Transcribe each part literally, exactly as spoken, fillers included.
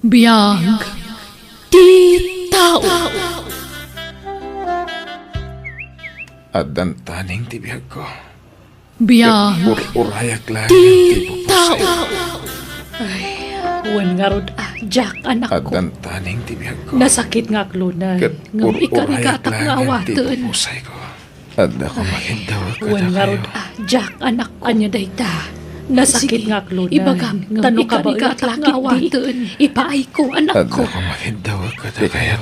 Biag ti tao. Addan taning ti biagko. Biag ur-urayak laeng ti ti tao. Ay, wen ngarud, ah, Jack, anakko. Addan taning ti biagko. Nasakit nga aklunay. Ket ngem ur-urayak laeng ti awaten. Adda ko makiddaw kadakayo. Wen ngarud, ah, Jack, anakko. Ania dayta? Nasakit nga aklunay. Ibagam, ngem tano ka ba ikaw nga awaten. Ipaayko, anakko. Adda ko makiddaw kadakayo.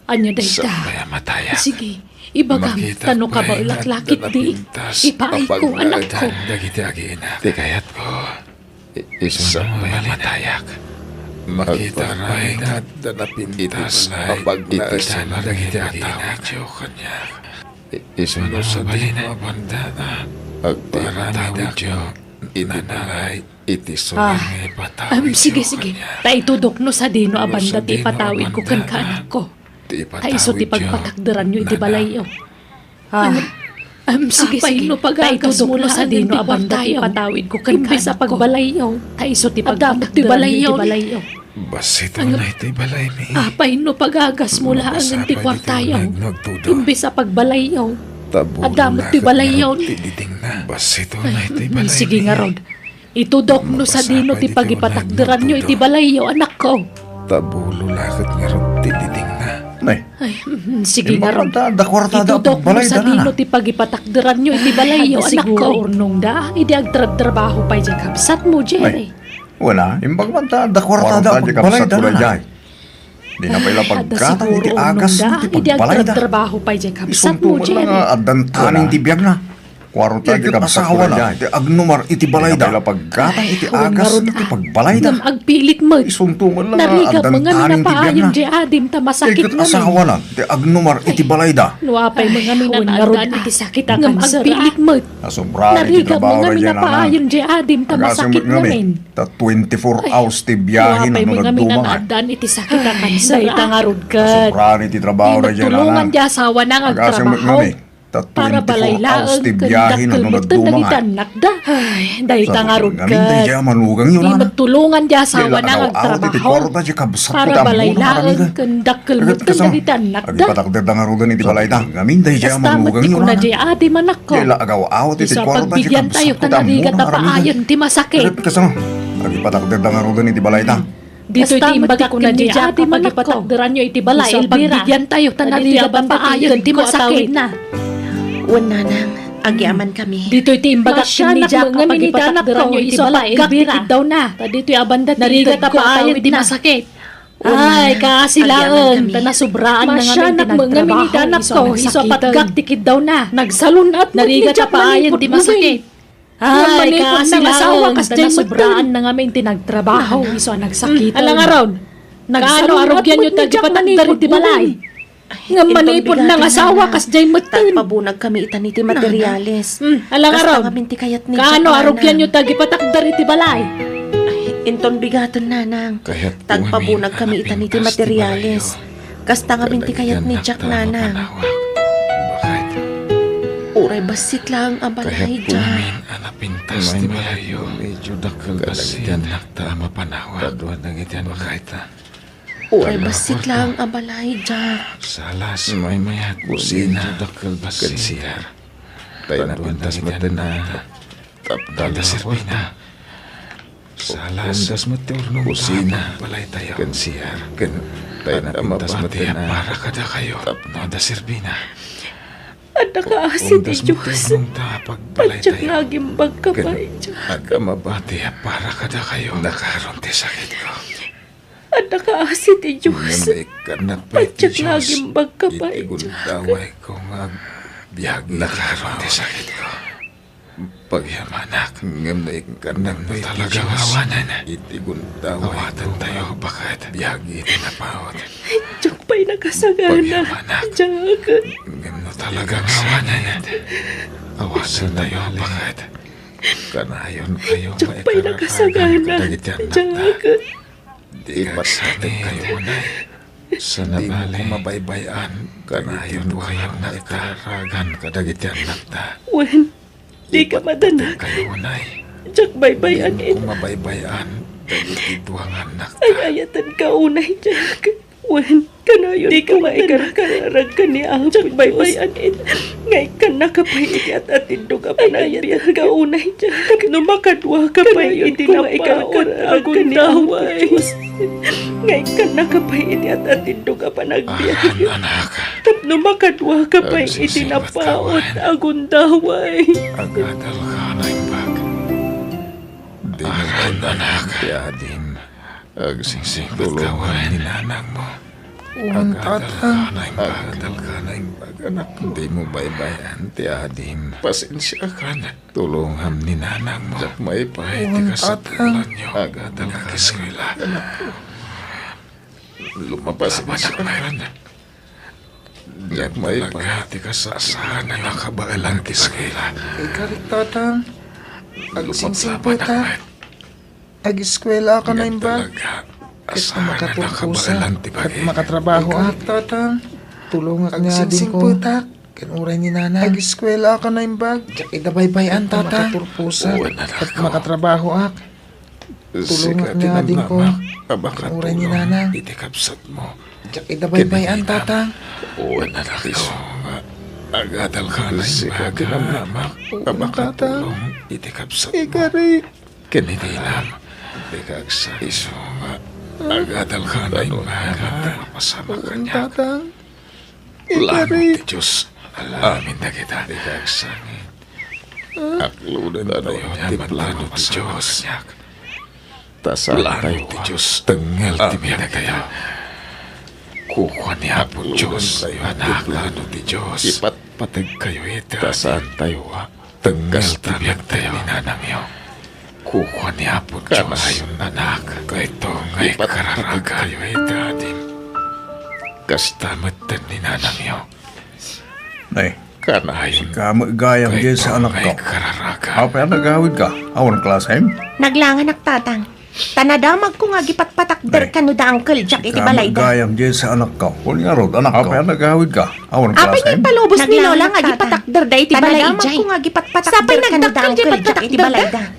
Ania dayta? Sakbay a matayak. Sige, ibagam, tano ka ba laklakit di? Ipaayko, anakko. Dagiti agina. Ti kayatko. I-, isu a matayak. Makita pay nga adda napintas a pagnaesan dagiti agina. I-, isu no sadino a banda, agparamidakyo inanay iti sulang nga ipatawidyo kaniak. Sige, sige. Ta itudok no sadino a banda ti ipatawidko kenka, anakko. Ta isu ti pagpatakderanyo iti balayyo. Ah, sige, sige. Ta itudok no sadino a banda ti ipatawidko kenka, anakko. Imbes a pagbalayyaw. Ta isu ti pagpatakderanyo iti balayyo. Bassit unay ti balaymi. Apay no pagagasmo laengen ti kuartayo. Imbes a pagbalayyaw. Adda met ti balayyaw. Bassit unay ti balaymi. Sige ngarud. Itudok no sadino ti pagipatakderanyo iti balayyo, anakko. Tabulo la ket ngarud ti didingna. Nay. Ay, mm, sige ngarud. Imbag man ta adda kuartada a pagbalayda, nana. Itudok no sadino ti pagipatakderanyo iti balayyo, anakko. Siguro urnongda idi agtrabtrabaho pay diay kabsatmo, Jerry. Nay. Wala, imbag man ta adda kuartada a pagbalayda, nana. Dina pay la paggatang iti agasmo ti pagbalayda. Isunto met la nga addan taning ti biagna. Kuarta ti kabsatko daydiay ti agnumar iti balayda. Dina pay la paggatang iti agasmo ti pagbalayda. Ngem agpilit met. Isunto met la nga addan taning ti biagna. Narigak met ngamin a paayen diay adim ta masakit ngamin. Ti asawana ti agnumar iti balayda. No apay met ngamin a naaddaan iti sakit a kanser. Ngem agpilit met. Nasobraan iti trabaho daydiay nanang. Agasem met ngamin. Ta twenty-four hours ti biahe no adda ngamin. Ay, no apay met ngamin a naaddaan iti sakit a kanser, ah. Dayta ngarud ket. Nasobraan iti trabaho daydiay nanang. Di met tulongan ti asawana nga agtrabaho. Agasem met ngamin. Ta twenty-four hours ti biahe no adda ngamin. Ay, dayta ngarud ket. Di met tulongan ti asawana nga agtrabaho. Para balay laeng ken dakkel met dagiti annakda. Agipatakderda ngaruden iti balayda. Ngamin daydiay a manugang yo, nanang. Kasta met ti kuna diay adim, anakko. Diay la agaw-awat iti kuarta diay kabsatko ti ammona nga aramiden. Ket kasano? Agipatakderda ngaruden iti balayda. Ditoy ti imbagak ken ni Jack a pagipatakderanyo iti balay, Elvira. Pagbibiantayo ta narigat a paayen ti masakit. Wen, nanang, agyamankami. Ditoy ti imbagak ken ni Jack a pagipatakderanyo iti balay, Elvira. Ta ditoy a banda ti narigat a paayen ti masakit. Ay, kaasi laeng, ta nasobraan na ngamin ti nagtrabaho, isu a nagsakiten. Narigat a paayen ti masakit. Ay, kaasi laeng, ta nasobraan na ngamin ti nagtrabaho, isu a nagsakiten. Ala ngarud, kaano a rugianyo ti agipatakder iti balay? Ngem manipud nangasawa kasdiay metten. Tagpabunagkami itan iti materiales. Ala ngarud, kaano a rugianyo ti agipatakder iti balay? Ay, inton bigaten, nanang. Tagpabunagkami itan iti materiales. Kasta ngamin ti kayat ni Jack, nanang. Uray bassit laeng a balay, Jack. Pintas ti balayo. Medyo dakkel bassit. Kadagiti annakta a mapanawak. Kaduan dagiti annakta. Uray bassit laeng a balay, Jack. Salas, maymayat, kusina, dakkel bassit. Ken C R. Tay napintas met dagiti annakta. Tapno da serbina. Salas, undas met ti urnong kusina. Ken C R. Ken tay napintas met ti para kadakayo. Tapno da serbina. Adda kaasi ti Dios. Undas met ti urnong ta pagbalaytayo. Diak nga agimbag ka pay, Jack. Adda mabati a para kadakayo. Nakaron ti sakitko. Adda kaasi ti Dios. Ngem naikkannak pay ti Dios. Diak nga agimbag ka pay, Jack. Iti gundawayko nga agbiag. Nakaron ti sakitko. Pagyamanak. Ngem naikkannak pay ti Dios. Iti gundawayko nga agbiag iti napaut. Diak pay nakasagana, Jack. Ngem no talaga nga awanen, awaten tayo, baket. Kanayon kayo maikaragan kadagiti annakta. Jack. Di kasateg kayo, unay. Sana bale, mabaybay-an kanayon kayo maikaragan kadagiti annakta. Wen, di ka madanak. Kayo, unay. Diak baybay-an ita. Mabaybay-an. ken iti dua nga annakta. Ay-ayatenka unay, Jack. Wen, kanayon, dika maikarkararag ken ni Apo Dios. Baybay-an it-, nga ikkannaka pay iti at-atindog a panagbiag. Ay-ayatenka unay, Jack. Tapno makaduaka pay iti napaut a gundaway. Nga ikkannaka pay iti at-atindog a panagbiag. Anak. Tapno makaduaka pay iti napaut a gundaway. Agadalka naimbag. Dimo baybay-an ti adim. Agsingsingpet ka wen ni nanangmo. Wen, Tata. Agadalka naimbag. Agadalka naimbag, anak. Dimo baybay-an ti adim. Pasensiakan. Tulongam ni nanangmo. Diak maipaay ti kasatolanyo. Agadalka naimbag, anak. Lumapasensyakan. Diak maipaay ti kasatolanyo. Nakabaelan ti sakit. Ikarik, Tatang. Agsingsingpetak. Agiskwela ka naimbag. Ket makatulposak. Ket makatrabaho ak. Tatang. Tulongak ni adingko. Ken uray ni nanang. Agiskwela ka naimbag. Diak ida baybay-an, Tatang. Makatulposak. Ket makatrabaho ak. Tulongak ni adingko. Ken uray ni nanang. Iti kabsatmo. Diak ida baybay-an, Tatang. Wen, anakko. Agadalka naimbag. Iti kabsatmo. Ikari. Ken iti inam, dika agsa-, isu nga agadalka naimbag, mapasamak kaniak. Tatang, plano ti Dios amin dagita. Dika agsangit. Aklodentayo ti plano ti Dios. Ta saantayo a tengngel ti biyagtayo. Kukua ni Apo Dios, anak, plano ti Dios. Ipatpategkayo iti ta saantayo a tengngel ti biyagtayo ni nanangyo. Kukua ni Apo Dios, anak, daytoy nga ikararagkayo iti adim. Kasta metten ni nanangyo. Nay, kanayon, sika met gayam, Jess, anakko. Apay a nagawidka? Awan klasem? Naglanganak, Tatang. Ta nadamagko nga agipatpatakder kano da Uncle Jack iti balayda. Sika met gayam, Jess, anakko. Wen ngarud, anakko. Apay a nagawidka? Awan klasem? Apay nga ipalubos ni Lola nga agipatpatakder da iti balayda? Sapay nagdakkel ti ipatpatakder da.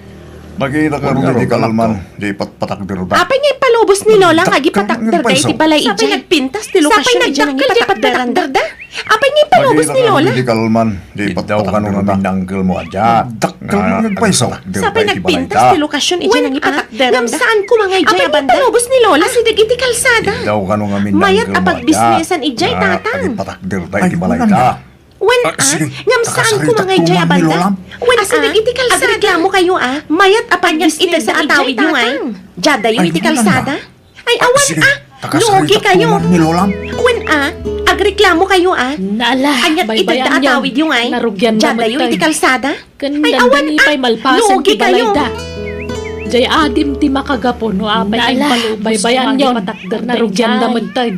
Nakita ka run iti kalman, di ipatpatakder da. Apay nga ipalubos ni Lola nga agipatpatakder da iti balay idiay? Sapay nagpintas ti lokasyon idiay nga ipatpatakder da. Apay nga ipalubos ni Lola? Nakita ka run iti kalman, di ipatpatakder da. Iddaw kano ngamin ni uncle mo a Jack. Dakkel nga agpayso. Sapay nagpintas ti lokasyon idiay nga ipatpatakder da. Ngem saan koma nga idiay a banda? Apay nga ipalubos ni Lola? Asideg iti kalsada. Iddaw kano ngamin ni uncle mo a Jack. Mayat a pagbisnesan idiay, Tatang. Agipatpatakder da iti balayda. Wen, a, ngem saan koma nga idiay a banda? Wen, a, agreklamo kayo, a. Mayat a pagbisnesan idiay, Tatang. Diadayo iti kalsada. Ay, awan, a. Luogi kayo. Wen, a, agreklamo kayo, a. Aniat iti adda atawidyo ngay. Diadayo iti kalsada. Ay, awan, a. Luogi kayo. Diay adim ti makagapu no apay nga impalubos nga agipattakder da idiay.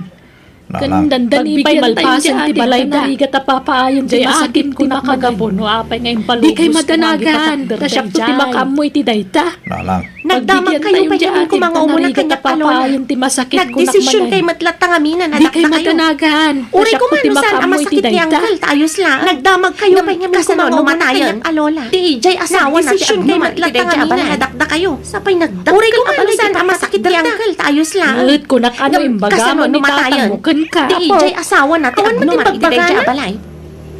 Ken dandani pay malpasen ti balayda. Narigat a papaayen ti masakit ti makagapu no apay nga impalubos nga agipattakder da idiay. Dikay madanagan, ta siak ti makaammo iti dayta. Nanang. Nagdamag kayo pay ngamin koma nga umuna kaniak a Lola. Nagdesisyon kay met latta ngamin a nadakdakayo. Dikay madanagan, ta siak ti makaammo iti dayta. Uray koma no saan a masakit ni uncle, ta ayos la. Nagdamag kayo pay ngamin koma nga umuna kaniak a Lola. Ti idiay asawana ti agnuman iti daydiay a balay. Uray koma no saan a masakit ni uncle, ta ayos la. Ket kunak, ano imbagam ni tatangmo kenka, Apo? Ti idiay asawana ti agnuman iti daydiay a balay.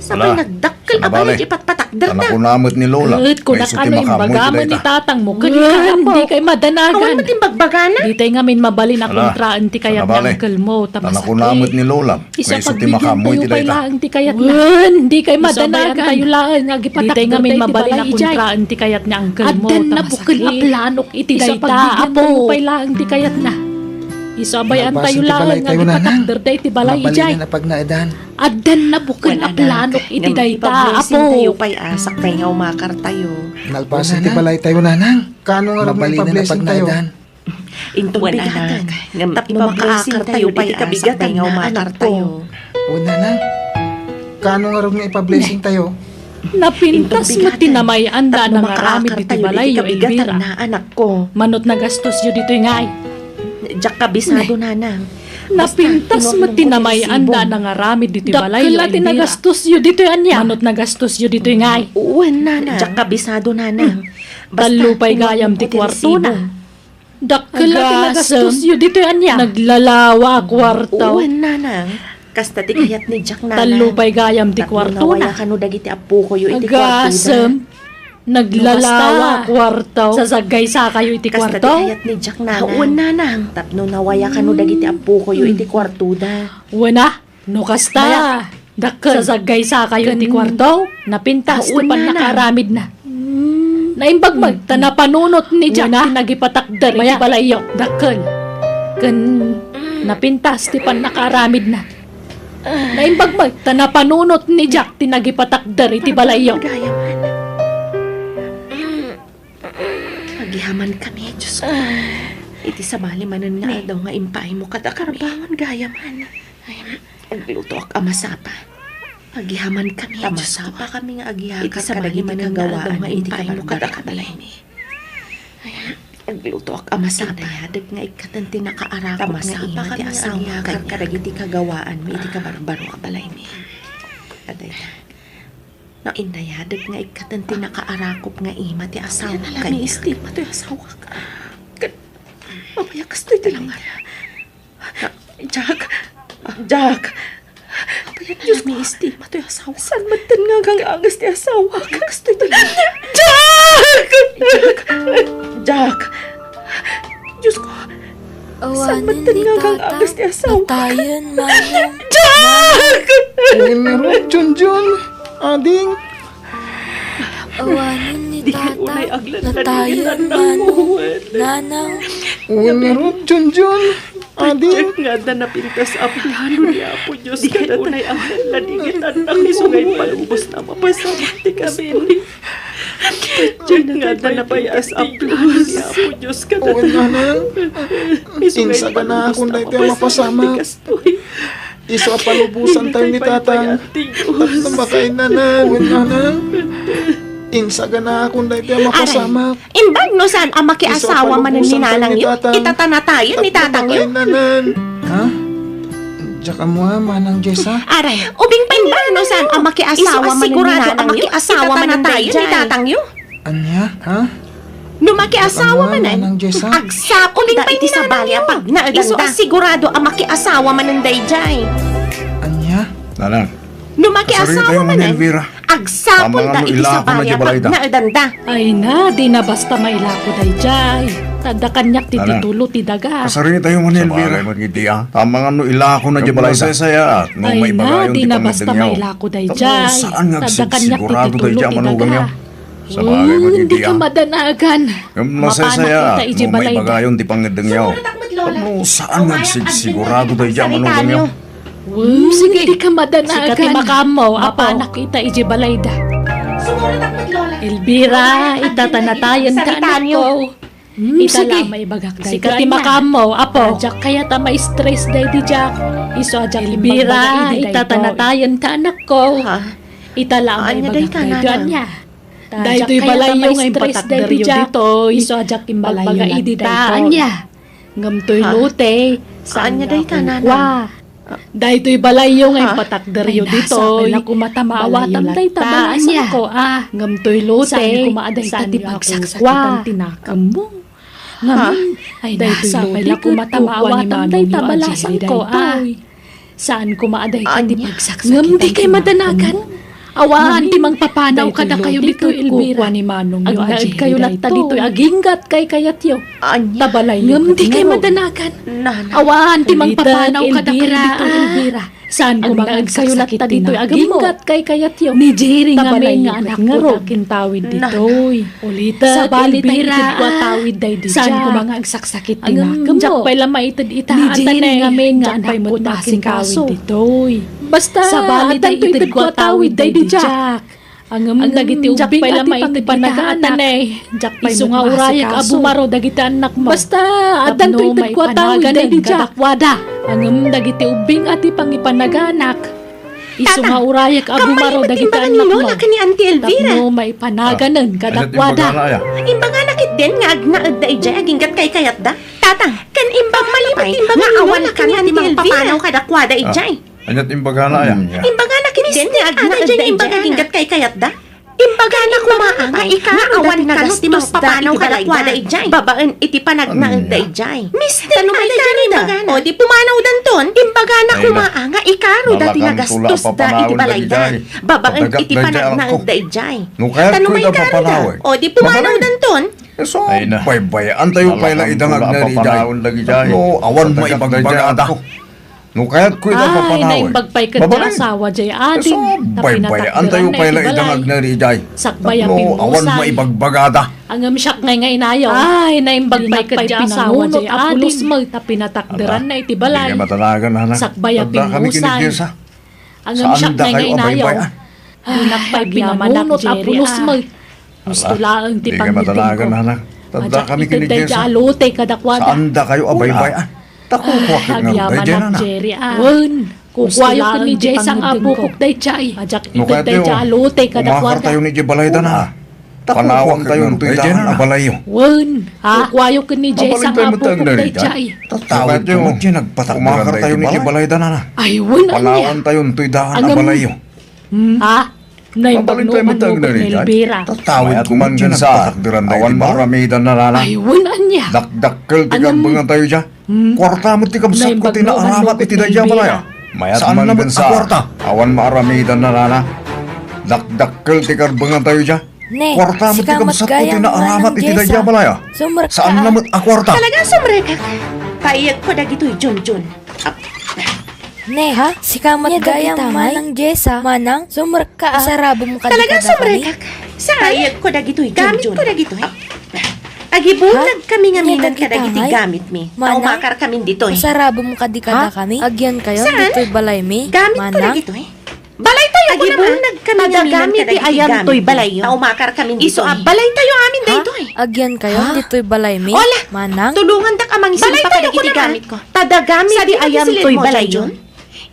Sapay nagdakkel a balay ti ipatpatakder da. Nakunamet ni Lola. Ket kunak, ano imbagam ni tatangmo kenka, Apo? Dikay madanagan. Awan met imbagbagana. Ditay ngamin mabalin a kontraen ti kayat ni uncle mo, ta masakit. Nakunamet ni Lola. Isu a pagbigyan tayo pay laeng ti kayatna. Wen, dikay madanagan. Isu a bayaan tayo laeng nga agipatagder dayta iti balay idiay. Dikay ngamin mabalin a kontraen ti kayat ni uncle mo, ta masakit. Addan nabukel a planok iti dayta, Apo. Isu a pagbigyan tayo pay laeng ti kayatna. Isu a bayaan tayo laeng nga agipatagder dayta iti balay idiay. Addan nabukel a planok iti dayta, Apo. Wen, anak, ngem ipa-blessing tayo pay, a, sakbay nga umakar tayo. Nalpasen ti balay tayo, nanang. Kaano nga rugna ipa-blessing tayo? Inton bigatan, ngem ipa-blessing tayo iti kabigatna, anakko. Wen, nanang. Kaano nga rugna ipa-blessing tayo? Napintas met ti namay-anda a nangaramid iti balayyo, Elvira. Mano ti nagastosyo ditoy ngay? Diak kabisado, nanang. Napintas met ti namay-anda a nangaramid ditoy balayyo, Elvira. Dakkel a ti nagastosyo ditoy ania? Mano ti nagastosyo ditoy ngay? Wen, nanang. Diak kabisado, nanang. Tallo pay gayam ti kuartona. Basta, inawatmo ko ti resibo. Dak-, Ket la ti nagastos yo ditoy ania? Naglalawa a kuarto. Wen, nanang. Kasta ti kayat ni Jack, nanang. Tallo pay gayam ti kuartona. Tapno nawaya kano dagiti appokoyo iti kuartoda. Agasem. Naglalawa a kuarto. Sasaggaysakayo iti kuarto? Kasta ti kayat ni Jack, nanang. Wen, nanang. Tapno nawaya kano dagiti appokoyo iti kuartoda. Wen a. No kasta, dakkel. Sasaggaysakayo iti kuarto? Napintas ti pannakaaramidna. Naimbagmag ta napanunot ni Jack ti nagipatakder iti balayyo. Dakkel. Ken napintas ti pannakaaramidna. Naimbagmag ta napanunot ni Jack ti nagipatakder iti balayyo. Agyamankami, Diosko. Iti sabali manen nga aldaw nga impaaymo kadakami. Karbangon gayam, Ana. Aglutoak a masapa. Agyamankami, Diosko. Ta masapa kami nga agyakar kadagiti kagawaan nga impaaymo kadakami. Aglutoak a masapa. Indayadek nga ikkaten ti nakaarakop nga ima ti asawak kadagiti kagawaanmi iti kabarbaro a balaymi. Adayta. Indayadek nga ikkaten ti nakaarakop nga ima ti asawak kaniak. Miisti, matoy asawak. Ket, mapay a kastoy ti langala. Jack! Jack! Apayan a miisti, matoy asawak. Saan metten nga agang-anges ti asawak? Kastoy ti langala. Jack! Jack! Jack! Diosko, saan metten nga agang-anges ti asawak? Natayen, Manong. Jack! Winirot, Junjun, ading. Awanen ni Tata, natayen, Manong, Nanang. Winirot, Junjun, ading. Jack, nga adda napintas a plano ni Apo Dios kadatayo. Di kay unay anggan ladingit, anak, isu nga impalubosna a mapasamak ti kastoy. Jack, nga adda napintas a plano ni Apo Dios kadatayo. Insaganaakon daytoy a mapasamak. Isu a palubosantayo ni Tatang tapno makainanan. Wen, Nanang. Insaganaakon daytoy a mapasamak. Imbag no saan a makiasawa manen ni Nanangyo, itatanatayen ni Tatangyo. Ha? Diak ammo a, Manang Jessa. Aray, ubing pay imbag no saan a makiasawa manen ni Nanangyo, itatanatayen ni Tatangyo. Ania? Ha? No makiasawa manen, agsapulda iti sabali a pagnaedanda. Isu a sigurado a makiasawa manen daydiay. Ania? Nanang, no makiasawa manen, agsapulda iti sabali a pagnaedanda. Ay na, di na basta mailako daydiay. Ta adda kaniak ti titulo ti daga. Kasaritayo man ni Elvira. Sabagay met iti, a. Amangan no ilakona diay balayda. Ay na, di na basta mailako daydiay. Saan nga agsigsigurado daydiay a manugangyo? Sabagay met iti, a. Dika madanagan. Ngem nasaysayat no maibagayon ti pangngeddengyo. Tapno saan nga agsigsigurado daydiay a manugangyo? Wen, sige, dika madanagan. Sika ti makaammo, apo. Mapanak ita idiay balayda. Elvira, itatanatayen ta anakko. Hmm, ita la maibagak dayta. Sika ti makaammo, apo. Diak kayat a ma-stress daydi Jack. Isu a Jack, Elvira, itatanatayen ta anakko. Ha? Ita la maibagak dayta, ania. Daytoy balayyo nga impatakderyo ditoy. Isu a Jack, imbagbaga idi ta, ania. Ngem toy lote, saan nga kukua. Daytoy balayyo nga impatakderyo ditoy. Ay, nasa, kay la koma ta maawatam dayta, balasangko, a. Ngem toy lote, saan koma a dayta ti pagsaksakitan ti nakemmo. Ngem, ay, nasa, kay la koma ta maawatam dayta, balasangko, a. Saan koma a dayta ti pagsaksakitan ti nakemmo. Ngem dikay madanagan. Awan ti mangpapanaw kadakayo ditoy, Elvira. Agnaedkayo latta ditoy aginggat kaykayatyo. Ania? Ta balayyo. Ngem dikay madanagan. Awan ti mangpapanaw kadakayo ditoy, Elvira. Saan koma nga agsaksakit ti nakemmo. Ni Jerry ngamin nga anakko ti akintawid ditoy. Ulitek, Elvira, a. Saan koma nga agsaksakit ti nakemmo. Diak pay la maited ita a tanay. Ni Jerry ngamin nga anakko ti akintawid ditoy. Basta, addanto ited ko a tawid daydi Jack. Ngem dagiti ubbing a ti pangngeddengyo a tanay. Isu nga urayek a bumaro dagiti annakmo. Basta, addanto ited ko a tawid daydi Jack. Ngem dagiti ubbing a ti pangipanaganak. Isu nga urayek a bumaro dagiti annakmo. Tapno maipanaganen kadakuada. Imbagana ketdin nga agnaedda idiay aginggat kaykayatda. Tatang, ken imbagana pay nga awan kanian ti mangpapanaw kadakuada idiay. Ania't imbagana, aya? Imbagana ketdin nga agnaedda idiay aginggat kaykayatda. Imbagana koma nga ikaruda ti nagastos da iti balay da idiay babaen iti panagnaed da idiay. Mister, no maikaruda, o di pumanawdanton. Imbagana koma nga ikaruda ti nagastos da iti balay da babaen iti panagnaed da idiay. No kayatko ida papanawen, o di pumanawdanton. Isu a baybay-antayo pay la ida nga agnanaed idiay. Tapno awan maibagbagada. No kayatko ida papanawen, naimbag pay ket ti asawa diay adi. Isu a baybay-antayo pay la ida nga agnanaed idiay. Sakbay a pimusay. Tapno awan maibagbagada. Ngem siak ngay nga inayo. Ay, naimbag pay ket ti asawa diay adi. Pulos met ta pinatakderanna iti balay. Sakbay a pimusay. Adda, dagiti addakami ken ni Jessa. Ngem siak ngay nga inayo. Dinak pay pinanunot a pulos met. Husto laeng ti pangngeddengko. Adda kami ken ni Jessa. Saandakayo a baybay-an. Ta kukuak ket ngarud daydiay, nana. Wen, kukuayo ken ni Jessa nga abbokok daydiay. Ajak ited daydiay a lote kadakuada. Umakartayo idiay balayda, nana. Ta kukuaktayo daydiay a balayyo. Wen, kukuayo ken ni Jessa nga abbokok daydiay. Tatawidko met diay nagpatakderan daydiay balay. Ay, wen, ania? Panawantayo daydiay a balayyo. Hmm? Ha? Naimbag no umano ket ni Elvira. Tatawidko man diay nagpatakderan daydiay balay. Awan maaramidan, nana. Ay, wen, ania? Dakdakkel ti karbengatayo diay. Hmm? Kuarta met ti kabsatko ti naaramat iti daydiay a balay. Mayat man ken sa. Awan maaramidan, nana. Dakdakkel ti karbengatayo diay. Ne, kuarta met ti kabsatko ti naaramat iti daydiay a balay. Saanna met a kuarta. Talaga sumrekak. Paiyegko dagitoy, Junjun. Ne, ha? Sika met gayam, Manang Jessa. Manang, sumrekka, a. Talaga sumrekak. Paiyegko dagitoy, Junjun. Agibulag kami ngamin kadagiti gamitmi. Manang, umakar kami ditoy. Usarabem kadi kadakami? Agyankayon ditoy balaymi? Gamitko dagitoy. Balaytayo, kuna. Agibulag kami ngamin kadagiti gamitmi. Umakar kami ditoy. Isu a balaytayo amin daytoy. Agyankayon ditoy balaymi? Manang, tulongandak a mangisimpa kadagiti gamitko. Tadagamit ti ayantoy balayyo.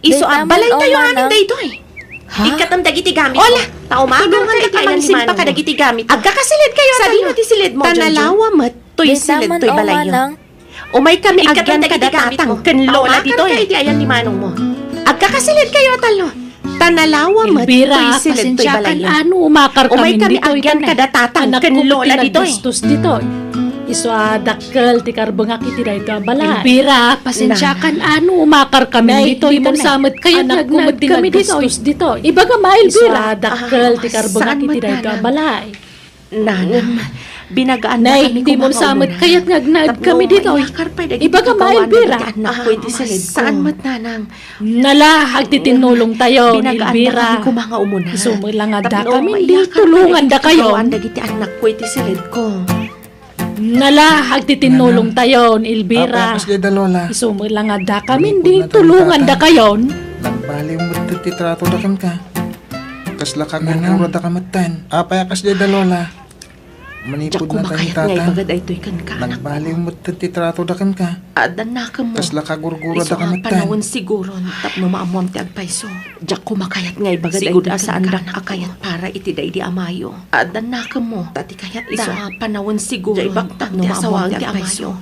Isu a balaytayo amin daytoy. Ikkatem dagiti gamitko. Ola, tulongandak a mangisimpa kadagiti gamitko. Agkakasilidkayo, Junjun. Sadino ti silidmo, Junjun? Tanalawa met toy silid toy balayyo. Umaykami agyan kada tatang ken lola ditoy. Agkakasilidkayo, Talo. Tanalawa met toy silid toy balayyo. Elvira, pasensiakan a no umakar kami ditoy. Umaykami agyan kada tatang ken lola ditoy. Isu a dakkel ti karbengak iti daytoy a balay. Elvira, pasensiakan a no umakar kami ditoy. Nay, di mo sa met kayat nga agnaed kami ditoy. Ibagam a, Elvira. Isu a dakkel ti karbengak iti daytoy a balay. Nanang, binagaan na kami koma nga umuna. Nay, di mo sa met kayat nga agnaed kami ditoy. Ibagam a, Elvira. Saan met, Nanang. Nala, agtitinnulongtayon, Elvira. Binagaan na kami koma nga umuna. Isu met la nga adda kami, tulongandakayon. Dagiti annakko iti siledko. Nala, agtitinnulongtayon, Elvira. Apo, kas dayta, Lola. Isu met la nga adda kami, tulongandakayon. Manipud na tayo, Tata. Nagbaliw met ti tratoda kenka. Kasla kagurgurada ka metten. Apay a kas dayta, Lola? Manipud na tayo, Tata. Diak kumakayat nga ibaga daytoy kenka, anak. Nagbaliw met ti tratoda kenka. Addan nakemmo. Kasla kagurgurada ka metten. Isu a panawen siguron tapno maammoam ti agpayso. Diak kumakayat nga ibaga daytoy kenka, anak. Sigud a saandak a kayat para iti daydi a mayo. Addan nakemmo. Ta ti kayatda. Isu a panawen siguron tapno maammoam ti agpayso.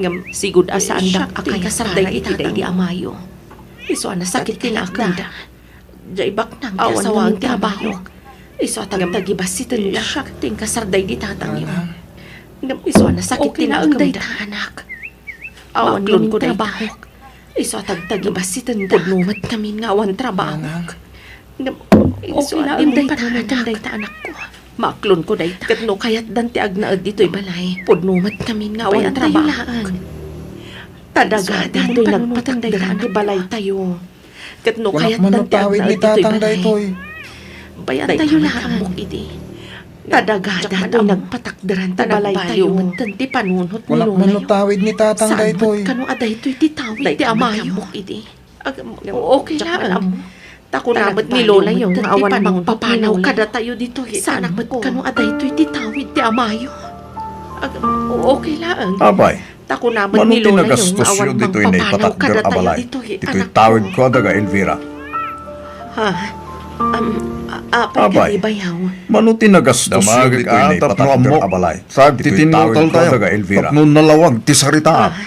Ngem sigud a saandak a kayat para iti daydi a mayo. Isu a nasakit ti naakemda. Diay baknang ti asawaen ti abayok. Isu a tagtagibasitendak ti inkasar daydi tatangyo. Ngem isu a nasakit ti naakemda, anak. Awan ngamin trabahok. Isu a tagtagibasitendak. Pudno met ngamin nga awan trabahok. Ngem isu a dimdayta, anak. Maaklonko dayta. Ket no kayatdan ti agnaed ditoy balay, pudno met ngamin nga awan trabahok. Tadagada toy nagpatakderan ti balaytayo. Ket no kayatdan ti agnaed ditoy balay, bayantayo laeng. Tadagada toy nagpatakderan ti balaytayo. Nagpaliw metten ti panunot ni Lola. Saan met kano a daytoy ti tawid ti amayo. Ag-, okay laeng. Ta kuna met ni Lola yo nga awan mangpapanaw kadatayo ditoy, anak ko. Saan met kano a daytoy ti tawid ti amayo. Ag-, okay laeng. Apay, ta kuna met ni Lola yo nga awan mangpapanaw kadatayo ditoy, anak ko. Mano ti nagastos yo ditoy naipatakder a balay? Ditoy tawid ko a daga Elvira. Ha? Am, a-, apay kadi, bayaw? Mano ti nagastos yo ditoy naipatakder a balay? Ditoy tawid ko a daga Elvira. Tapno nalawag ti saritaak.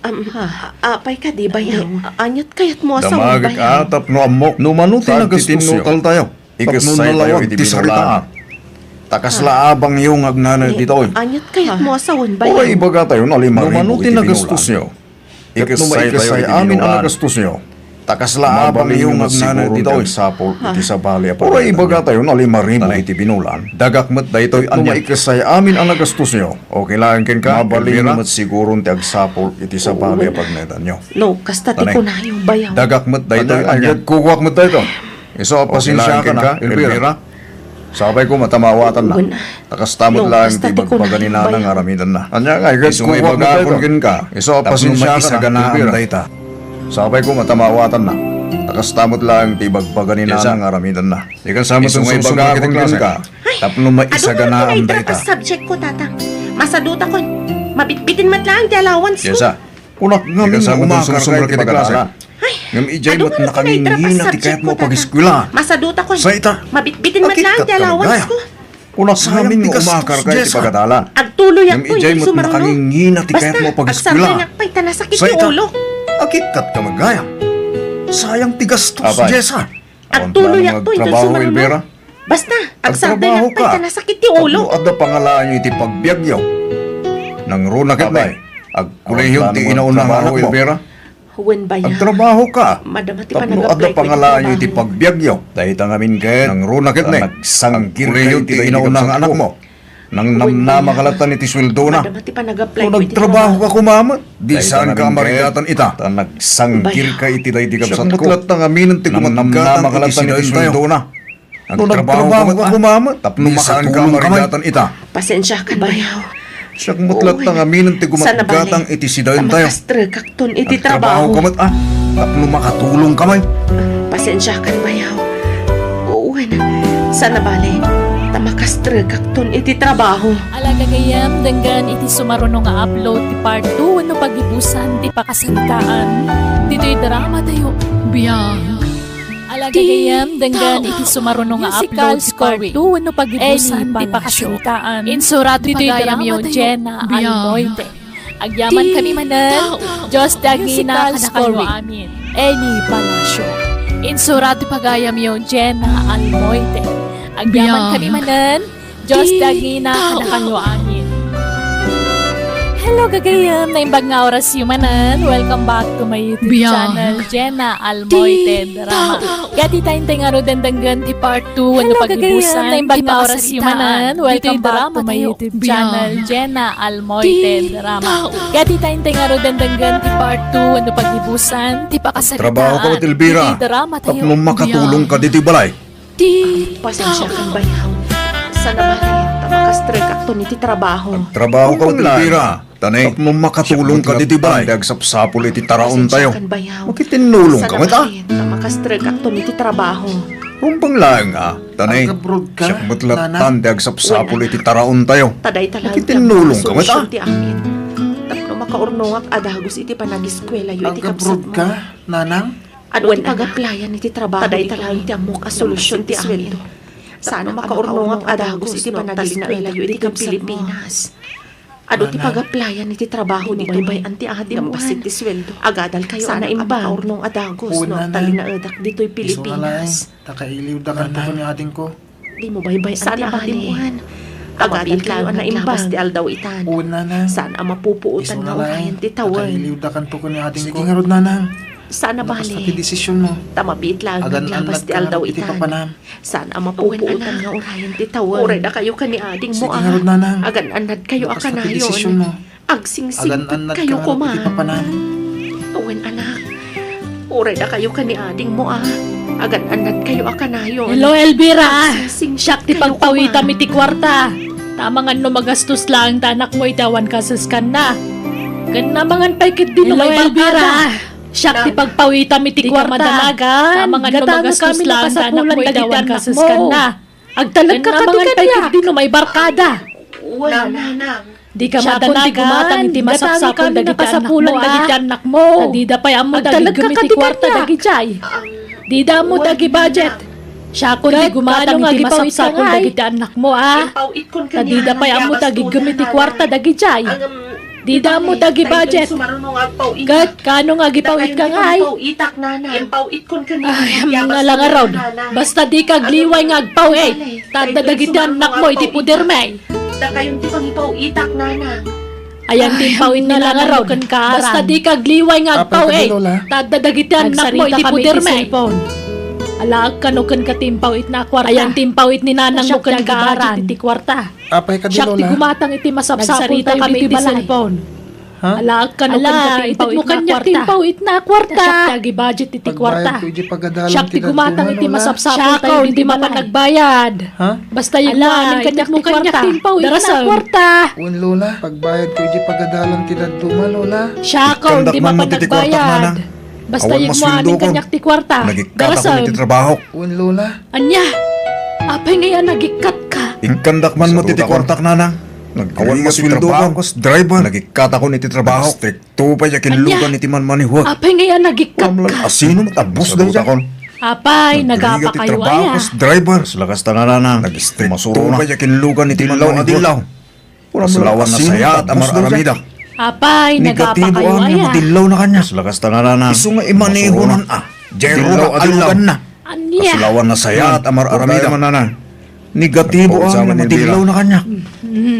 Am, a-, apay kadi, bayaw? Aniat kayatmo a sawen, bayaw? Damagek a tapno ammok no mano ti nagastos yo. Ikessaytayo iti binulan. Ta kasla a bangyo nga agnanaed ditoy. Aniat kayatmo a sawen, bayaw? Uray ibagatayo no mano ti nagastos nyo. Ikessay amin a nagastos nyo. Ta kasla a bangyo nga agnanaed ditoy. Sapul iti sabali a pagnaedanyo. Uray ibagatayo no mano ti binulan. Dagak met daytoy, ania? Ikessay amin a nagastos nyo. Okay lang kenka, Elvira? Mabalin met siguron ti agsapul iti sabali a pagnaedanyo. No, kasta ti kunayo, bayaw. Dagak met daytoy, ania? Kukuak met daytoy. Isu a pasensiakan, Elvira. Sapay ko matamawatanna. Ta kasta met laeng ti ibagbaga ni Nanang nga aramidenna. Ania nga, isu nga ibagakon kenka. Isu a pasensiakan, Elvira. Sapay ko matamawatanna. Ta kasta met laeng ti ibagbaga ni Nanang nga aramidenna. Isu nga ibagakon kenka. Tapno maisaganaam dayta. Adu nga subject ko, Tatang. Masadutakon. Mabitbitin met laeng ti allowance ko. Kunak ngamin nga umakar ka iti pagadalan. Ay, ngem idiay met nakangingina ti kayatmo a pageskuela. Masadutakon. Saita. Mabitbitin met laeng ti allowance ko. Kunak ngamin nga umakar ka iti pagadalan. Agtuloyak, ngem idiay met nakangingina ti kayatmo a pageskuela. Saita. Akitkat ka met gayam. Sayang ti gastos, Jessa. Agtuloyak, Elvira. Basta, agtrabaho ka. Tapno adda pangalaanyo iti pagbiagyo. Nangruna ket, agkolehiyo ti inauna nga anakmo. Wen, bayaw. Agtrabaho ka. Tapno adda pangalaanyo iti pagbiagyo. Dayta ngamin ket, nangruna ket, agkolehiyo ti inauna nga anakmo. Nangnamnama ka latta iti sueldona. No nagtrabaho ka koma met, di saanka a marigatan ita. Ta nagsanggirka iti daydi kabsatko. Siak met latta ngamin ti gumatgatang iti sidaentayo. No nagtrabaho ka koma met, di saanka a marigatan ita. Pasensiakan, bayaw. Siak met latta ngamin ti gumatgatang iti sidaentayo. Makastrekakton iti trabaho. Agtrabaho ka met, a, tapno makatulong ka met. Pasensiakan, bayaw. Wen, saan a bale, ta makastrekakton iti trabaho. Ala gagayyem, denggen iti sumaruno nga upload ti part two wenno pagibusan ti pakasaritaan ditoy dramatayo, Biag. Ala gagayyem, denggen iti sumaruno nga upload ti part two wenno pagibusan ti pakasaritaan. Insurat ti pagayamyo, Jenna Almoite. Agyaman kami manen, Dios ti agngina kadakayo amin. Eni Palacio. Insurat ti pagayamyo, Jenna Almoite. Agyaman kami manen, Dios ti agngina kadakayo amin. Hello, gagayyem. Naimbag nga orasyo manen. Welcome back to my YouTube channel, Jenna Almoite Drama. Ket ita intay ngaruden denggen ti part two wenno pagibusan ti pakasaritaan ditoy dramatayo, channel Jenna Almoite Drama. Ket ita intay ngaruden denggen ti part two wenno pagibusan ti pakasaritaan ditoy dramatayo. Agtrabaho ka met, Elvira, tapno makatulong ka ditoy balay. Pasensiakan, bayaw. Saan a bale, ta makastrekakton iti trabaho. Agtrabaho ka met, Elvira. Tapno makatulong ka ditoy balay. Ti agsapsapul iti taraontayo. Pasensiakan, bayaw. Makitinnulong ka met, a? Saan a bale, ta makastrekakton iti trabaho. Rumbeng laeng, a, Tanay. Siak met lattan ti agsapsapul iti taraontayo. Makitinnulong ka met, a? Tapno makaurnongak a dagus iti panagiskuelayo iti kabsatmo. Ag-abroad ka, Nanang? Adu ti pagaplayan iti trabaho ditoy. Ta dayta laeng ti ammok a solusyon ti amin. Saan a makaurnongak a dagus iti panagiskuelayo iti Pilipinas. Adu ti pagaplayan iti trabaho ditoy. Di mo baybay-an ti adim, Juan. Bassit ti sueldo. Agadalkayo a naimbag. Saan a makaurnong a dagus no agtalinaedak ditoy Pilipinas. Isu nga laeng, ta kailiwdakan ti ken ni adingko. Di mo baybay-an ti adim, Juan. Agadalkayo a naimbag. Saan a mapuputang nga oras ti aldaw itan. Saan a mapupuotan nga urayen ti tawen. Isu nga laeng, ta kailiwdakan ti ken ni adingko. Sige ngarud, Nanang. Saan a bale. Basta ti desisyonmo. Ta mabiit laeng nga aglabas ti aldaw itan. Saan a mapupuotan nga urayen ti tawen. Uray dakayo ken ni adingmo a. Sige ngarud, Nanang. Agan-annadkayo a kanayon. Basta ti desisyonmo. Agsingsigpetkayo koma. Agan-annadka ngarud iti papanam. Wen, anak. Uray dakayo ken ni adingmo a. Agan-annadkayo a kanayon. Hello, Elvira. Siak ti pagpawitam iti kuarta. Ta amangan no magastos laeng ti anakmo iti awan kasaskanna. Ken amangan pay ketdi no maibarkada. Siak ti pagpawitam iti kuarta. Amangan no magastos laeng ti anakmo iti awan kasaskanna. Agtalekka kadi kaniak. Dika madanagan, dika madanagan, gatangekami nga kasapulan dagiti annakmo. Ta dida pay ammo ti agiggem iti kuarta dagidiay. Dida ammo ti agibudget. Siakon ti gumatang iti masapsapul dagiti annakmo a. Ta dida pay ammo ti agiggem iti kuarta dagidiay. Dida ammo ta agibudget. Ket kaano nga agipaw-it ka ngay? Ay, ammo na la ngarud. Basta dika agliway nga agpaw-it. Ta adda dagiti annakmo iti pudermi. Dakayon ti pangipaw-itak, nanang. Ayan ti impaw-it ni nanang ngarud. Basta dika agliway nga agpaw-it. Ta adda dagiti annakmo iti pudermi. Alaek kano kenka ti impaw-itna a kuarta. Ayan ti impaw-it ni nanangmo kenka, Aran. Iti kuarta. Apay kadi, Lola? Siak ti gumatang iti masapsapultayo iti balay. Ha? Alaek kano kenka ti impaw-itna a kuarta. Siak ti agibudget iti kuarta. Siak ti gumatang iti masapsapultayo iti balay. Siak ti mapan agbayad. Ha? Basta igmo amin kaniak ti kuarta. Darasem. Wen, Lola. Pagbayadko iti pagadalan ti dadduma, Lola. Siak ti mapan agbayad. Basta igmo amin kaniak ti kuarta. Darasem. Wen, Lola. Ania? Apay ngay a nagikkatka? Ikkandak man met iti kuartak, nanang. Awan masweldokan kas driver. Nagikkatakon iti trabaho. Strikto pay a kinlugan iti manmanihuek. Apay ngay a nagikkatka? Asino met a boss dayta? Apay, nagapakayo aya? Kas driver. Kas lakas ta nga, nanang. Nag-strikto pay a kinlugan iti manmanihuek. Dillaw a dillaw. Kas lawan nasayaat a mar-aramida. Apay, nagapakayo aya? Negatibo a madillaw na kaniak. Kas lakas ta nga, nanang. Isu nga imanehonan a. Jero nga aluganna. Ania? Kas lawan nasayaat a mar-aramida. Negatibo a madillaw na kaniak.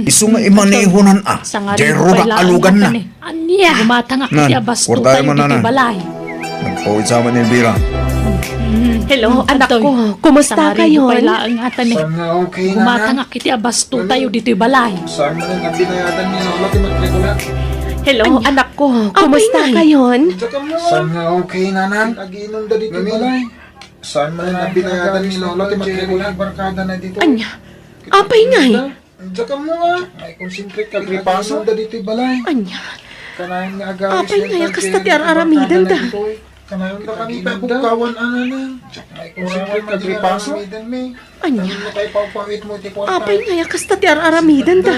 Isu nga imanehonan a. Jero nga aluganna. Ania? Gumatangak iti abasto tayo ditoy balay. Nagpawid sa amin ni Elvira. Hello, anak ko. Kumusta kayon? Sana okay, nanang. Gumatangak iti abasto tayo ditoy balay. Saan man ang nabinayadan ni Lola ti matrikula? Hello, anak ko. Kumusta kayon? Sana okay, nanang. Aginom da ditoy balay. Saan man ang nabinayadan ni Lola ti matrikula? Barkada na dito. Ania? Apay ngay? Diyak mo, ah. Ay, concentrate ka, gripaso. Aginom da ditoy balay. Ania? Kanayon nga agawis. Apay ngay a kasta ti ar-aramidenda? Kanayon da kami pabukawan, anana. Ay, concentrate ka, gripaso. Ania? Apay ngay a kasta ti ar-aramidenda?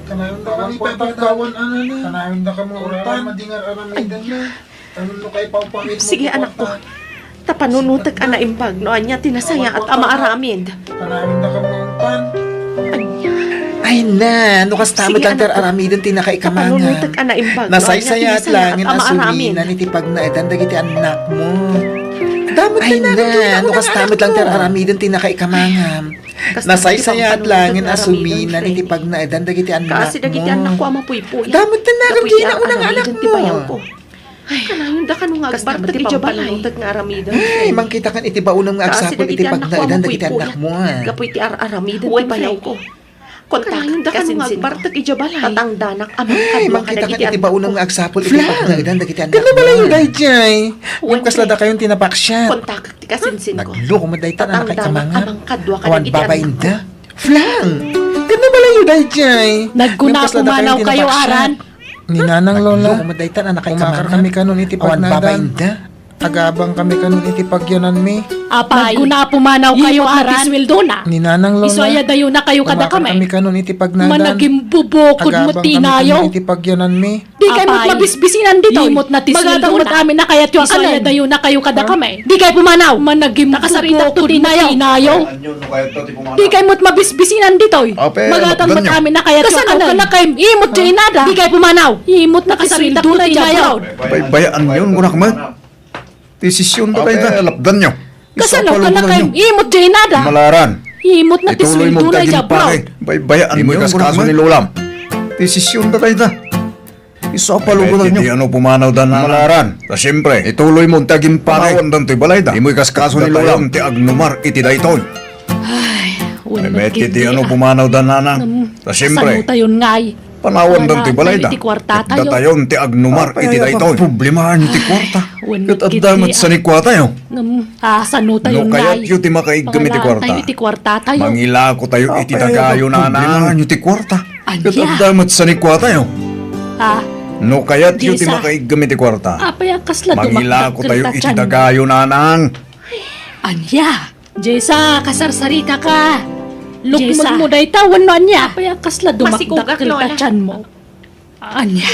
Kanayon da kami pabukawan, anana. Kanayon da kami ultan. Madingar aramidenda. Sige, anak ko. Ta panunotek a naimbag no ania ti nasayaat a maaramid. Ania? Ay na, no kasta met lang ti ar-aramiden ti nakaikamangam. Nasaysayaat laengen a suminan iti pagnaedan dagiti annakmo. Ay na, no kasta met lang ti ar-aramiden ti nakaikamangam. Nasaysayaat laengen a suminan iti pagnaedan dagiti annakmo. Kaasi dagiti annakko a mapuypuy. Damo ti nakam di naunang anakmo. Ay, kanayon da kano nga agbartek iti balay. Ay, mangkitakan iti baonem nga agsapul iti pagnaedan dagiti annakmo, ah. Gapu iti ar-aramiden ti bayawko. Kanayon da kano nga agbartek iti balay. Tatangdanak a mangkadua kadagiti annakko. Ay, mangkitakan iti baonem nga agsapul iti pagnaedan dagiti annakmo. Ket no balayo daydiay? Ngem kasla dakayon ti napaksiat. Kontakek ti kasinsinko. Nagloko met dayta a nakaikamangam. Awan babainda. Flang! Ket no balayo daydiay? Nagkuna a pumanaw kayo, Aran. Ni Nanang Lola, umakar kami kanon iti pagnaedan. Agabang kami kanon iti pagyananmi. Apay, nagkuna a pumanaw kayo, Aran. Imot na ti suweldona. Ni Nanang Lola, isu aya dayona kayo kada kami. Umakar kami kanon iti pagnaedan. Managimbubukod met ti inayo. Agabang kami kanon iti pagyananmi. Di kay met mabisbisinan ditoy. Imot na ti suweldona. Magatang met amin a kayatyo a kanen. Isu aya dayona kayo kada kami. Di kay pumanaw. Managimbubukod met ti inayo. Di kay met mabisbisinan ditoy. Magatang met amin a kayatyo a kanen. Kasano ka na kay imot ti inada? Di kay pumanaw. Imot na kasarita ko ti abroad. Baybayaanyon, kunak met. Desisyon da kayta. Lapdanyo. Kasano ka na kay imot ti inada? Malaran. Imot na ti suweldo na ti abroad. Baybayaanyon, kunak met. Desisyon da kayta. Isu a palugotanyo. Iti ano pumanaw da Nanang. Malaran. Ta siempre, ituloy mo ti agimpangay. Panawan dantoy balayda. Dimo ikaskaso ni Lola. Datayon ti agnumar iti daytoy. Ay, wen met iti ano pumanaw da Nanang. Ta siempre, kasano tayon ngay? Panawan dantoy balayda. Iti kuarta tayo. Datayon ti agnumar iti daytoy. Apay a problemaanyo ti kuarta? Ket adda met sanikuatayo. Ngem, ah, kasano tayon ngay? No kayatyo ti makaiggem iti kuarta, mangilako tayo iti dagayo, Nanang. Apay a problemaanyo ti kuarta? Ket adda met sanikuatayo. Ah, no kayatyo ti makaiggem iti kuarta, mangilako tayo iti dagayo, Nanang. Ania? Jessa, kasarsarita ka. Lukmegmo dayta wenno ania? Apay a kasla dumakdakkel ta tianmo? Ania?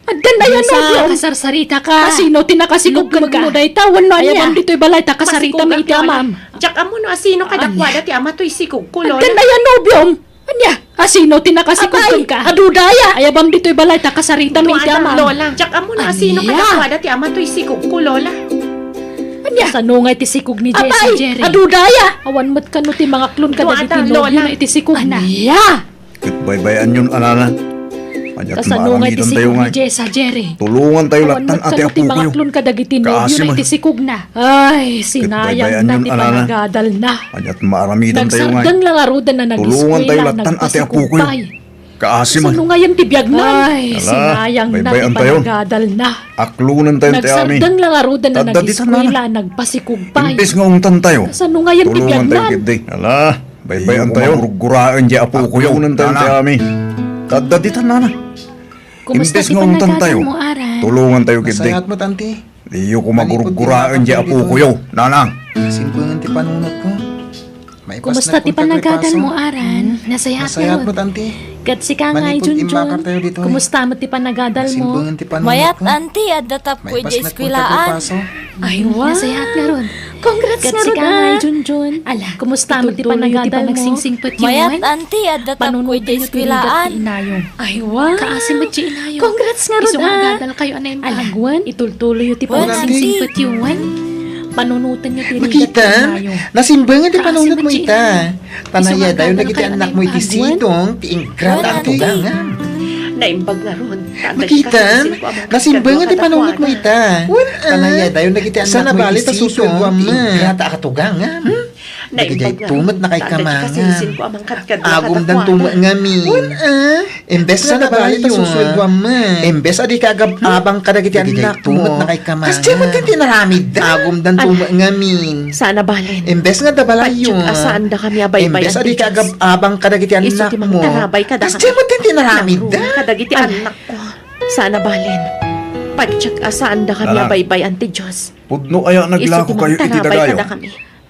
Addan aya nobiom? Kasarsarita ka. Kasino ti nakasikog kenka? Lukmegmo dayta wenno ania? Ayabam ditoy balay ta kasaritam iti amam. Diak ammo no asino kadakuada ti ama toy sikogko, Lola. Addan aya nobiom? Ania? Asino ti nakasikog kenka? Apay, adudaya! Ayabam ditoy balay ta kasaritam iti ama. Lola, diak ammo no asino kadakuada ti ama toy sikogko, Lola. Ania? Kasano nga iti sikog ni Jessa, Jerry? Apay, adudaya! Awan met kano ti mangaklon kadagiti nobio na iti sikogna. Ania? Ket baybay-anyon a nanang. Kasano nga iti sikog ni Jessa, Jerry? Tulongantayo lattan a ti apokoyo. Awan met kano ti mangaklon kadagiti nobio na iti sikogna. Ay, sinayangna ti panagadalna. Ania't maaramidantayo ngay? Nagsardeng la ngaruden a nag-eskuela, nagpasikog pay. Kasano ngayen ti biagnan? Ay, sinayangna ti panagadalna. Aklonentayon ti amin. Nagsardeng la ngaruden a nag-eskuela, nagpasikog pay. Imbes nga ungtantayo, kasano ngayen ti biagnan? Ala, baybay-antayo. Gurguraen ti apokoyo. Aklonentayon ti amin. Adda ditan, nana. Kumusta ti panagadalmo, Aran? Tulongantayo ketdi. Nasayaat met, Auntie. Diyo koma gurguraen ti apokoyo, nanang. Simpengen ti panunotko. Kumusta ti panagadalmo, Aran? Nasayaat met, Auntie. Ket sika ngay, Junjun? Kumusta met ti panagadalmo? Mayat, Auntie, adda tapko idiay eskuelaan. Ay, wa. Nasayaat ngarud. Congrats ngarud, ah. Ket sika ngay, Junjun? Ala, kumusta met ti panagadalmo? Mayat, Auntie, adda tapko idiay eskuelaan. Ay, wa. Kaasi met ti inayong. Congrats ngarud, ah. Isu nga agadalkayo a naimbag wen. Itultuloyyo ti panagsingpetyo wen. Panunotenyo ti rigat ti inayong. Nasimbengen ti panunotmo ita. Panayadayon dagiti annakmo iti sidong ti ingrata a tugangan. Naimbag ngarud. Makita, nasimbengen ti panunotmo ita. Wen, ah. Panayadayon dagiti annakmo iti sidong ti ingrata a tugangan. Hmm? Dagiti tumet nakaikamanga. Agumdan tumet ngamin. Wen, ah. Imbes nga nabali ta susueldoam met. Imbes a dika agab-abang kadagiti annakmo. Tumet nakaikamanga. Kasdiay met ti inaramidda. Agumdan tumet ngamin. Saan a balen. Imbes nga dabalayyo. Patiek a saandakami a baybay-an ti Dios. Imbes a dika agab-abang kadagiti annakmo. Isu ti mangtarabay kadakami. Kasdiay met ti inaramidda. Kadagiti annakko. Saan a balen. Patiek a saandakami a baybay-an ti Dios. Pudno aya naglakokayo iti dagayo?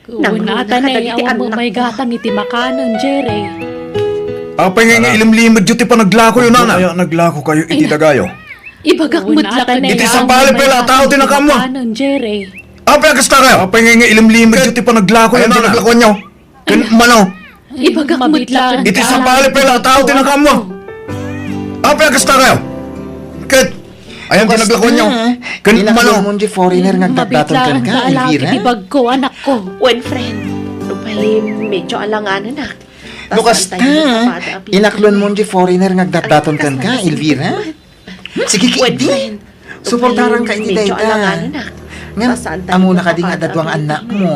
Wen, ata nay, awan met maygatang iti makanen, Jerry. Apay ngay nga ilimlimedyo ti panaglakoyo, nana? Pudno aya naglakokayo iti dagayo? Ibagak met la ket iti sabali pay la a tao ti nakaammo. Apay a kasta kayo? Apay ngay nga ilimlimedyo ti panaglakoyo, nana? Ken mano? Ibagak met la ket iti sabali pay la a tao ti nakaammo. Apay a kasta kayo? Ket ayan ti naglakoanyo. Ken mano? Inaklomo ti foreigner nga agdatdaton kenka, Elvira? Iti bagko, anakko. Wen, friend. Nupay medyo alanganenak. No kasta, inaklonmo ti foreigner nga agdatdaton kenka, Elvira? Sige ketdi. Suportaranka iti dayta. Ngem ammona kadi nga adda dua nga annakmo?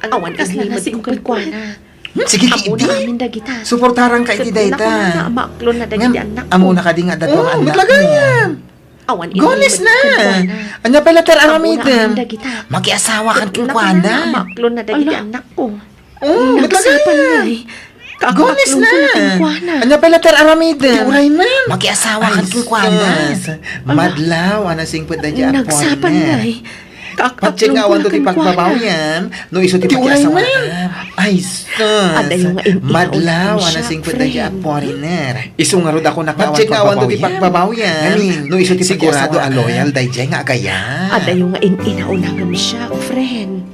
Awan kasla nga sikog kenkuana. Hmm, sige ketdi. Suportaranka iti dayta. Ngem ammona kadi nga adda dua nga annakmo? Awan. Gones na. Ania pay la ti ar-aramidem? Makiasawakan kenkuana. Amaklo na dagiti annakko. Oh, met la gayam. Gones na. Ania pay la ti ar-aramidem? Ti uray man. Makiasawakan kenkuana. Madlaw a nasingpet daydi a foreigner. Patiek nga awanto ti pagbabawiam no isu ti pakiasawaam. Ay, sus. Madlaw a nasingpet daydi a foreigner. Isu ngarud a kunak nga awan pagbabawiam no isu ti pakiasawaam. Sigurado a loyal daydiay nga agayam. Adayo nga in-inauna ngem siak, friend.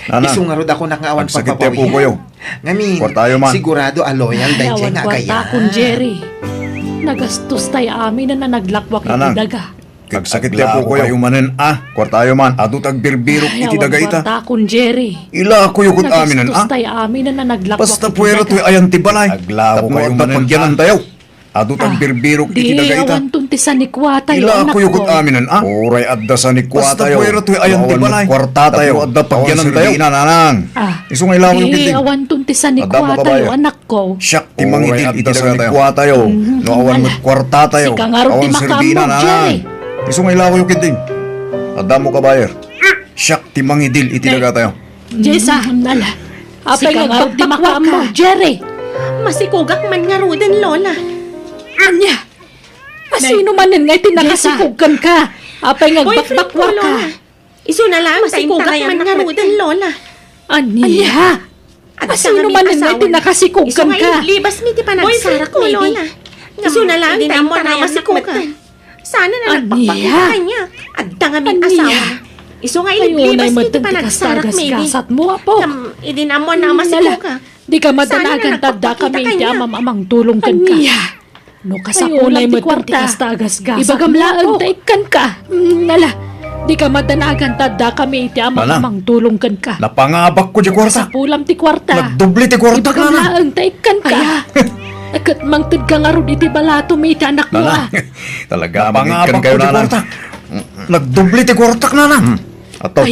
Nanang, isu ngarud a kunak nga awan pagbabawiam. Ngamin, sigurado a loyal daydiay nga agayam. Awan kuartakon, Jerry. Nagastos tay amin a naglakuak iti daga. Nagsakit ti apokoyo manen a. Kuartayo man, adu ti agbirbirok iti daga ita. Ay, awan kuartakon, Jerry. Ilakoyo ket aminen a. Nagastos tay amin a naglakuak iti daga. Basta puero toy ayan ti balay. Aglako kayo manen a. Tapno adda pagyanantayo. Adu ti agbirbirok iti daga ita. Awanton ti sanikuatayo, anakko. Ilakoyo ket aminen a. Uray adda sanikuatayo. Basta puero toy ayan ti balay. Tapno adda pagyanantayo. Tapno adda pagyanantayo. Awan serbina, nanang. Isu nga ilakoyo ketdi. Awanton ti sanikuatayo, anakko. Siak ti mangidil iti dagatayo. No awan met kuartatayo, awan serbina, nanang. Isu nga ilakoyo ketdi. Addamo ka, buyer. Siak ti mangidil iti dagatayo. Jessa, ala. Apay nga ngarud ti makaammo, Jerry? Masikogak man ngaruden, Lola. Ania? Asino manen nga iti nakasikog kenka? Apay nga agbakbakwarka? Isuna laeng ta inta nga ngaruden, Lola. Ania? Asino manen nga iti nakasikog kenka? Isu nga iniglibasmi ti panagsarakmi, Lola. Isuna laeng ta inta nga masikogan. Saan a nagpakpakita kaniak. Adda ngamin asawa. Isu nga iniglibasmi ti panagsarakmi. Ngem idi ammoanna a masikogak. Dika madanagan ta addakami iti amam-amang tulong kenka. Ania? No kasapulan met ti kasta a gasgasatmo. Ibagam laeng ta ikkanka. Mm, ala, dika madanagan ta addakami iti amam-amang tulong kenka. Napangabakko ti kuarta. Kasapulam ti kuarta. Nagdoble ti kuarta, Nana. Ibagam laeng ta ikkanka. Ket mangtedka ngarud iti balatom iti anakmo, Nana. Talaga, napangabakko ti kuarta. Nagdoble ti kuartak, Nana. Hmm. Ato.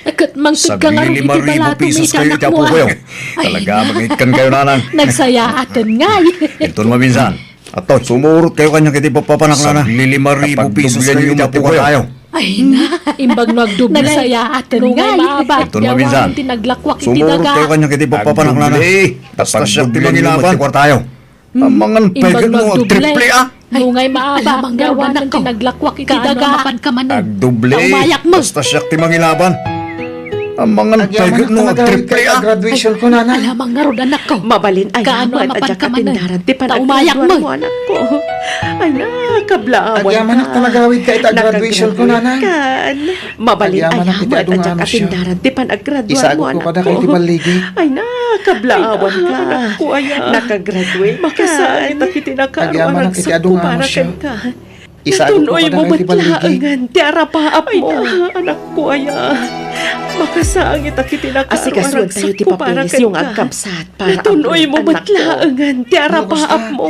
Ket mangtedka ngarud iti balatom iti anakmo, ah. Talaga, mangitkan kayo, Nanang. Nagsayaaten ngay. Inton maminsan. Ato, sumurot kayo kanya iti papanak, Nana. Sagli lima ribu pesos kayo iti apo kayo. Ay na, imbag no agdoble. Nagsayaaten ngay. Inton maminsan. Sumurot kayo kanya iti papanak, Nana. Basta siya ti mangilaban. Amangan peket no agtriple, ah. Nungay maabak, amangan ngarud, anak ko. Naglakwak iti daga. Agdoble. Umayak mo. Basta siak ti mangilaban. Amangan peket no agtriple, ah. Graduation ko, Nana. Amangan ngarud, anak ko. Mabalin a yaman, anak ko. Umayak mo. Ay na, kablaawan ka. Agyaman ak ta nagawid ka ita graduation ko, Nana. Mabalin a yaman, anak ko. Isagut ko kada kay ti balligi. Ay na, kablaawan ka. Ay na, anak ko, aya. Nakagraduate ka. Makasaan ita kiti nakaararagsak ko para kenka. Natunoy mo met laengen ti arapaap mo. Ay na, anak ko, aya. Makasaan ita kiti nakaararagsak ko para kenka. Asikasuentayo ti papeles yo nga agkabsat para abroad, anak ko. Natunoy mo met laengen ti arapaap mo.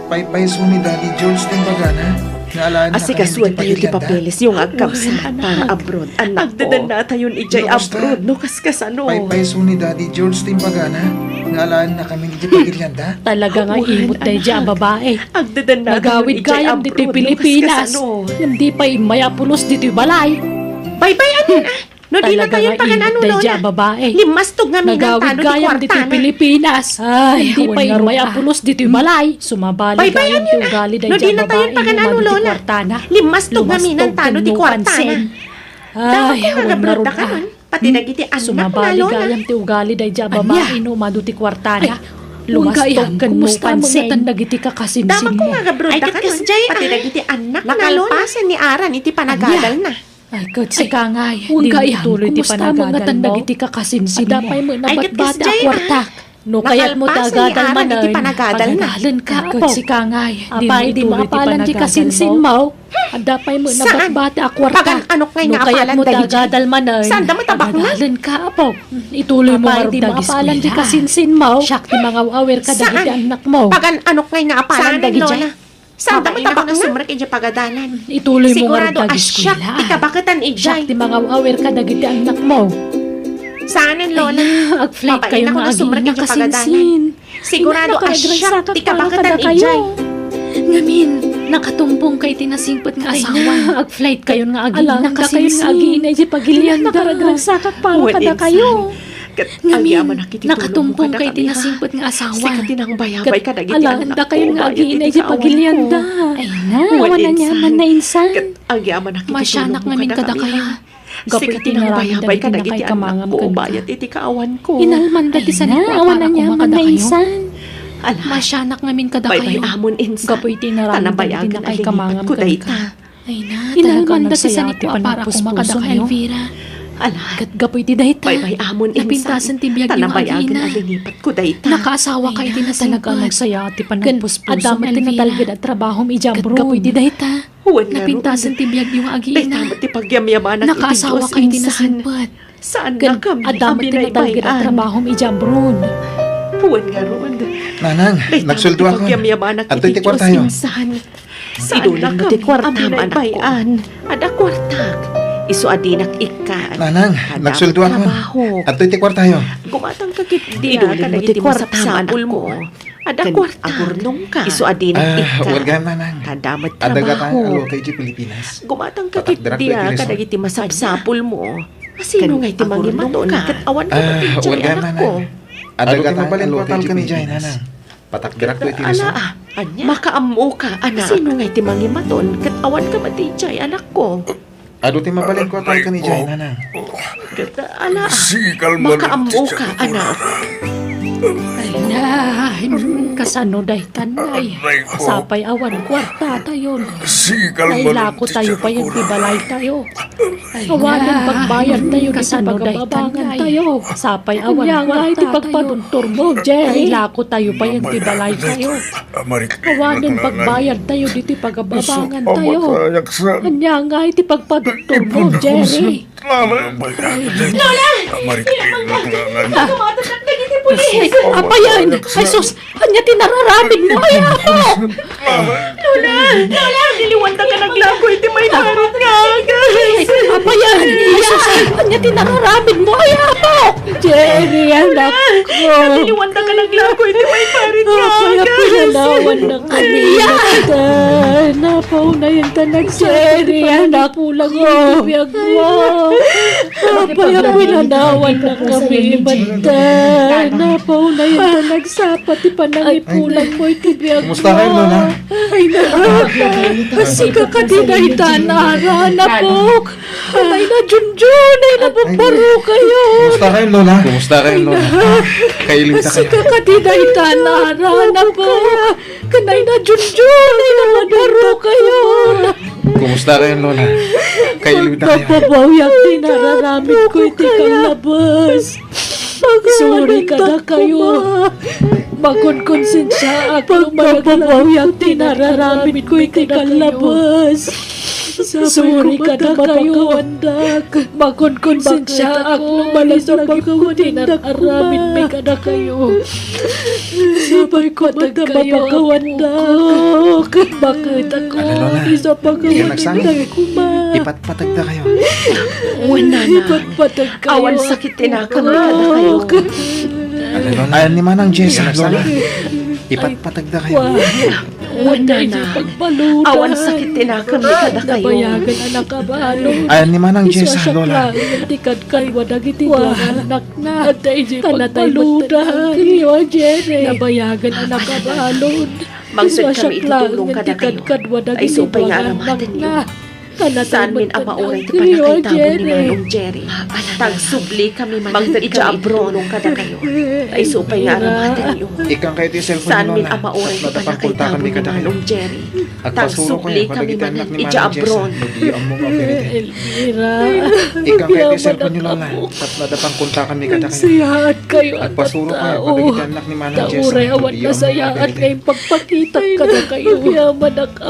Paypayso ni Daddy George ti imbagana nga alaenna kami iti pagilianda. Asikasuentayo ti papeles yo nga agkabsat para abroad, anak ko. Agdadannatayon idiay abroad no kaskasano. Paypayso ni Daddy George ti imbagana nga alaenna kami iti pagilianda. Talaga nga imot daydiay a babae. Agdadannatayon idiay abroad no kaskasano. Nagawid gayam ditoy Pilipinas. Ngem di pay immay a pulos ditoy balay. Baybay-anen, ah. No dinatayon pagan-ano, Lola? Limmasto ngamin tano ti kuartana. Nagawid gayam ditoy Pilipinas. Ay, di pay immay a pulos ditoy balay. Sumabali gayam ti ugali daydiay a babae no madu ti kuartana. Limmasto ngamin tano ti kuartana. Damo ko nga agabroad dakayon. Pati dagiti annakna, Lola. Sumabali gayam ti ugali daydiay a babae no madu ti kuartana. Lumastok ken no pansin. Damo ko nga agabroad dakayon. Pati dagiti annakna, Lola. Nakalpasen ni Aran iti panagadalna. Ay, ket sika ngay, dimo ituloy ti panagadalmo. Adda pay met nabatbati a kuartak. No kayatmo ti agadal manen, pagadalenka, apok. Ket sika ngay, dimo ituloy ti panagadalmo. Apay, di maapalan ti kasinsinmo. Adda pay met nabatbati a kuartak. No kayatmo ti agadal manen, pagadalenka, apok. Ituloy mo ngarud dagiti eskwela. Siak ti mangaw-awir kadagiti annakmo. Pagan-anok ngay nga apalan dagiti. Saan damo tabakna? Sumrek idiay pagadalan. Ituloy mo ngarud dagiti eskwela. Sigurado a siak ti kabaketan idiay. Siak ti mangaw-awir kadagiti annakmo. Saanen, Lola? Ay na, agflight kayo nga agiinna kasinsin. Sigurado a siak ti kabaketan idiay. Ngamin, nakatumpong kay ti nasingpet nga asawa. Ay na, agflight kayo nga agiinna kasinsin. Nakaragragsak para kadakayo. Ket agyamanak iti tulongmo kadakami. Ngamin, nakatumpong kay ti nasingpet nga asawa. Sika ti nangbayabay kadagiti annakko, bayat iti kaawanko. Ket alaendakayon nga agiinna iti pagilianda. Ay na, awan aniamanna, insan. Ket agyamanak iti tulongmo kadakami. Masianak ngamin kadakayo. Gapu iti nangbayabay kadagiti annakko, bayat iti kaawanko. Inalmanda ti sanikua para koma kadakayo. Ay na, awan aniamanna, insan. Masianak ngamin kadakayo. Baybay-amon, insan. Gapu iti inaramidmo iti nakaikamaangam kenka. Ay na, talaga nga nagsaya ti panagpuspusom, Elvira. Inalmanda ti sanikua para koma kadakayo. Ala, ket gapu iti dayta, baybay-amon, insan, napintasen ti biag yo nga agiinna. Nakaasawa ka iti nasingpet. Ay na, talaga nga nagsaya ti panagpuspusom, Elvira. Ken adda met ti natalged a trabahom idiay abroad. Ket gapu iti dayta, napintasen ti biag yo nga agiinna. Dayta met ti pagyamyamanak iti Dios, insan. Nakaasawa ka iti nasingpet. Ken adda met ti natalged a trabahom idiay abroad. Wen ngarud. Nanang, nagsueldoakon. Adtoy ti kuartayo. Idulem ti kuartam, anakko. Adda kuartak. Isu a dinak ikkan. Nanang, nagsueldoakon. Adtoy ti kuartayo. Gumatangka ketdi kadagiti masapsapulmo. Adda kuartak. Isu a dinak ikkan. Wen gayam, Nanang. Adda met trabaho. Adda gayam, Nanang. Gumatangka ketdi kadagiti masapsapulmo. Asino ngay ti mangimaton ket awan ka met idiay, anakko? Adu ti mabalin ko a talken idiay, Nanang. Patakderakto iti liso. Ala, ania? Makaammoka, anak. Asino ngay ti mangimaton ket awan ka met idiay, anakko? Adu ti mabalin ko a talken idiay, Nanang. Ket, ala, makaammoka, anak. Ay, kasano daytan, ay? Aray ko. Sapay awan kuartatayon. Sige, kalma lang, Teacher Cora. Ay, ilako tayo pay ti balaytayo. Awanen pagbayadtayo ditoy pagababangantayo. Sapay awan kuartatayo. Ania ngay ti pagpadurturmo, Jerry? Ay, ilako tayo pay ti balaytayo. Awanen pagbayadtayo ditoy pagababangantayo. Ania ngay ti pagpadurturmo, Jerry? Lola! Lola! Ipagamatennak dagiti pulis! Ay, apayan! Ay, sus! Ania ti nararamidmo? Ay, apo! Lola! Lola! Niliwantaka naglago iti maiparit nga agas! Ay, apayan! Ay, sus! Ania ti nararamidmo? Ay, apo! Jerry, anak ko! Niliwantaka naglago iti maiparit nga agas! Apay a pinanawannak kami, Matan? Apaw na yun ta nagsabi. Jerry, anak ko! Apay a pinanawannak kami, Matan? Apaw na yun ta nagsapa ti panangipulanmo iti biagmo. Kumusta kayo, Lola? Ay, na. Sika kadi daytan, Ara, napok. Ay, na, Junjun, ay, nababaro kayo. Kumusta kayo, Lola? Kumusta kayo, Lola? Ay, na. Kailiw ta kayo. Sika kadi daytan, Ara, napok. Kanay na, Junjun, ay, nababaro kayo. Kumusta kayo, Lola? Kailiw ta kayo. Napabawiak ti nararamid ko iti kallabes. Sorry kadakayo. Makonkonsensiaak no malaglag ti nararamid ko iti kallabes. Sorry kadakayo. Makonkonsensiaak no malaglag ti nararamidmi kadakayo. Sapay ko matagkayo. Bakit ako? Ala, Lola. Iso pa kayo. Iyan nagsangit. Ipatpatagda kayo. Wen, nana. Ipatpatag kayo. Awan sakit ti nakam kadakayo. Ala, Lola. Ayan ni Manang Jessa, Lola. Ipatpatagda kayo. Wen, nana. Awan sakit ti nakam kadakayo. Nabayagan a nakabalon. Ayan ni Manang Jessa, Lola. Ti kadkadwa dagiti duanak na. Adda idiay pagbaludan. Nabayagan a nakabalon. Mangted kami iti tulong kadakayo. Ay, isu pay nga aramatenyo. Saanmin a mauray ti pannakaitabon ni Manong Jerry. Ta agsubli kami man idiay abron kadakayo. Ay, isu pay nga aramatenyo. Ikkan kayo ti cellphone ni Lola. Saanmin a mauray ti pannakaitabon ni Manong Jerry. Ta agsubli kami man idiay abron. Elvira. Ikkan kayo ti cellphone ni Lola. Tapno adda pangkontakan mi kadakayo. Agpasuro kayo kadagiti annak ni Manang Jessa. Uray awan nasayaat nga impagpakitak kadakayo.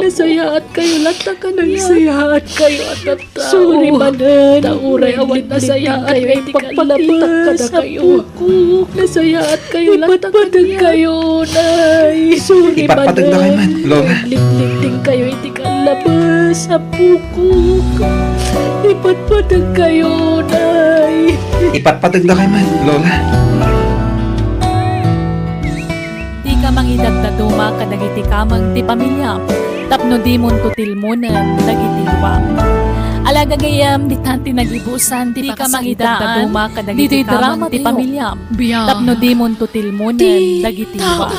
Nasayaat kayo latta kaniak. Nasayaat kayo a tattao. Sorry manen. Ta uray awan nasayaat nga impagpakitak kadakayo. Nasayaat kayo latta kaniak. Ipatpatag kayo, nay. Sorry manen. Ipatpatag na kayo, man. Lola. Ligligting kayo iti kallabes, apokok. Ipatpatag kayo, nay. Ipatpatag na kayo, man, Lola. Dika mangidagdaduma kadagiti kameng ti pamiliam, tapno dimonto tilmonen dagiti ruam. Ala gagayyem, ditan ti nagibusan ti pakasaritaan ditoy drama ti pamiliam, tapno dimonto tilmonen dagiti ruam.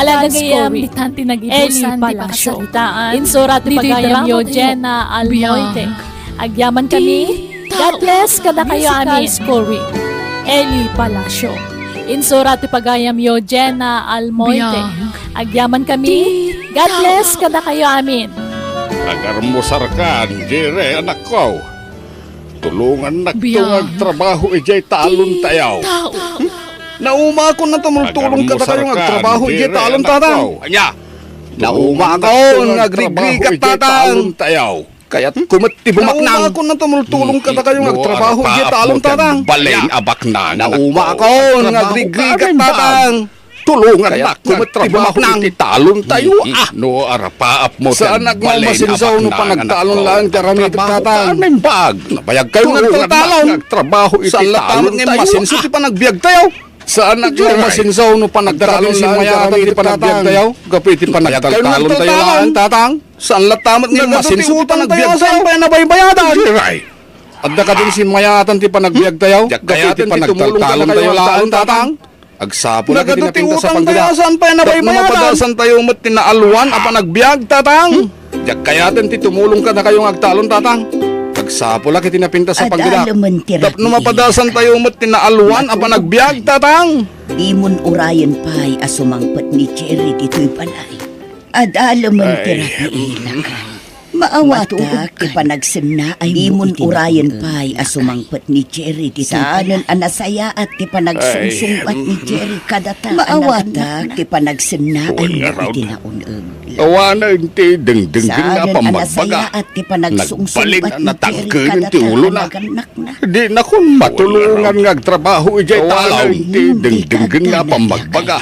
Ala gagayyem, ditan ti nagibusan ti pakasaritaan. Insura ti pagayamyo, Jenna Almoite. Agyaman kami. God bless kadakayo amin. Story, Eli Palacio. Insura ti pagayamyo, Jenna Almoite. Agyaman kami. God bless kadakayo amin. Agarmusarkan, Jere, anakko. Tulongannakto nga agtrabaho idiay talontayo. Naumaakon a tumultulong kadakayo nga agtrabaho idiay talon, Tatang. Ania? Naumaakon nga agrigrigat, Tatang. Kayatko met ti bumaknang. Naumaakon a tumultulong kadakayo nga agtrabaho idiay talon, Tatang. Balin a baknang. Naumaakon nga agrigrigat, Tatang. Tulongannakto met ti bumaknang iti talontayo, ah. No arapaap mo ti agbalin a baknang, anak ko. Saanak nga umasinsaw no panagtalon laeng ti aramidek, Tatang. Nabayag kayo nga agtaltalon. Agtrabaho iti talontayo, ah. Saan latta met nga umasinsaw ti panagbiagtayo. Saanak nga umasinsaw no panagtalon laeng ti aramidek, Tatang. Gapu iti panagtaltalontayo laeng, Tatang. Saan latta met nga umasinsaw ti panagbiagtayo. Saan pay a nabaybayadan? Jeray. Adda kadin simmayaatan ti panagbiagtayo. Gapu iti panagtaltalontayo laeng, Tatang. Agsapulak iti napintas a panggida. Saan pay a nabaybayadan? Tapno mapadasantayo met ti naalwan a panagbiag, Tatang. Diak kayaten ti tumulong kadakayo nga agtalon, Tatang. Agsapulak iti napintas a panggida. Tapno mapadasantayo met ti naalwan a panagbiag, Tatang. Dimon urayen pay a sumangpet ni Jerry ditoy balay. Adalemen ti rabii, lakan. Maawatak ti panagsennaaymo iti naun-eg. Dimon urayen pay a sumangpet ni Jerry ditoy balay. Saanen a nasayaat ti panagsungsungbat ni Jerry kadata a nagnak-nak. Maawatak ti panagsennaaymo iti naun-eg. Awanen ti dengdenggenna a pammagbaga. Nagbalin a natangken ti ulona. Dinakon matulongan nga agtrabaho idiay talon. Awanen ti dengdenggenna a pammagbaga.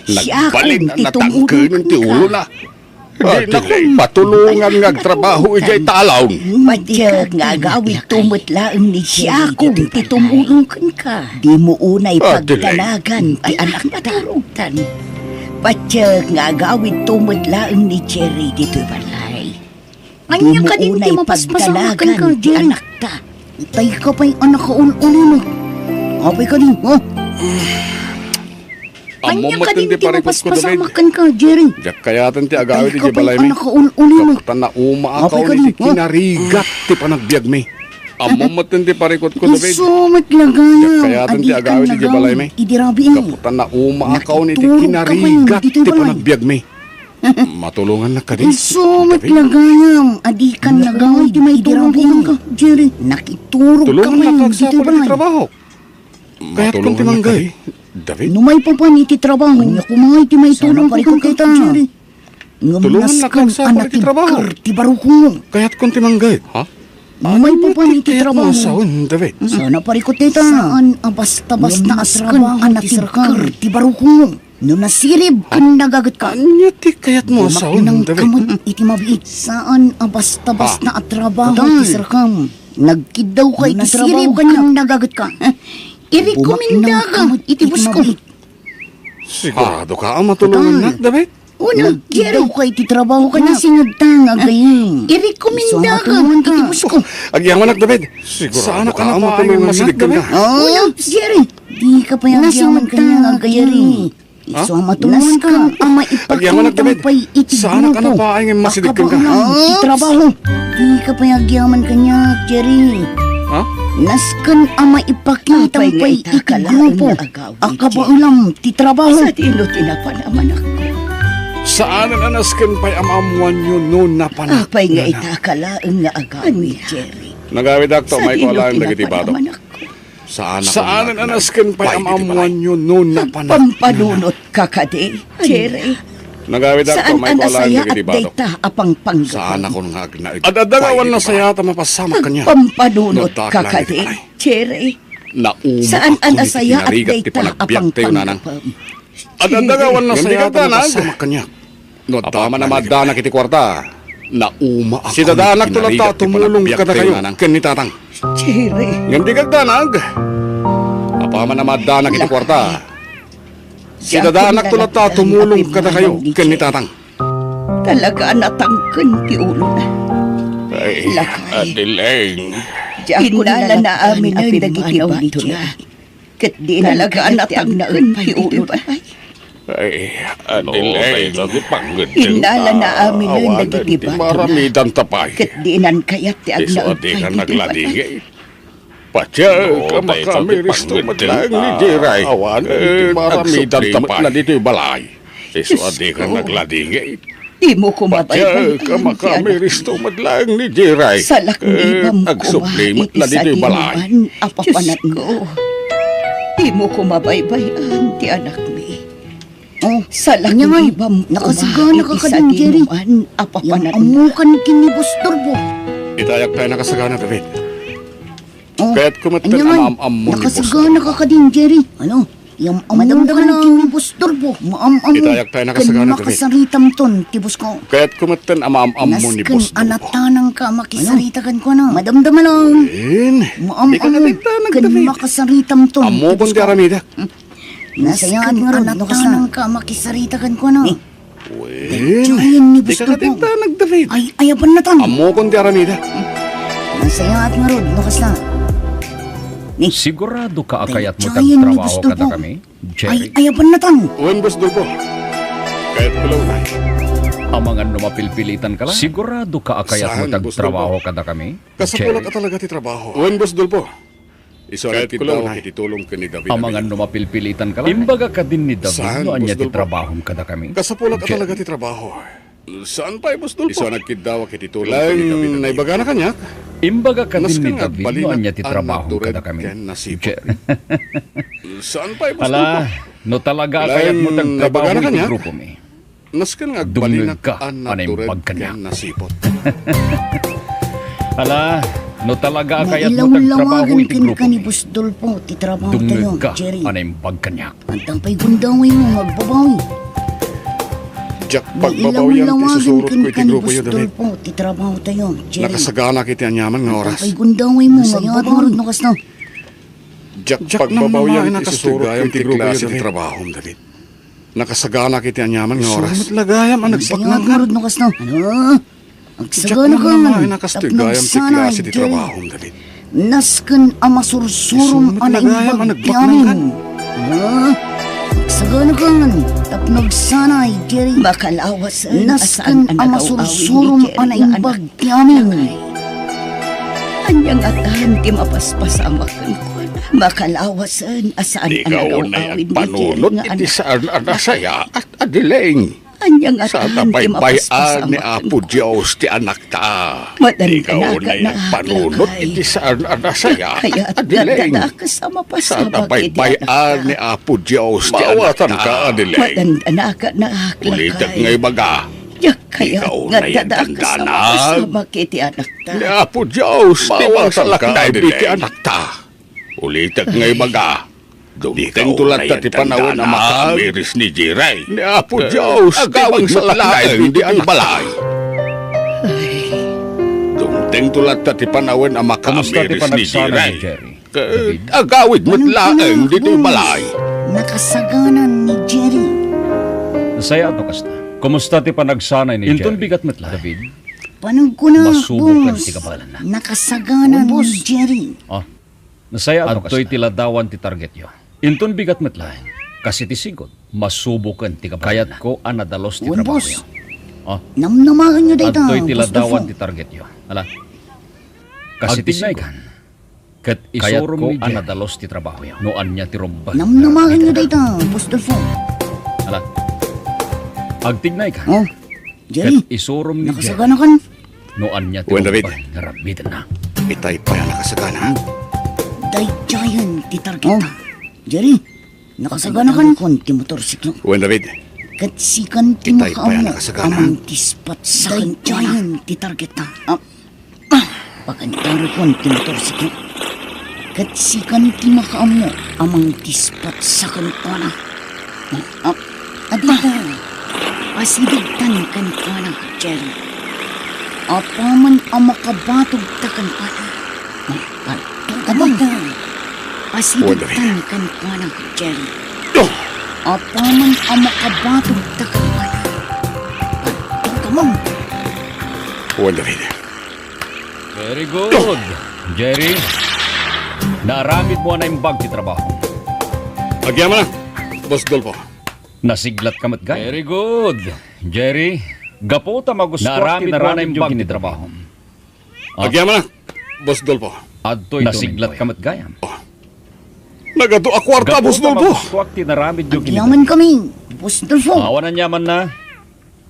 Nagbalin a natangken ti ulona. Dinakon matulongan nga agtrabaho idiay talon. Patiek nga agawidto met laeng ni Jerry ditoy balay. Siakon ti tumulong kenka. Dimo unay pagdanagan ti anakta. Patiek nga agawidto met laeng ni Jerry ditoy balay. Ania kadin ti mapaspasamak kenka, Jerry? Itay ka pay a nakaul-ulimek. Apay kadi, ha? Ania kadin ti mapaspasamak kenka, Jerry? Diak kayaten ti agawid idiay balaymi. Itay ka pay a nakaul-ulimek. Gapu ta naumakaon iti kinarigat ti panagbiagmi. Ammom metten ti parikutko, David. Isu met la gayam, adi kan nagaw idi rabii. Gapu ta naumakaon iti kinarigat ti panagbiagmi. Matulongannak kadi, David? Isu met la gayam, adi kan nagaw idi rabii. Nakiturog ka pay ditoy balay. Tulongannak nga agsapul iti trabaho. Kayatkon ti manggay, David. No maipapan iti trabaho, ania koma ti maitulongko kenka, Jerry? Ngem nasken a natigker ti barukongmo. Kayatkon ti manggay. Ha? No maipapan iti trabaho, David. Saan a parikut dayta. Saan a basta-basta a trabaho ti sirkam. Ngem nasken a natigker ti barukongmo. No nasirib ken nagagetka. Ania ti kayatmo a sawen, David? Bumaknangka met iti mabiit. Saan a basta-basta a trabaho ti sirkam. Nagkiddawka iti trabaho ken nagagetka. Irekomendaka iti bosko. Siguradoka a matulongannak, David? Una, Jerry. Nagkiddawka iti trabaho ken nasingadta nga agayam. Irekomendaka iti bosko. Agyamanak, David. Siguradoka a matulongannak, David? Una, Jerry. Dika pay agyaman kaniak, Jerry. Isu a matulonganka a maipakita pay iti grupo a kabaelam ti trabaho. Dika pay agyaman kaniak, Jerry. Ha? Nasken a maipakita pay iti grupo a kabaelam ti trabaho. Sadino ti napan a manakko? Saanen a nasken pay a maammoanyo no napanak. Apay nga ita ka laeng nga agawid, Jerry? Nagawidak to, maiko alaen dagiti badok. Saanen a nasken pay a maammoanyo no napanak. Pampanunotka kadi, Jerry? Nagawidak to, maiko alaen dagiti badok. Saanakon nga agnaed. Ad-adda nga awan nasayaat a mapasamak kaniak. Pampanunotka kadi, Jerry? Saan a nasayaat dayta a pangpanggepem? Ad-adda nga awan nasayaat a mapasamak kaniak. No apaman a maaddanak iti kuarta, nauma a sidadaanakto latta a tumulong kadakayo ken ni Tatang. Jerry. Ngem dika agdanag. Apaman a maaddanak iti kuarta, sidadaanakto latta a tumulong kadakayo ken ni Tatang. Talaga a natangken ti ulona. Ay, Adeleng. Innalana aminen dagiti batona. Ket dinan kayat ti agnaed pay ditoy balay. Ay, Adeleng. Innalana aminen dagiti batona. Ket dinan kayat ti agnaed pay ditoy balay. Patiek a makamiris met laeng ni Jerry. Awan ti maramidan ta pay ditoy balay. Isu a dika nagladingit. Dimo koma baybay-an ti anakmi. Patiek a makamiris met laeng ni Jerry. Salaknibam koma iti sadinoman a papananmo. Dimo koma baybay-an ti anakmi. Oh, salaknibam koma iti sadinoman a papananmo. Nakasagana ka kadin, Jerry. Ammokan ken ni Boss Turbo. Itayak tayo nakasagana, David. Oh, kayatko met ken maam-ammo ni Boss Turbo. Nakasagana ka kadin, Jerry. Ano? Yam-ammo ka na ken ni Boss Turbo. Maam-ammo ken makasaritam ton ti bosko. Kayatko met ken maam-ammo ni Boss Turbo. Nasken a natanangka a makisarita kenkuana. Madamdama lang. Wen, maam-ammo ken makasaritam ton ti bosko. Ammokon ti aramidek. Nasayaat ngarud no kasla. Nasayaat ngarud no kasla. Wen, dika katintanag, David. Ay, ayaban natan. Ammokon ti aramidek. Nasayaat ngarud no kasla. Sigurado ka a kayatmo ti agtrabaho kadakami, Jerry? Ay, ayaban natan. Wen, Boss Dulfo. Kayatko la unay. Amangan no mapilpilitan ka la. Sigurado ka a kayatmo ti agtrabaho kadakami, Jerry? Kasapulan a talaga ti trabaho. Wen, Boss Dulfo. Isu a nagkiddawak iti tulong ken ni David. Amangan no mapilpilitan ka laeng. Imbaga kadin ni David no ania ti trabahom kadakami. Kasapulat a talaga ti trabaho. Saan pay, Boss Dolpo? Isu a nagkiddawak iti tulong ken ni David. Naibagana kaniak. Imbaga kadin ni David no ania ti trabahom kadakami. Saan pay, Boss Dolpo? Ala, no talaga a kayatmo ti agtrabaho iti grupomi. Nasken nga agbalin a naimbag kaniak. Ala, no talaga a kayatmo ti agtrabaho iti grupomi. Dungngegka a naimbag kaniak. Adda pay gundawaymo nga agbabawi. Diak pagbabawian ti isusurotko iti grupoyo, David. Nakasaganak iti aniaman nga oras. Adda pay gundawaymo nga agbabawi. Diak pagbabawian ti isusurotko iti grupoyo, David. Nakasaganak iti aniaman nga oras. Isu met la gayam a nagbaknang. Agsaganakan, tapno agsanay, Jerry. Nasken a masursurom a naimbag ti amin. Agsaganakan, tapno agsanay, Jerry. Nasken a masursurom a naimbag ti amin. Ania ngatan ti mapaspasamak kenkuana? Makalawasen a saan a nagaw-awid ni Jerry nga anak. Ikaw unay agpanunot iti saan a nasayaat, Adeleng. Ania ngatan ti mapaspasamak kenkuana? Saan a baybay-an ni Apo Dios ti anakta. Ikaw unay agpanunot iti saan a nasayaat, Adeleng. Saan a baybay-an ni Apo Dios ti anakta. Madandanak, lakay. Ulitek nga ibaga. Diak kayat nga adda dakes a mapasamak iti anakta. Ni Apo Dios ti mangsalaknay iti anakta. Ulitek nga ibaga, dumtengto latta ti panawen a makaamiris ni Jerry. Ni Apo Dios ti mangsalaknay iti balay. Dumtengto latta ti panawen a makaamiris ni Jerry. Ket agawid met laeng ditoy balay. Nakasaganan ni Jerry. Nasayaat no kasta. Kumusta ti panagsanay ni Jerry? Inton bigat met laeng, David. Panagkuna, boss. Masuboken ti kabaelanna. Nakasaganan ni Jerry. Ah, nasayaat no kasta. Adtoy ti ladawan ti targetyo. Inton bigat met laeng, kas iti sigud, masuboken ti kabaelanna. Kayatko a nadalus ti trabahoyo. Ah, namnamaenyo dayta, boss Dolfo. Adtoy ti ladawan ti targetyo. Ala. Kas iti sigud. Ket isurommi a nadalus ti trabahoyo no ania ti rumbeng. Namnamaenyo dayta, Boss Dolfo. Ala. Agtignaykan. Oh, Jerry. Ket isurommi, Jerry. Nakasaganakan? No ania ti rumbeng nga aramidenna. Itay pay a nakasagana. Daydiayen ti targeta. Oh, Jerry. Nakasaganakan? Kon ti motorsiklo. Wen, David. Ket sikan ti makaammo a mangtispat saken. Daydiayen ti targeta. Ah, Pagantarekon ti motorsiklo. Ket sikan ti makaammo a mangtispat sa kenkuana. Ah, adda. Pasidegtan kenkuana, Jerry. Apaman a makabatogta kenkuana. Adda. Pasidegtan kenkuana, Jerry. Apaman a makabatogta kenkuana. Adda. Wen, David. Very good, Jerry. Naaramidmo a naimbag ti trabaho. Agyamanak, Boss Dolfo. Nasiglatka met gayam. Very good, Jerry. Gapu ta magustuak ti naaramidyo ken ni Jerry. Agyamanak, Boss Dolfo. Adtoy ti nasiglatka met gayam. Nagadu a kuarta, Boss Dolfo. Gapu ta magustuak ti naaramidyo ken ni Jerry. Agyamankami, Boss Dolfo. Awan aniamanna.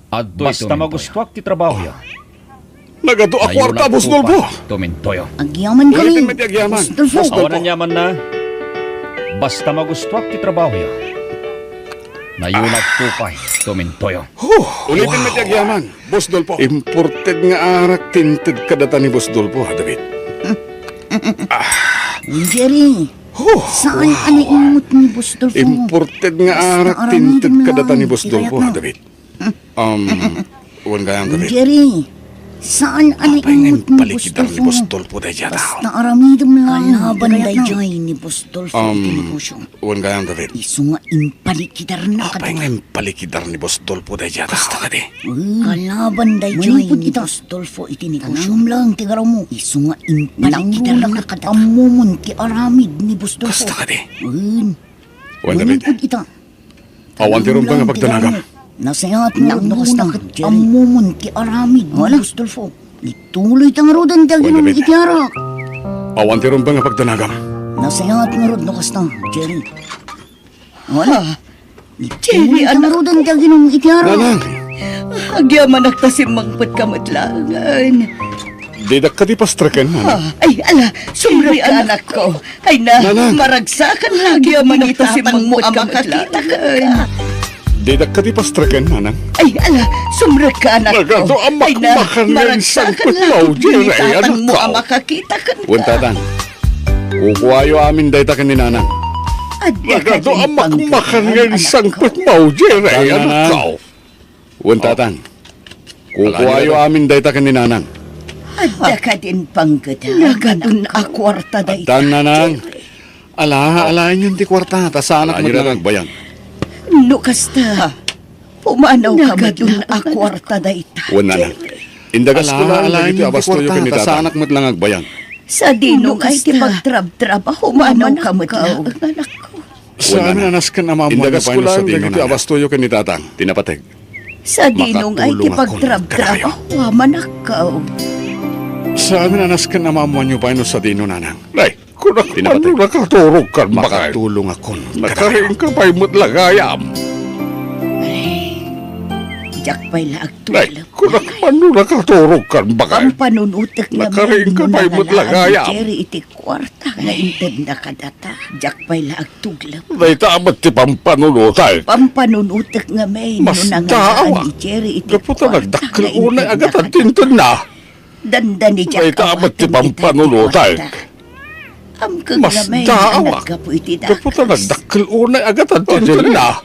Adtoy, basta magustuak ti trabahoyo. Nagadu a kuarta, Boss Dolfo. Tumintoyo. Agyamankami, Boss Dolfo. Awan aniamanna. Basta magustuak ti trabahoyo. Nayonakto pay, tumintoyo. Huh, ulitem met ti agyaman, Boss Dolfo. Imported nga arak ti inted kadata ni Boss Dolfo, ha, David. Jerry, saan a naimut ni Boss Dolfo? Imported nga arak ti inted kadata ni Boss Dolfo, ha, David. Um, wen gayam, David. Jerry, saan a naimut ni Boss Dolfo? Basta aramidem laeng. Kalaban daydiay ni Boss Dolfo iti negosyo. Wen gayam, David. Isu nga impalikidarna kadata. Apay nga impalikidar ni Boss Dolfo daydiay a tao? Kasta kadi. Kalaban daydiay ni Boss Dolfo iti negosyo. Kanam laeng ti garawmo. Isu nga impalikidarna kadata. Ammomon ti aramid ni Boss Dolfo. Kasta kadi. Wen. Wen, David. Ita. Awan ti rumbeng a pagdanagam. Nasayaat ngarud no kasta, Jerry. Ammomon ti aramid ni Boss Dolfo. Ituloyta ngaruden ti aginom iti arak. Awan ti rumbeng a pagdanagam. Nasayaat ngarud no kasta, Jerry. Wala. Ah, Jerry, anak. Ngaruden ti aginum iti ara. Nanang. Agyamanak ta simmangpetka met laengen. Didak kadi pastreken, Nanang. Ah, ay, ala, sumrek ka, anak ko. Ay na, Nanang. Maragsakan lagi a managtasimangmo a makakitakan. Didak kadi pastreken, Nanang. Ay, ala, sumrek ka, anak ko. Nagado a makmakan nga insangpetmo, Jerry, anak ko. Wen, Tatang. Kukuayo amin dayta ken ni Nanang. Nagado a makmakan nga insangpetmo, Jerry, anak ko. Wen, Tatang. Kukuayo amin dayta ken ni Nanang. Adda kadin panggedam. Nagadun a kuarta dayta. Addan, Nanang. Ala, alaenyon ti kuarta, ta saanak met lang agbayag. No kasta, pumanawka met lang a kuarta dayta. Wen, Nanang. Indagas ko lang dagiti abastoyo ken ni Tatang. Sadino nga iti pagtrabtrabaho, pumanawka met lang, anakko. Saan a nasken a maammoanyo pay no sadino, Nanang. Indagas ko lang dagiti abastoyo ken ni Tatang. Ti napateg. Sadino nga iti pagtrabtrabaho, anakko. Saan a nasken a maammoanyo pay no sadino, Nanang. Nay, kunak man no nakaturogkan, bakay. Makatulongakon. Nakariingka pay met la gayam. Ay, diak pay la agtuglep. Nay, kunak man no nakaturogkan, bakay. Pampanunotek ngamin no nangalaan ni Jerry iti kuarta nga intedna kadata. Diak pay la agtuglep. Dayta met ti pampanunotek. Pampanunotek ngamin no nangalaan ni Jerry iti kuarta nga intedna kadata. Masdaawak. Gapu ta nagdakkel unay a gatad ti intedna. Dandani diak awaten dayta iti kuarta. Amkek ngamin a naggapu iti dakes. Masdaawak. Gapu ta nagdakkel unay a gatad ti intedna.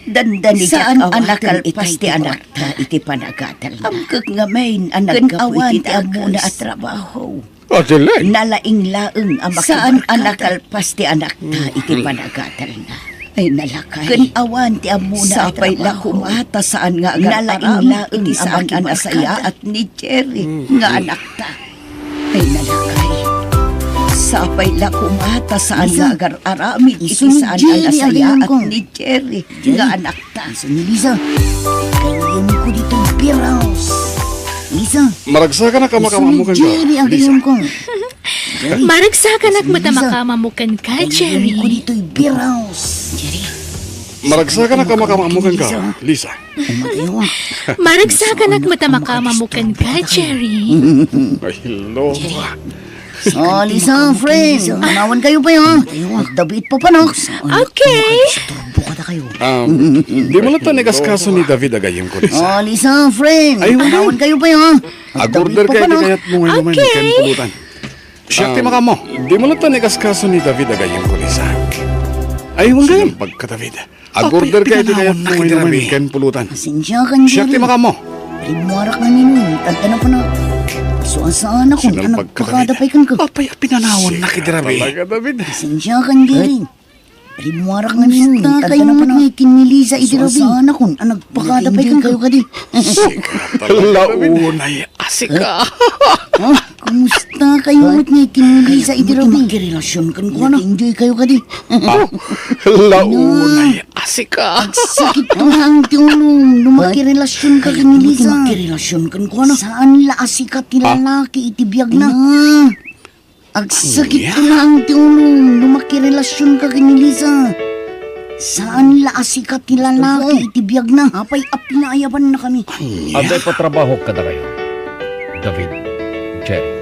Dandani diak awaten itay ti kuarta iti panagatalna. Amkek ngamin a naggapu iti dakes. Ken awan ti ammona a trabaho. Nalaing laeng a makibarkada. Saan a nakalpas ti anakta iti panagatalna. Ay, nalakay. Ken awan ti ammona a trabaho. Sapay la koma ta saan nga agar-aramid iti saan a nasayaat ni Jerry nga anakta. Ay, nalakay. Sapay la koma ta saan nga agar-aramid iti saan a nasayaat ni Jerry nga anakta. Isu ni Liza. Gayemko ditoy beer house. Liza. Maragsakanak a makamammo kenka, Liza. Isu ni Jerry a gayemko. Jerry. Maragsakanak met a makamammo kenka, Jerry. Gayemko ditoy beer house. Jerry. Maragsakanak a makamammo kenka, Liza. Maragsakanak met a makamammo kenka, Jerry. Ay, hello. O, Liza, friend, manawankayo pay, ha? Agdabiit papanok. Okay. Um, dimo latta ni kaskaso ni David a gayemko, Liza. O, Liza, friend, manawankayo pay, ha? Agorder ka iti kayatmo nga inumen ken pulutan. Siak ti makaammo. Dimo latta ni kaskaso ni David a gayemko, Liza. Ay, wen gayam. Pagka David. Agorder ka iti kayatmo nga inumen ken pulutan. Pasensiakan, Jerry. Siak ti makaammo. Rimmuarak nga inumen, tadta na pano. Suasaanakon a nagpakada pay kenka. Apay a pinanawannak iti rabii? Talaga, David. Pasensiakan, Jerry. Rimmuarak nga inumen, tadta na pano. Kayo met nga ken ni Liza iti rabii. Suasaanakon a nagpakada pay kenka. Kayo kadi. Launay a sika. Ha? Kumusta kayo met nga ken ni Liza iti rabii? Makirelasyon kenkuana. Nag-enjoy kayo kadi. Ah, launay a sika. Agsakit to laeng ti ulom no makirelasyon ka ken ni Liza. Makirelasyon kenkuana. Saan la a sika ti lalaki iti biagna. Agsakit to laeng ti ulom no makirelasyon ka ken ni Liza. Saan la a sika ti lalaki iti biagna. Apay a pinaayabannakami. Adda ipatrabahok kadakayo, David, Jerry.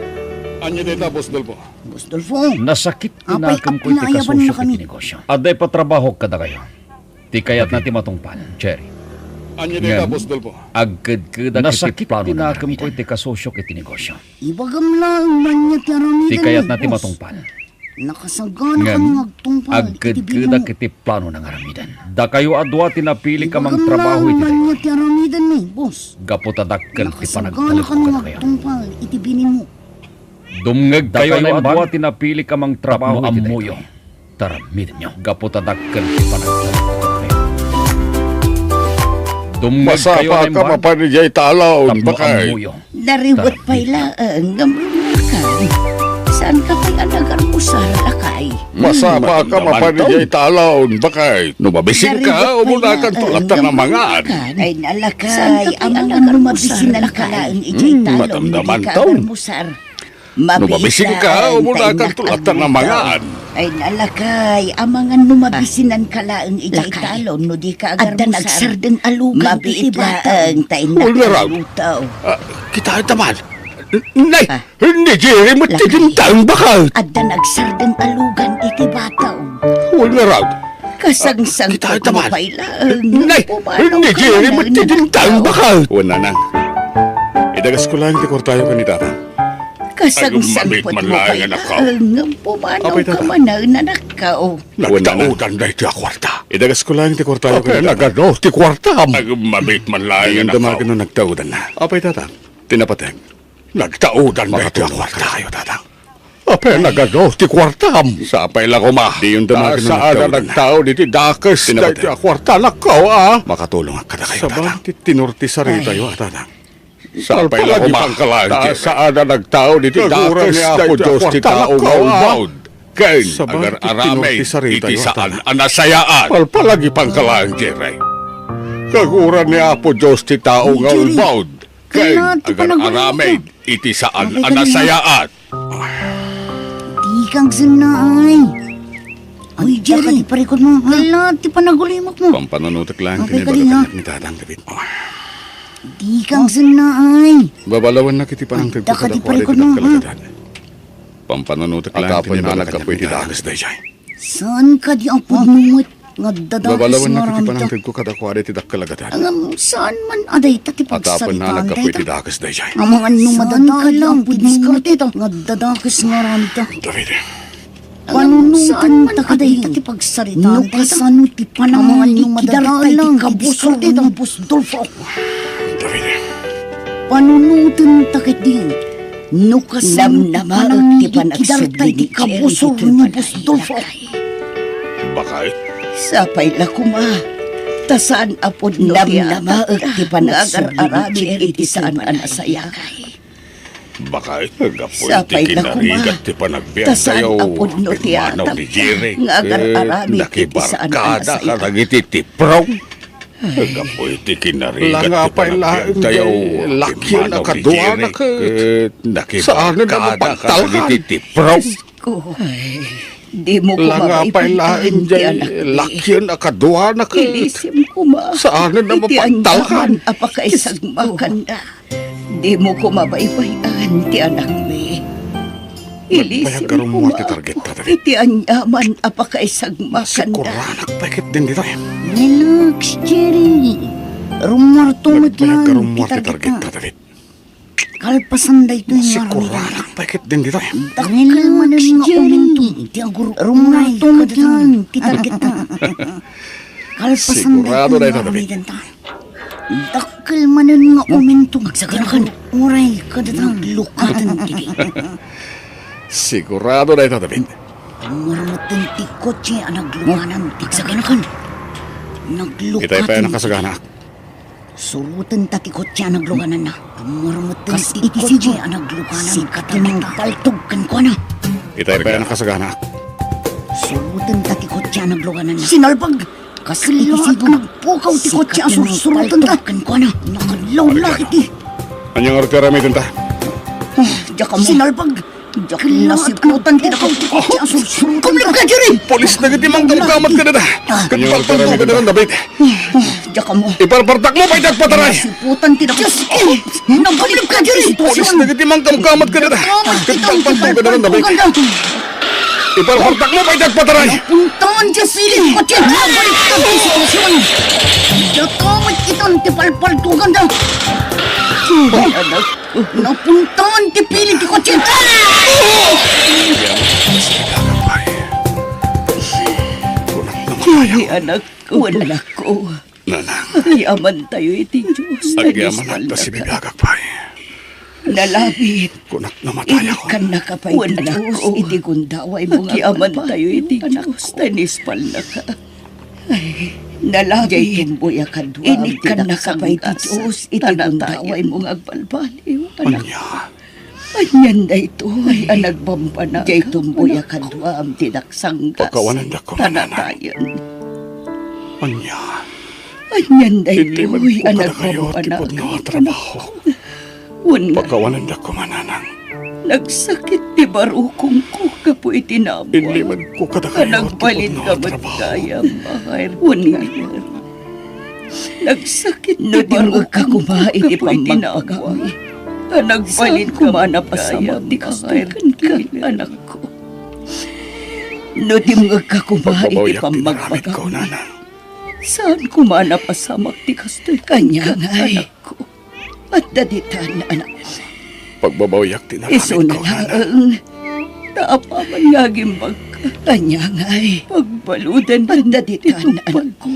Ania dayta, Boss Dolfo? Boss Dolfo. Nasakit ti nakemko iti kasosyo iti negosyo. Adda ipatrabahok kadakayo. Ti kayatna ti matungpal, Jerry. Ania dayta, Boss Dolfo? Agkedkedak iti plano nga aramiden. Nasakit ti nakemko iti kasosyo iti negosyo. Ibagam laeng ania ti aramiden, boss. Ti kayatna ti matungpal. Nakasagana kami nga agtungpal iti bilin mo. Agkedkedak iti plano nga aramiden. Dakayo a dua ti napilik a mangtrabaho iti daytoy. Ibagam laeng ania ti aramiden, boss. Gapu ta dakkel ti panagtalekko kadakayo. Nakasagana kami nga agtungpal iti bilin mo. Dumngegkayo a dua ti napilik a mangtrabaho iti daytoy. Tapno ammoyo. Taramidenyo. Gapu ta dakkel ti panagtalekko kadakayo. Dumngegkayo a maimbag. Masapaka mapan idiay talaon, bakay. Tapno ammoyo. Nariwet pay laeng ngem rummuarkan. Saanka pay a nagarmusar, lakay? Masapaka mapan idiay talaon, bakay. No mabisinka, umunakan to latta nga mangan. Ay, nalakay, amangan no mabisinka laeng idiay talaon, dika agarmusar. No mabisinka, umuna kanto latta nga mangan. Ay, nalakay, amangan no mabisinanka laeng idiay talon, no dika agarmusar. Adda nagsardeng a lugan iti bataw. Laeng ta innak lutaw. Ah, kitaem man. N-, nay, ni Jerry met ti dintang baket. Adda nagsardeng a lugan iti bataw. Kasangsangan mo pay laeng. Nay, ni Jerry met ti dintang baket. Wen, nanang. Idagasko laeng ti kuartayo ken ni tatang. Kasangsangan mo pay laeng. Ngem pumanaw ka man, anakko. Nagtaodan daytoy a kuarta. Idagasko laeng ti kuartayo ken ni tatang. Apay nagano ti kuartam? Agmamit man laeng, anakko. Diyon damagen no nagtaodanna. Apay, tatang? Ti napateg. Nagtaodan daytoy a kuarta. Makatulong kayo, tatang. Apay nagano ti kuartam? Sapay la koma. Diyon damagen no nagtaodanna. Nagtaod iti dakes daytoy a kuarta, anakko, a. Makatulongak kadakayo, tatang. Sabagay ti tenor ti saritayo, a, tatang. Sapay la koma. Ta saanda nagtaod iti dakes daytoy a kuarta, anakko, a. Kaguran ni Apo Dios ti tao nga umbaud ken agar-aramid iti saan a nasayaat. Palpalagipangka laeng, Jerry. Kaguran ni Apo Dios ti tao nga umbaud ken agar-aramid iti saan a nasayaat. Dika agsennaay. Ay, Jerry, ti parikutmo, ha? Kala ti panagulimokmo. Pampanunotek laeng ti naibaga kaniak ni Tatang David. Dika agsennaay. Babalawennak iti panangtedko kadakuada iti dakkel a gadan. Pampanunotek laeng ti naibaga kaniak ni Tatang David. Saan kadi a pudno met nga addadakes nga aramidda? Babalawennak iti panangtedko kadakuada iti dakkel a gadan. Ngem saan man a dayta ti pagsaritaan dayta. Amangan no madadalan ti diskarteta nga addadakes nga aramidda. David. Panunotenta kadi ti pagsaritaan dayta. No kasano ti pananglikidar ti kabusor ni Boss Dolfo. David. Panunotenta kadi. No kasano ti pananglikidar ti kabusor ni Boss Dolfo. Baket? Sapay la koma, ta saan a pudno ti atak nga agar-aramid iti saan a nasayaat. Baket? Gapu iti kinarigat ti panagbiagtayo ken manaw ni Jerry, nga agar-aramid iti saan a nasayaat. Nakibarkada kadagiti tiprong. Gapu iti kinarigat ti panagbiagtayo ken manaw ni Jerry, ket nakibarkada kadagiti tiprong. Ko. Ay, dimo koma maipantaen ti anakmi. Lakien a kaduana ket ilisim koma saanen a iti aniaman a pakaisagmakanda. Dimo koma baybay-an ti anakmi. Ilisim koma iti aniaman a pakaisagmakanda. Sikuranak pay ket din ditoy. Relax, Jerry. Rummuarto met laeng ti targetta. Kalpasan daytoy nga aramiden. Sikuranak pay ket din ditoy. Dakkel manen nga umentom ti agur-uray kadatayo. Kalpasan daytoy nga aramidenta. Dakkel manen nga umentom ti agur-uray kadatayo. Naglukaten ti. Sigurado dayta, David. Ammuar metten ti kotse a naglukanan ti targeta. Naglukaten ti. Itay pay a nakasaganaak. Surotenta ti kotse a naglukananna. Ammuar metten ti kotse a naglukanan. Kas iti sigud nangpaltog kenkuana. Itay pay a nakasaganaak. Surotenta ti kotse a naglukananna. Sinalpag! Kas iti sigud nagpukaw ti kotse a sursurotenta. Kenkuana. Nakadlawlak iti. Ania ngarud ti aramidenta? Ah, diak ammo. Sinalpag! Diak nasiputan ti nakaw ti kotse a sursurotenta. Kumleb ka, Jerry! Pulis dagiti mangkamkamad kadada. Ket pagpagmo kadada, David. Diak ammo. Iparpartakmo pay ti agpataray. Nasiputan ti nakaw. Diyos ko! Nagkumleb ka, Jerry! Pulis dagiti mangkamkamad kadada. Ket pagpagmo kadada, David. Iparpartakmo pay ti agpataray. Napuntahan ti pilit ko ti agpataray. Diak ammo itan ti palpaltoganda. Napuntahan ti pilit ti kotse. Ay, anakko, anakko. Nanang. Agyamantayo iti Dios. Agyaman ta sibibiagak pay. Nalabit. Kunak no matayak. Inikkannaka pay ti Dios iti gundawaymo nga agbalbaliw, anakko. Agyamantayo iti Dios, ta inispalnaka. Ay, nalabit. Diay tumboy a kaduam ti nagsanggas, ta natayem. Ania? Anian daytoy a nagbambanag? Diay tumboy a kaduam ti nagsanggas, ta natayem. Ania? Anian daytoy a nagbambanag? Iti medmo kadakayo ti pudno a trabaho. Wen, pakawanendak koma, nanang. Nagsakit ti barukongko gapu iti nabuang. Inlimenko kadakayo a nagbalin ka met gayam, Maher. Wen ngayon, nagsakit ti barukongko gapu iti nabuang. A nagbalin ka met gayam, Maher. Wen ngayon, nagsakit no dimngeg ka koma iti pammagbagam. Saan koma napasamak ti kastoy kenka, anakko. No dimngeg ka koma iti pammagbagam, saan koma napasamak ti kastoy kenka, anakko. Ania ngay? Adda ditan, anak. Pagbabawiak ti naramidko, Nana. Isuna laeng ta apaman nga agimbagka. Ania ngay? Pagbaludan. Adda ditan, anakko.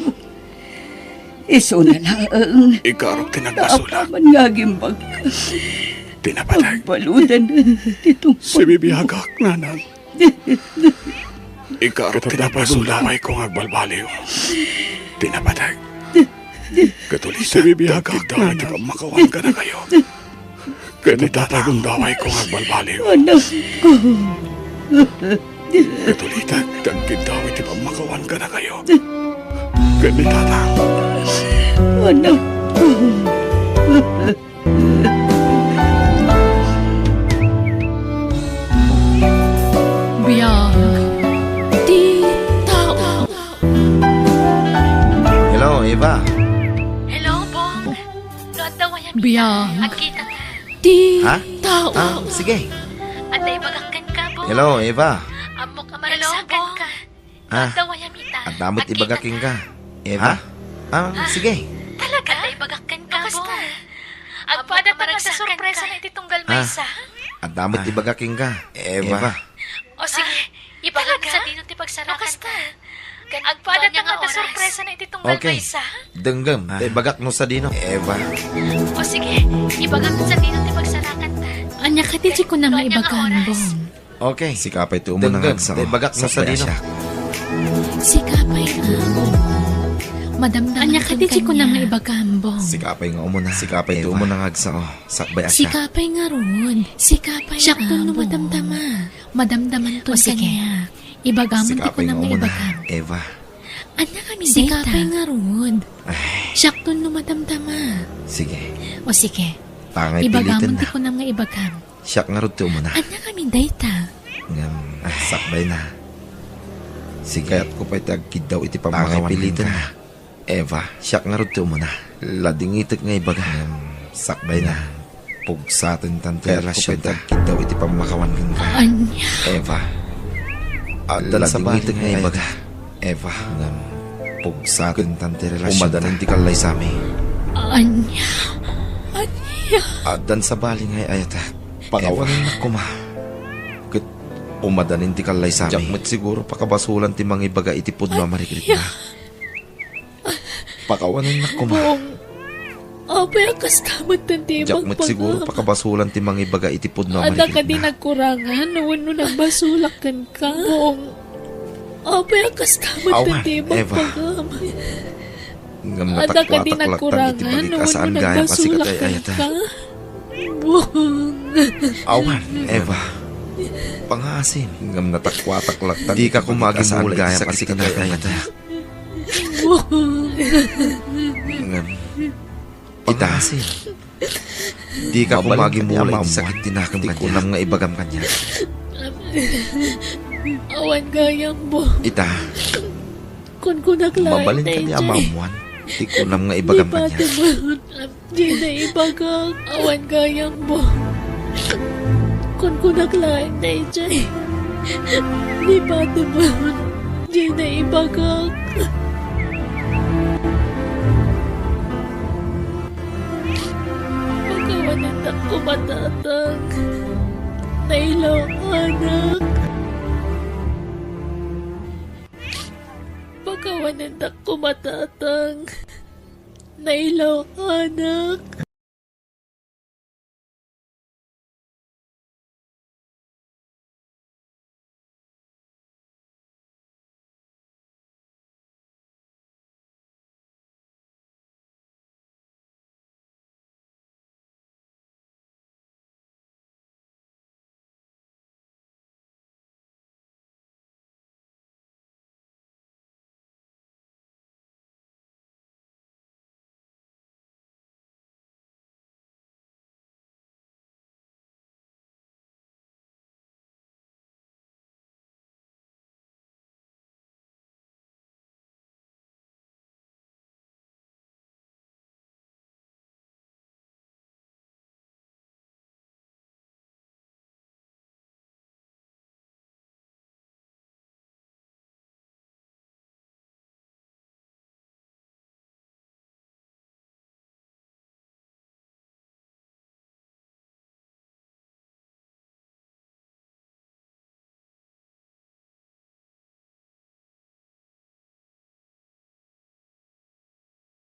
Isuna laeng. Ikarok ti nagbasolak. Ta apaman nga agimbagka. Ti napateg. Pagbaludan ti tungpal. Sibibiagak, Nanang. Ikarok ti nagbasolak. Gundawayko nga agbalbaliw. Ti napateg. Ket ulitek, sibibiagak, Nanang. Ti pammakawan kadakayo. Ket ulitek, gundawayko nga agbalbaliw. Anakko. Ket ulitek, ti agkindaw iti pammakawan kadakayo. Ket ni Tatang. Anakko. Biag ti tao. Hello, Eva. Hello, Bong. No adda wayam ita, biag, agkita ta. Ti tao. Ha? Ah, sige. Adda ibagak kenka, Bong. Hello, Eva. Ammok a maragsak kenka. Ah, adda wayam ita. Adda met ibagak kenka, Eva. Ha? Ah, sige. Talaga? Adda ibagak kenka, Bong. Agpada ta nga adda sorpresa na iti tunggal maysa. Ah, adda met ibagak kenka, Eva. O sige, ibagak sadino ti pagsarakanta. Agpada ta nga adda sorpresa na iti tunggal maysa. Okay. Denggem, ta ibagak no sadino, Eva. O sige, ibagak sadino ti pagsarakanta. Ania kadi ti kunam nga ibagam, Bong? Okay. Sika pay ti umuna nga agsao. Denggem, ta ibagak no sadino. Sakbay a siak. Sika pay, Bong. Madamdama. Ania kadi ti kunam nga ibagam, Bong? Sika pay nga umuna. Sika pay ti umuna nga agsao. Sakbay a siak. Sika pay ngarud. Sika pay, Bong. Siakton no madamdama. Madamdamanton kaniak. Ibagam ti kunam nga ibagam. Eva. Ania kami dayta? Sika pay ngarud. Ay. Siakton no madamdama. Sige. O sige. Ibagam ti kunam nga ibagam. Siak ngarud ti umuna. Ania kami dayta? Ngem, ay, sakbay na. Sige. Kayatko pay ti agkiddaw iti pammakawan kenka. Eva, siak ngarud ti umuna. Ladingitek nga ibaga. Ngem, sakbay na. Pugsaten tan ti relasionta. Kayatko pay ti agkiddaw iti pammakawan kenka. Ania? Eva. Addan sabali nga ibaga. Eva. Ngem, pugsaten tan ti relasionta. Umadanin ti kallaysami. Ania? Ania? Addan sabali nga ay-ayatek. Eva. Pakawanennak koma. Ket umadanin ti kallaysami. Diak met siguro pakabasolan ti mangibaga iti pudno a marikrikna. Pakawanennak koma. Bong, apay a kasta met ti ibagam? Diak met siguro pakabasolan ti mangibaga iti pudno a marikrikna. Adda kadi nagkurangan wenno nagbasolak kenka? Bong, apay a kasta met ti ibagam? Awan, Eva. Ngem natakuatak latta iti bagik a saan gayam a sika ti ay-ayatek. Bong. Awan, Eva. Pangngaasim. Ngem natakuatak latta iti bagik a saan gayam a sika ti ay-ayatek. Ngem, ita, dika koma agimula iti sakit ti nakem kaniak. Ti kunam nga ibagam kaniak. Awan gayam, Bong. Ita. Kunkunak laeng, mabalin kadi a maammuan ti kunam nga ibagam kaniak. Dina ibagak, awan gayam, Bong. Kunkunak laeng daydiay. Di pati man, dina ibagak. Pakawanennak koma, Tatang. Nailaw, anak. Pakawanennak koma, Tatang. Nailaw, anak.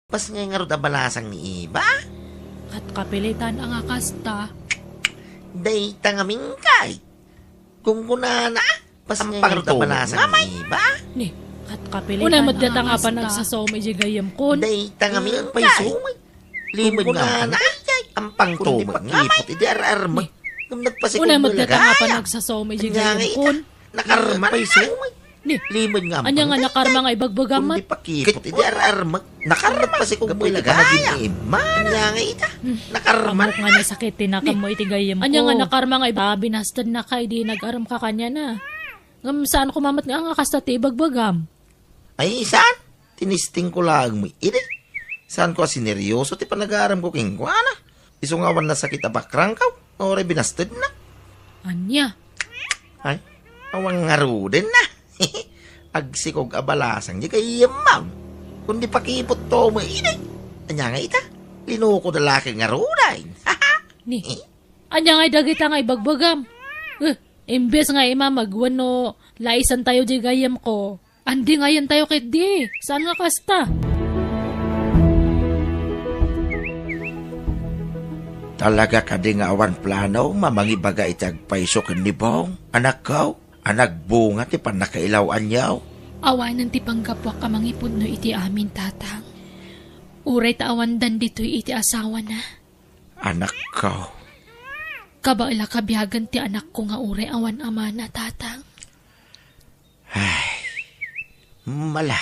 Pas ngay ngarud a balasang ni Eva? Kat kapilitan a nga kasta. Dayta ngamin kay. Gunggunana, pas ngay ngarud a balasang ni Eva? Ni, kat kapilitan a nga kasta. Unay met dayta nga panagsasawmi idiay gayyemkon. Dayta ngamin kay. Limed nga amay. Ampang tumek nga iput idi ar-armek. Ngem nagpasikog met dayta nga panagsasawmi idiay gayyemkon. Nakarma pay sumay. Ni, limed nga amay. Ania nga nakarma nga ibagbagam met? Kundi pakiput idi ar-armek. Nakarma pay sumay. Ania nga ita? Nakarma. Ammok nga nasakit ti nakemmo iti gayyemko. Ania nga nakarma nga iba-, binastednaka idi nag-arem ka kaniana. Ngem saan koma met nga, nga kasta ti ibagbagam. Ay, saan? Tinistingko laeng met idi. Saanko a sineryoso ti panagaramko kenkuana. Isu nga awan nasakit a bakrangko, nga uray binastedna. Ania? Ay, awan ngaruden na. Agsikog a balasang diay gayyemko. Kundi pakiput met idi. Ania nga ita? Linuko da la ket ngaruden. Ni, ania nga dagita nga ibagbagam? Eh, imbes nga imamag wenno laisantayo diay gayyemko. Andi nga ayantayo ketdi, saan nga kasta? Talaga kadi nga awan plano a mangibaga iti agpayso ken ni Bong, anakko, a nagbunga ti pannakailaw-anyo? Awanen ti panggapuak a mangipudno iti amin, Tatang. Uray ta awandan ditoy iti asawana. Anakko. Kabaelak a biagen ti anakko nga uray awan amana, Tatang. Ay, mala.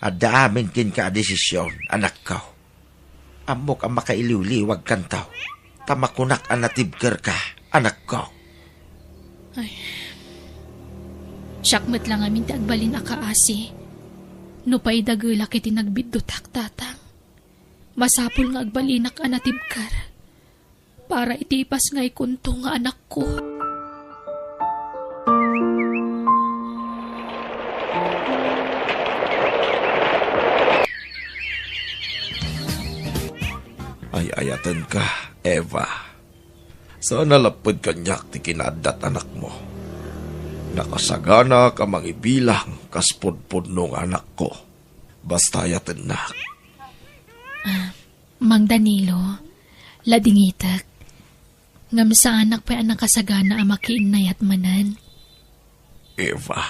Adda amin kenka a desisyon, anakko. Ammok a makailiwliwagkanto, ta makunak a natibkerka, anakko. Ay. Siak met la ngamin ti agbalin a kaasi. Nupay dagelak iti nagbiddutak, Tatang. Masapul nga agbalinak a natibker para iti ipasngaykonto nga anakko. Ay-ayatenka, Eva. Saan a lapped kaniak ti kinaaddat anakmo. Nakasaganaak a mangibilang kas pudpudno nga anakko. Basta ayatennak. Ah, Mang Danilo, ladingitek. Ngem saanak pay a nakasagana a makiinnayat manen. Eva.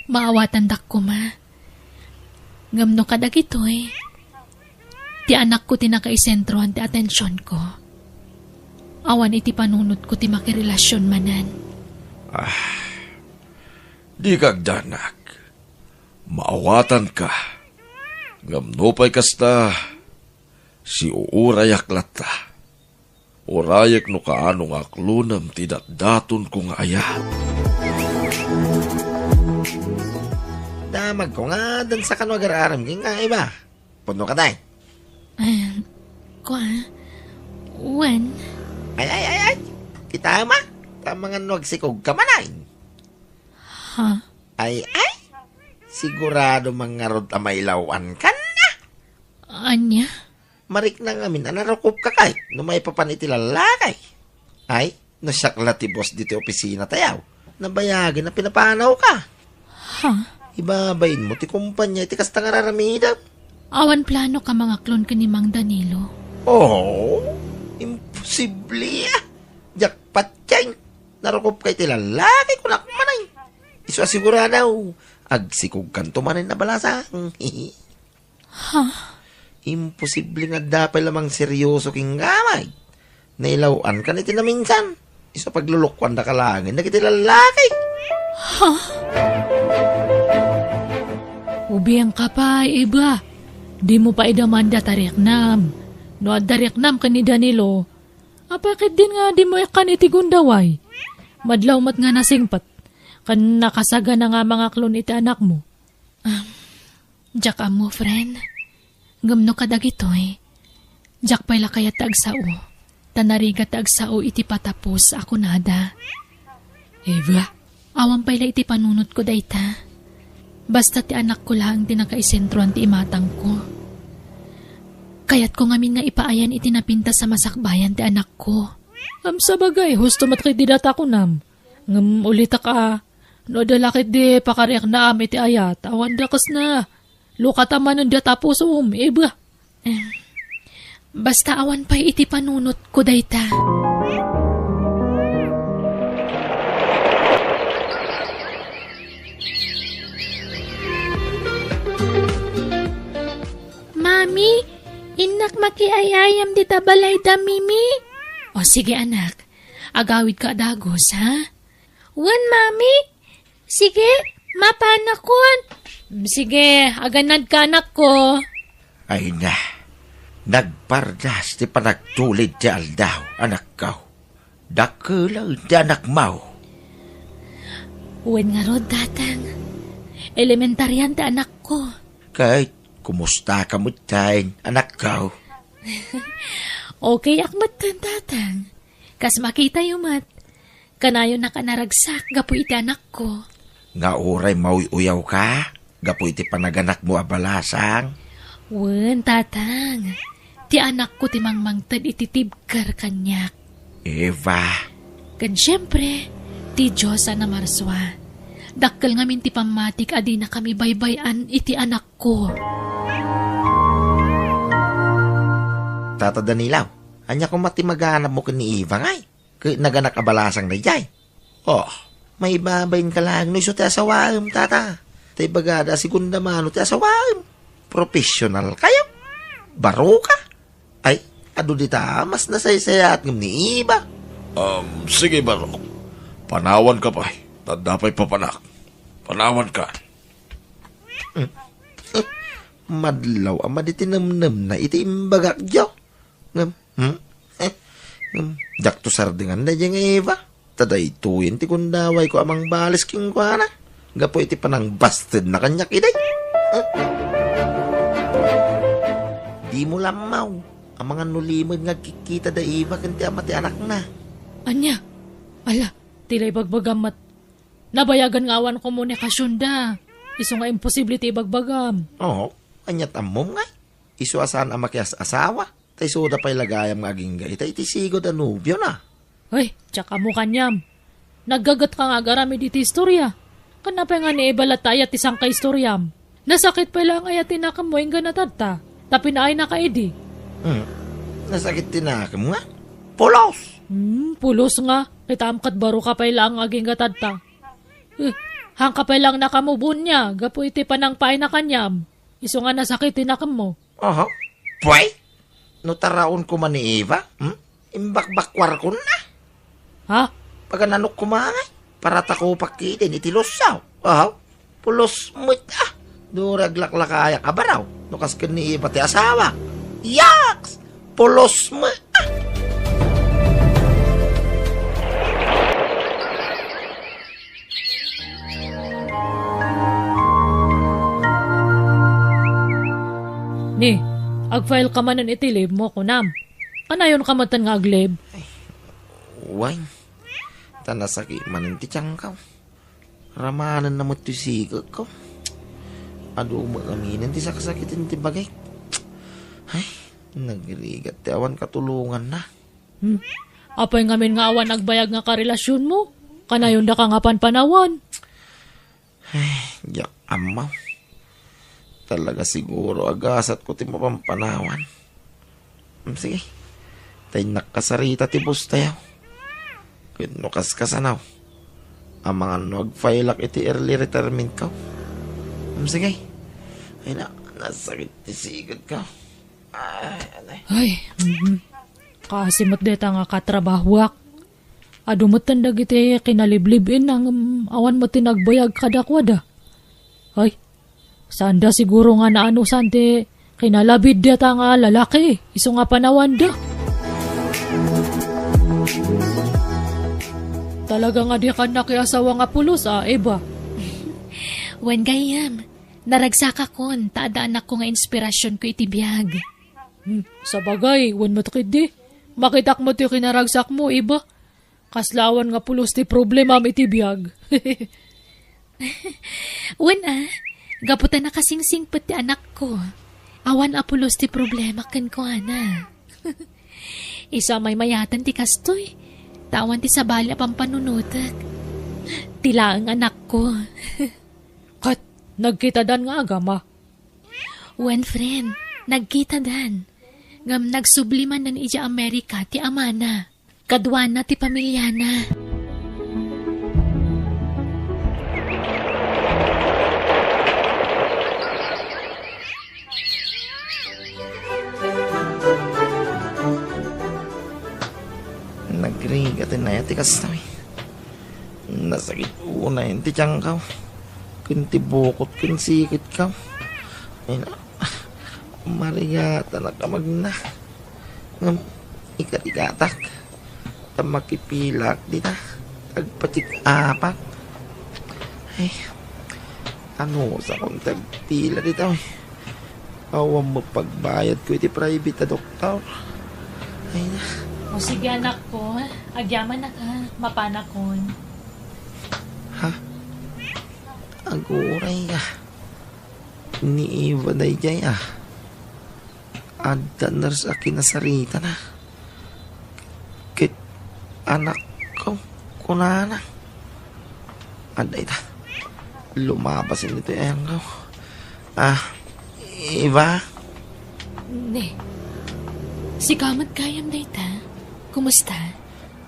Maawatandak koma. Ngem no kadagitoy, ti anakko ti nakaisentroan ti atensionko. Awan iti panunotko ti makirelasion manen. Ah, dika agdanag. Maawatanka. Ngem nupay kasta, siuurayak latta. Urayek no kaano nga aklonem ti datdatonko nga ayat. Damagko nga addan sakano agar-arem kenka, Eva. Pudno ka, day? Ah, kua, wen. Ay, ay, ay, ay. Kita ma? Tama nga no agsikog ka man, ay. Ha? Ay, ay. Sigurado man ngarud a mailaw-ankan na. Ania? Marikna ngamin a narukop ka kay no maipapan iti lallaki. Ay, no siak la ti boss ditoy opisina tayaw, nabayagen a pinapanawka. Ha? Ibabain mo ti kumpanya iti kasta nga raramidem. Awan plano ka mangaklon ken ni Mang Danilo? Oh, imposible, ah. Jackpot yan. Narukop ka iti lallaki, kunak manay. Isu a sigurado, agsikog kanto manen a balasang. Ha? Imposible nga adda pay la mangseryoso kenka, May. Nailaw-ankan iti naminsan. Isu a paglulukuandaka laengen dagiti lallaki. Ha? Ubiangka pay, Eva. Dimo pay idamanda ta riknam. No adda riknam ken ni Danilo, apay ketdin nga dimo ikkan iti gundaway? Madlaw met nga nasingpet ken nakasagana nga mangaklon iti anakmo. Um, Diak ammo, friend. Ngem no kadagitoy, diak pay la kayat ti agsao, ta narigat ti agsao iti patapos a kunada. Eva, awan pay la iti panunotko dayta. Basta ti anakko laeng ti nakaisentroan ti imatangko. Kayatko ngamin nga ipaayan iti napintas a masakbayan ti anakko. Ngem sabagay, husto met ketdi data kunam. Ngem ulitek a, no adda la ketdi pakariknam iti ayat, awan dakesna. Lukata manen dayta pusom, Eva. Em, basta awan pay iti panunotko dayta. Mami, innak makiay-ayam dita balayda, Mimi. O sige, anak. Agawidka a dagus, ha? Wen, Mami. Sige, mapanakon. Sige, aganadka, anakko. Ay na, nagpardas ti panagtulid ti aldaw, anakko. Dakkel ti anakmo. Wen ngarud, Tatang. Elementarian ti anakko. Ket kumusta ka metten, anakko? Okay ak metten, Tatang. Kas makitayo met, kanayonnak a naragsak gapu iti anakko. Nga uray mauy-uyawka gapu iti panaganakmo a balasang? Wen, Tatang. Ti anakko ti mangmangted iti tibker kaniak. Eva. Ken siempre, ti Dios a namarsua. Dakkel ngamin ti pammatik a dinakami baybay-an iti anakko. Tata Danilo, ania koma ti maganabmo ken ni Eva ngay? Ket naganak a balasang daydiay? Oh, maibabainka laeng no isu ti asawaem, tata. Ta ibagada a segunda mano ti asawaem. Professional kayo. Baroka. Ay, adu dita, mas nasaysayaat ngem ni Eva. Um, sige, Barok. Panawanka pay. Tadda pay papanak. Panawanka. Madlaw a madi ti nemnemna iti imbagak, Joe. Ngem, hmm? Eh, ngem, diakto sardengan daydiay nga Eva. Ta daytoyen ti gundawayko a mangbalis kenkuana. Gapu iti panangbastedna kaniak idi. Eh? Dimo lammaw. Amangan no limed nga agkikkita da Eva ken ti ama ti anakna. Ania? Ala, ti la ibagbagam met. Nabayagan nga awan komunikasionda. Isu nga imposible ti ibagbagam. Oo, aniat ammom nga? Isu a saan a makias-asawa. Ta isuda pay la gayam nga agingga ita iti sigud a nobiona. Ay, diak ammo kaniam. Naggagetka nga agaramid iti istoria. Ken apay nga ni Eva latta aya ti sangkaistoriam? Nasakit pay laeng aya ti nakemmo inggana tadta, ta pinaayna ka idi. Hmm. Nasakit ti nakem nga? Pulos! Hmm, pulos nga. Kitaem ket baroka pay laeng nga agingga tadta. Eh, haanka pay laeng nakamove on nia gapu iti panangpaayna kaniam. Isu nga nasakit ti nakemmo. Aha. Pway? No taraon koma ni Eva, hmm? Imbakbakkuarkon na. Ha? Pagananok koma ngay, paratakopak ketdin iti lusaw. Aha. Pulos met, ah. Duri aglaklakayak a baraw. No kas ken ni Eva ti asawa. Yaks! Pulos met, ah. Ni, agfile ka manen iti leave mo, kunam. Kanayon ka metten nga ag-leave? Ay, wen. Ta nasakit manen ti tiangko. Ramanen na met ti sikekko. Adu met aminen ti saksakiten ti bagik. Ay, nagrigat ti awan katulonganna. Hmm. Apay ngamin nga awan agbayag nga karelasionmo? Kanayon daka nga panpanawan? Ay, diak ammo. Talaga siguro a gasatko ti mapanpanawan. Hmm, sige. Ta innak kasarita ti boss tayo. Ket no kaskasano, amangan no agfile-ak iti early retirement ko. Hmm, sige. Ay na, nasakit ti siked ko. Ay, anay. Ay, mhm. Kaasi met dayta nga katrabahoak. Adu metten dagiti kinaliblib-inna ngem awan met ti nagbayag kadakuada. Ay, saanda siguro nga naanusan ti kinalabid dayta nga lalaki, isu nga panawanda. Talaga nga dikan nakiasawa nga pulos, a, Eva? Wen gayyem, naragsakakon, ta adda anakko nga inspirasionko iti biag. Hmm, sabagay, wen met ketdi. Makitak met ti kinaragsakmo, Eva. Kasla awan nga pulos ti problemam iti biag. Wen a, gapu ta nakasingsingpet ti anakko. Awan a pulos ti problema kenkuana. Isu a maymayaten ti kastoy, ta awan ti sabali a pampanunotek. Ti laeng anakko. Ket nagkitadan nga agama. Wen, friend, nagkitadan. Ngem nagsubli manen idiay Amerika ti amana. Kaduana ti pamiliana. Nagrigat ti naya ti kasta, eh. Nasakit unay ti tiangko. Ken ti bukot ken siketko. Ay na, marigatanak a magna. Ngem ikarigatak. Ta makipilak dita. Agpatik-apak. Ay, anusakon ti agpila dita, eh. Awan met pagbayadko iti private a doktor. Ay na. O sige, anakko. Agyamanak, ha. Mapanakon. Ha? Aguray ka. Ni Eva daydiay, ah. Adda nurse a kinasaritana. Ket anakko, kunana. Adda ita. Lumabas iti ayangko. Ah, Eva? Ne. Sika met gayam dayta. Kumusta?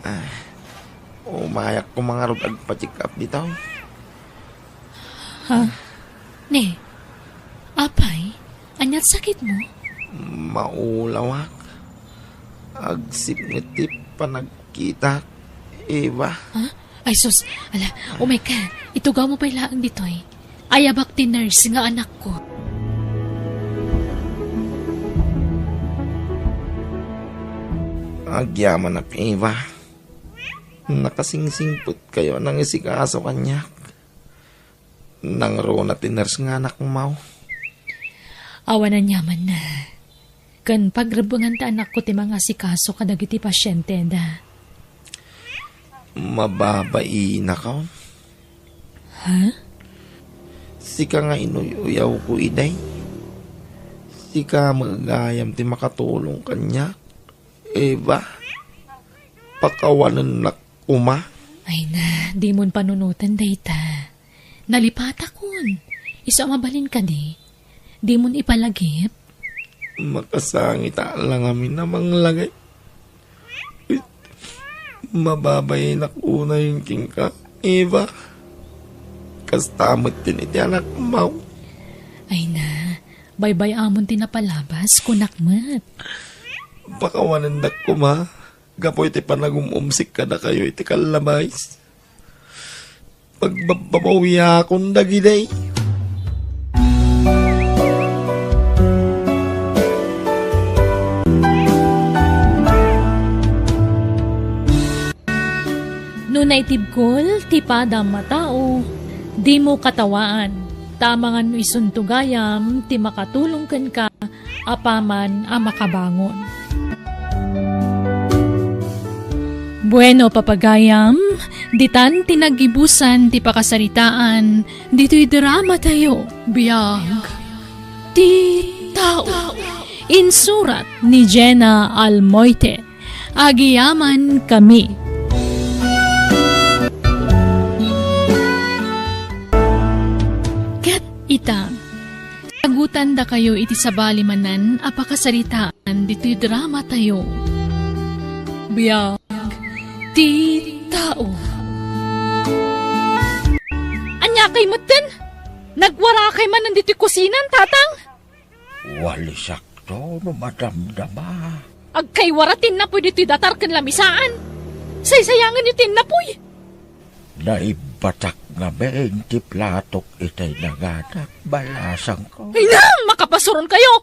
Ah, umayak ko mangarud agpa-check up dita. Ha? Ne. Apay, aniat sakitmo? Maulawak. Agsipnget ti panagkitak, Eva. Ha? Ay sus, ala, umay ka. Itugawmo pay laeng ditoy. Ayabak ti nurse nga anakko. Agyamanak, Eva. Nakasingsingpetkayo a nangisikaso kaniak. Nangruna ti nurse nga anakmo. Awan aniamanna. Ken pagrebbengan ti anakko ti mangasikaso kadagiti pasienteda. Mababainak. Ha? Sika nga inuy-uyawko, Iday. Sika met gayam ti makatulong kaniak. Eva, pakawanennak koma. Ay na, dimon panunoten dayta. Nalipatakon. Isu a mabalin kadi, dimon ipalagip? Makasangita la ngamin a manglagip. Mababainak unay kenka, Eva. Kasta met ken iti anakmo. Ay na, baybay-amon ti napalabas, kunak met. Pakawanendak koma, gapu iti panagum-umsik kadakayo iti kallabais. Pagbabbabawiakon dagidi. No naitibkol ti padam a tao, dimo katawaan, ta amangan no isunto gayam ti makatulong kenka apaman a makabangon. Bueno, papagayam, ditan ti naggibusan ti pakasaritaan ditoy drama tayo, Biag ti Tao. Insurat ni Jenna Almoite. Agiyaman kami. Ket ita, sagutan dakayo iti sabali manen a pakasaritaan ditoy drama tayo. Biag ti Tao. Ania kay metten? Nagwarakay manen ditoy kusinan, Tatang? Walisakto no madamdama. Agkaywara ti innapoy ditoy datar ken lamisaan. Saysayangenyo ti innapoy. Naibbatak ngamin ti platok itay nanganak, balasangko. Ay na! Makapasuronkayo!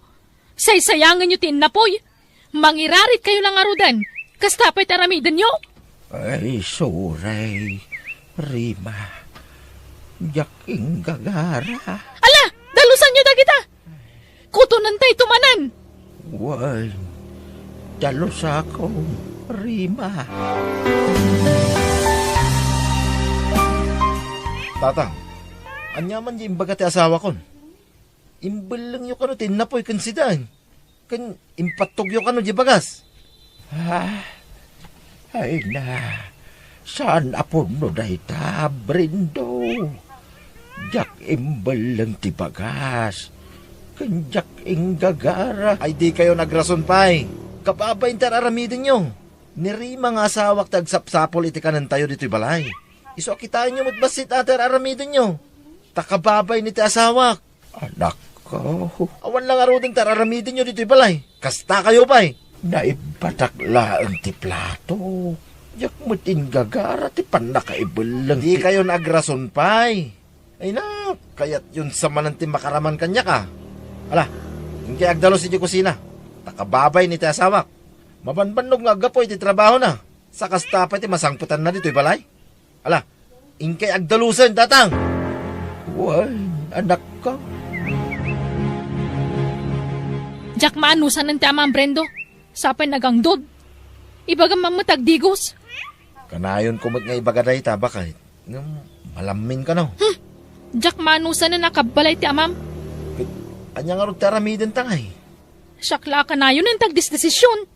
Saysayangenyo ti innapoy. Mangiraritkayo la ngaruden. Kasta pay ti aramidenyo. Ay, sorry, Rima. Diak inggagara. Ala! Dalusanyo dagita! Kutonentayto manen! Wen, dalusakon, Rima. Tatang, ania man ti imbaga ti asawakon? Imbellengyo kano ti innapoy ken sida, ken impattogyo kano diay bagas? Ah, ay na, saan a pudno dayta, Brindo. Diak imbelleng ti bagas. Ken diak inggagara. Ay, dikayon agrason pay. Kababain ti ar-aramidenyo. Ni Rima nga asawak ti agsapsapul iti kanentayo ditoy balay. Isu a kitaenyo met bassit a ti ar-aramidenyo. Ta kababain iti asawak. Anakko. Awan la ngaruden ti ar-aramidenyo ditoy balay. Kastakayo pay. Naibbatak laeng ti plato. Diak met inggagara ti pannakaibelleng ti Dikayon agrason pay. Ay na, kayatyon sa manen ti makaraman kaniak, a. Ala, inkay agdalus iti kusina. Ta kababain iti asawak. Mabanbannog nga aggapu iti trabahona. Sa kasta pay ti masangpetanna ditoy balay. Ala, inkay agdalusen, tatang. Wen, anakko. Diak maanusanen ti amam, Brendo. Sapay nagangdod. Ibagam man met agdigos. Kanayonko met nga ibaga dayta, baket. Ngem, malammin kano. Hmm. Diak maanusanen a kabbalay ti amam. Ket, ania ngarud ti aramidenta ngay? Siak la a kanayonen ti agdesdesisyon.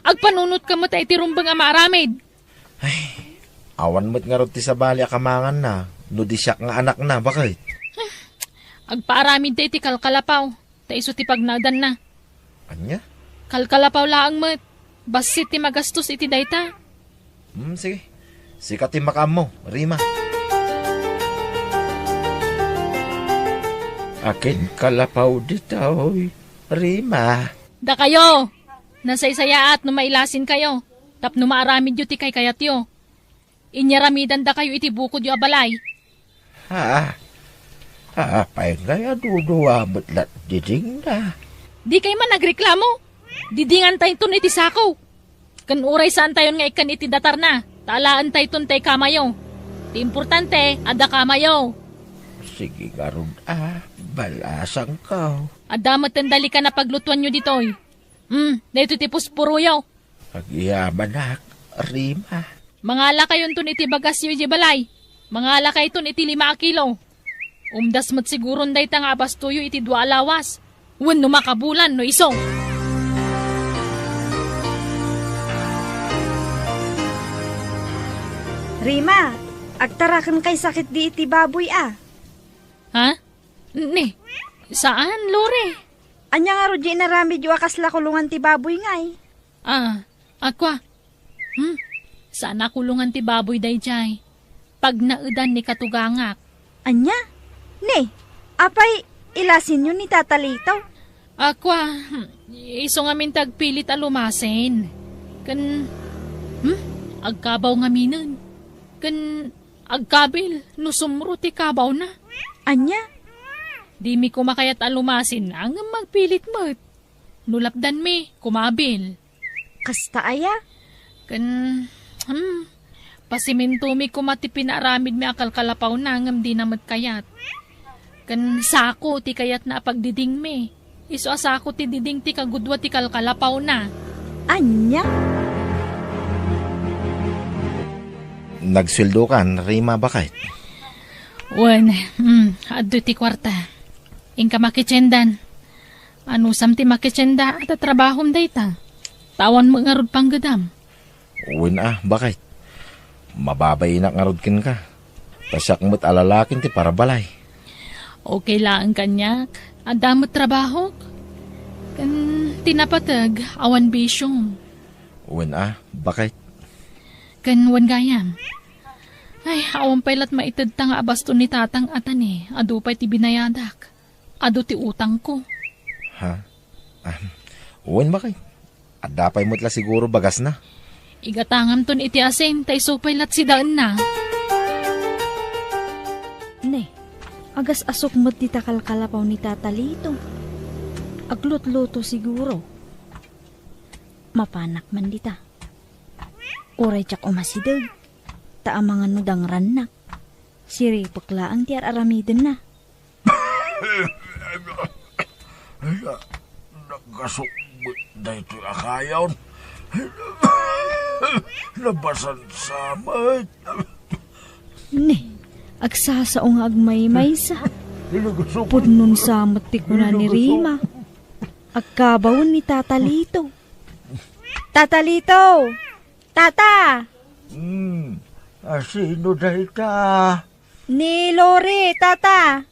Agpanunot ka met iti rumbeng a maaramid. Ay, awan met ngarud ti sabali a kamanganna, no di siak nga anakna, baket. Agpaaramid ta iti kalkalapaw, ta isu ti pagnaedanna. Ania? Kalkalapaw laeng met. Bassit ti magastos iti dayta. Hmm, sige. Sika ti makaammo, Rima. Akin kalapaw ditoy, Rima. Dakayo! Nasaysayaat no mailasinkayo, tapno maaramidyo ti kaykayatyo. Inyaramidan dakayo iti bukodyo a balay. Ha? Apay ngay a duduwa met lat didingna? Dikay man agreklamo. Didingantayton iti sako. Ken uray saantayon nga ikkan iti datarna, ta alaentayton tay kamayo. Ti importante, adda kamayo. Sige ngarud a, balasangko. Adda met ten dalikan a paglutuanyo ditoy. Hmm, daytoy ti pusporoyo. Agyamanak, Rima. Mangalakayonton iti bagasyo idiay balay. Mangalakayton iti lima a kilo. Umdas met siguron dayta nga abastoyo iti dua a lawas. Wenno makabulan no isu. Rima, agtaraken kay sakit di iti baboy a. Ha? Ne, saan, Lore? Ania ngarud di inaramidyo a kasla kulongan ti baboy ngay? Ah, akua. Hmm, saan a kulongan ti baboy daydiay. Pagnaedan ni katugangak. Ania? Ne, apay ilasinyo ni Tata Lito? Akua, hmm, isu ngamin ti agpilit a lumasin. Ken, hmm, agkabaw ngaminen. Ken agkabil no sumro ti kabawna. Ania? Dimi koma kayat a lumasin, ngem agpilit met. No lapdanmi, kumabil. Kasta aya? Ken, hmm, pasimintomi koma ti pinaaramidmi a kalkalapawna ngem dina met kayat. Ken sako ti kayatna a pagdidingmi. Isu a sako ti diding ti kagudua ti kalkalapawna. Ania? Nagsueldokan, Rima, baket? Wen, hmm, adda ti kuarta. Inka makitiendan. Anusam ti makitienda a ta trabahom dayta? Ta awan met ngarud panggedam. Wen a, baket. Mababainak ngarud kenka. Ta siak met a lalakin ti parabalay. Okay laeng kaniak. Adda met trabahok. Ken ti napateg, awan bisiom. Wen a, baket. Ken wen gayam. Ay, awan pay lat maitedta nga abaston ni tatang a ta ne, adu pay ti binayadak. Adu ti utangko. Ha? Ah, wen, baket. Adda pay met la siguro bagasna. Igatangamton iti asin, ta isu pay lat sidaenna. Ne, agas-asok met dita kalkalapaw ni Tata Lito. Aglutluto siguro. Mapanak man dita. Uray diak umasideg, ta amangan no dangrannak. Siripek laeng ti ar-aramidenna. Nagasukbet daytoy a kayon. Nabasansa met. Ne, agsasao nga agmaymaysa. Pudnon sa met ti kuna ni Rima. Agkabawen ni Tata Lito. Tata Lito! Tata! Hmm, a, sino dayta? Ni Lori, Tata.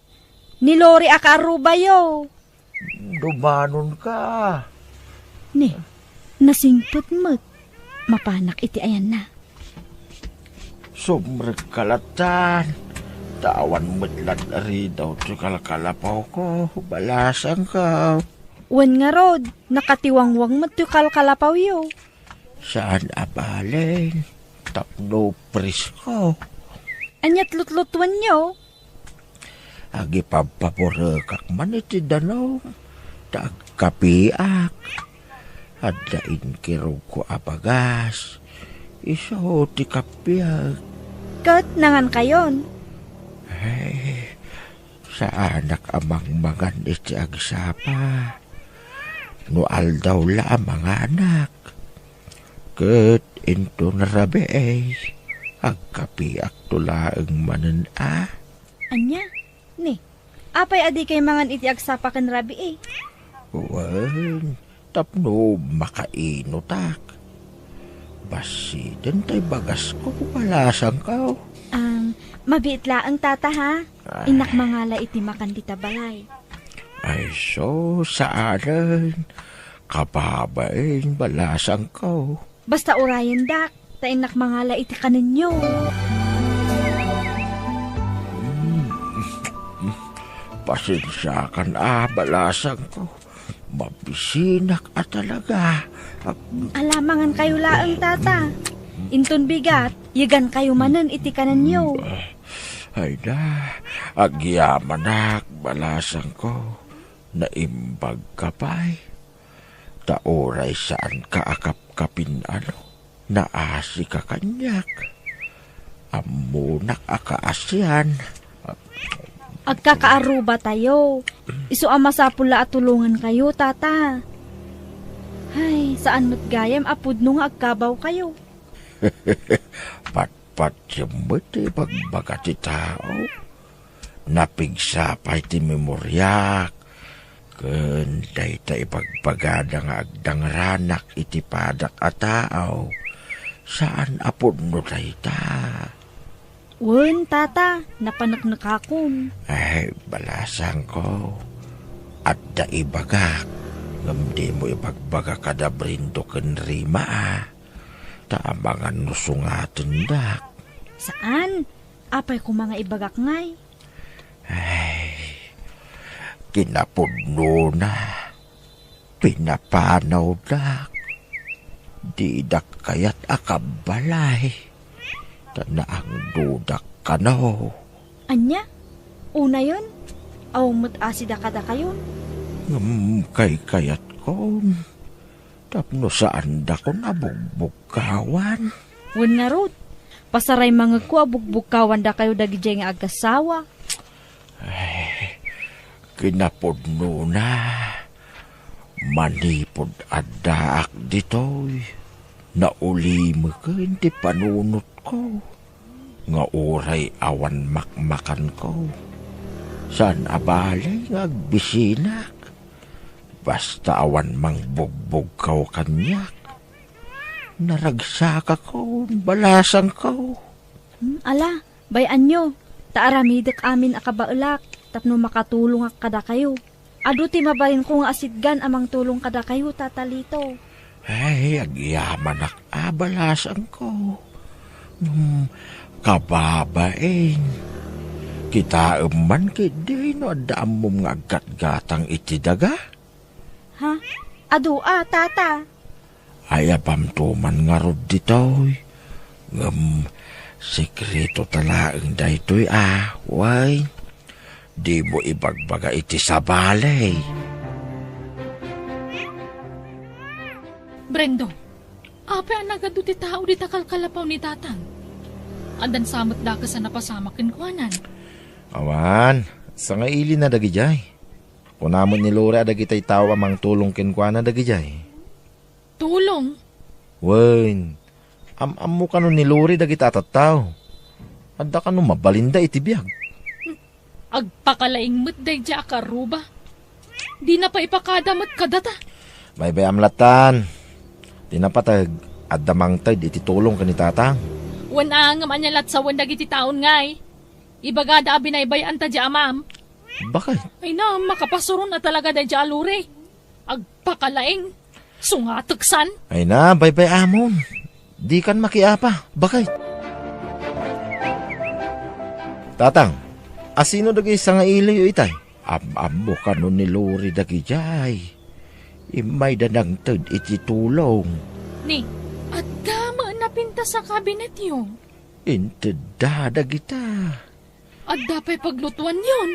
Ni Lori a kaarubayo. dumanonka. Ni, nasingpet met. Mapanak iti ayanna. Sumrekka lattan, ta awan met lat ridaw ti kalkalapawko, balasangko. Wen ngarud, nakatiwangwang met ti kalkalapawyo. Saan a balen, tapno presko. Ania't lutlutuenyo? Agipabpaburekak man iti danum, ta agkapiak. Adda inkirugko a bagas, isu ti kapiek. Ket nangankayon? Ay, saanak a mangmangan iti agsapa. No aldaw la a manganak. Ket inton rabii, agkapiakto laeng manen a. Ania? Ni, apay a dikay mangan iti agsapa ken rabii? Wen, tapno makainutak. Bassiden tay bagasko, balasangko. Ang, mabiit laeng, tata, ha? Ay. Innak mangala iti makan dita balay. Ay, so, saanen. Kababain, balasangko. Basta urayendak, ta innak mangala iti kanenyo. Mm. Pasensiakan a, balasangko. Mabisinak a talaga. Ala, mangankayo laeng, tata. Inton bigat, yegankayo manen iti kanenyo. Ay na, agyamanak, balasangko. Naimbagka pay. Ta uray saanka a kapkapin, ano, naasika kaniak. Ammonak a kaasian. Agkakaarrubatayo. Isu a masapul la a tulongankayo, tata. Ay, saan met gayam a pudno nga agkabawkayo. Pat Patiem met ti ibagbaga ti tao. Napigsa pay ti memoriak ken dayta ibagbagada nga agdangranak iti padak a tao. Saan a pudno dayta. Wen, tata, napaneknekakon. Ay, balasangko. Adda ibagak, ngem dimo ibagbaga kada Brindo ken Rima, a. Ta amangan no sungatendak. Saan? Apay koma nga ibagak ngay? Ay, kinapudnona, pinapanawdak. Didak kayat a kabbalay, ta naangdodak kano. Ania? Unayen? Awan met asida kadakayon? Ngem kaykayatkon. Tapno saandakon a bugbugkawan. Wen ngarud, pasaraymangekko a bugbugkawandakayo dagidiay nga agassawa. Ay, kinapudnona, manipud addaak ditoy, naulimeken ti panunotko. Nga uray awan makmakanko, saan a bale nga agbisinak. Basta awan mangbugbugkaw kaniak. Naragsakakon, balasangko. Hmm, ala, bay-anyo, ta aramidek amin a kabaelak tapno makatulongak kadakayo. Adu ti mabalinko nga asitgan a mangtulong kadakayo, Tata Lito. Ay, agyamanak a balasangko. Hmm, kababain. Kitaem man ketdi no adda ammom nga aggatgatang iti daga? Ha? Adu a, Tata? Ayabamto man ngarud ditoy. Ngem, sekreto ta laeng daytoy a, way. Dimo ibagbaga iti sabali. Brendo, apay a nagadu ti tao dita kalkalapaw ni Tatang? Addan sa met dakes a napasamak kenkuanan? Awan, sangailina dagidiay. Kuna met ni Lore a dagitay tao a mangtulong kenkuana dagidiay. Tulong? Wen, am-ammo kano ni Lore dagita a tattao. Adda kano mabalinda iti biag. Agpakalaing met daydiay a karuba. Dina pay ipakada met kadata. Baybay-am lattan. Ti napateg, adda mangted iti tulong ken ni Tatang. Wen a, ngem ania lat sawen dagiti taon ngay? Ibagada a binaybay-anta di amam. Bakit? Ay na, makapasuron a talaga daydiay a luri. Agpakalaing. Sungateksan. Ay na, baybay-amon. Dikan makiapa. Bakit? Tatang, asino dagiti sangailiyo itay? Am-ammo kano ni Lori dagidiay. Immayda nangted iti tulong. Ni, adda met napintas a kabinetyo. Intedda dagita. Adda pay paglutuanyon?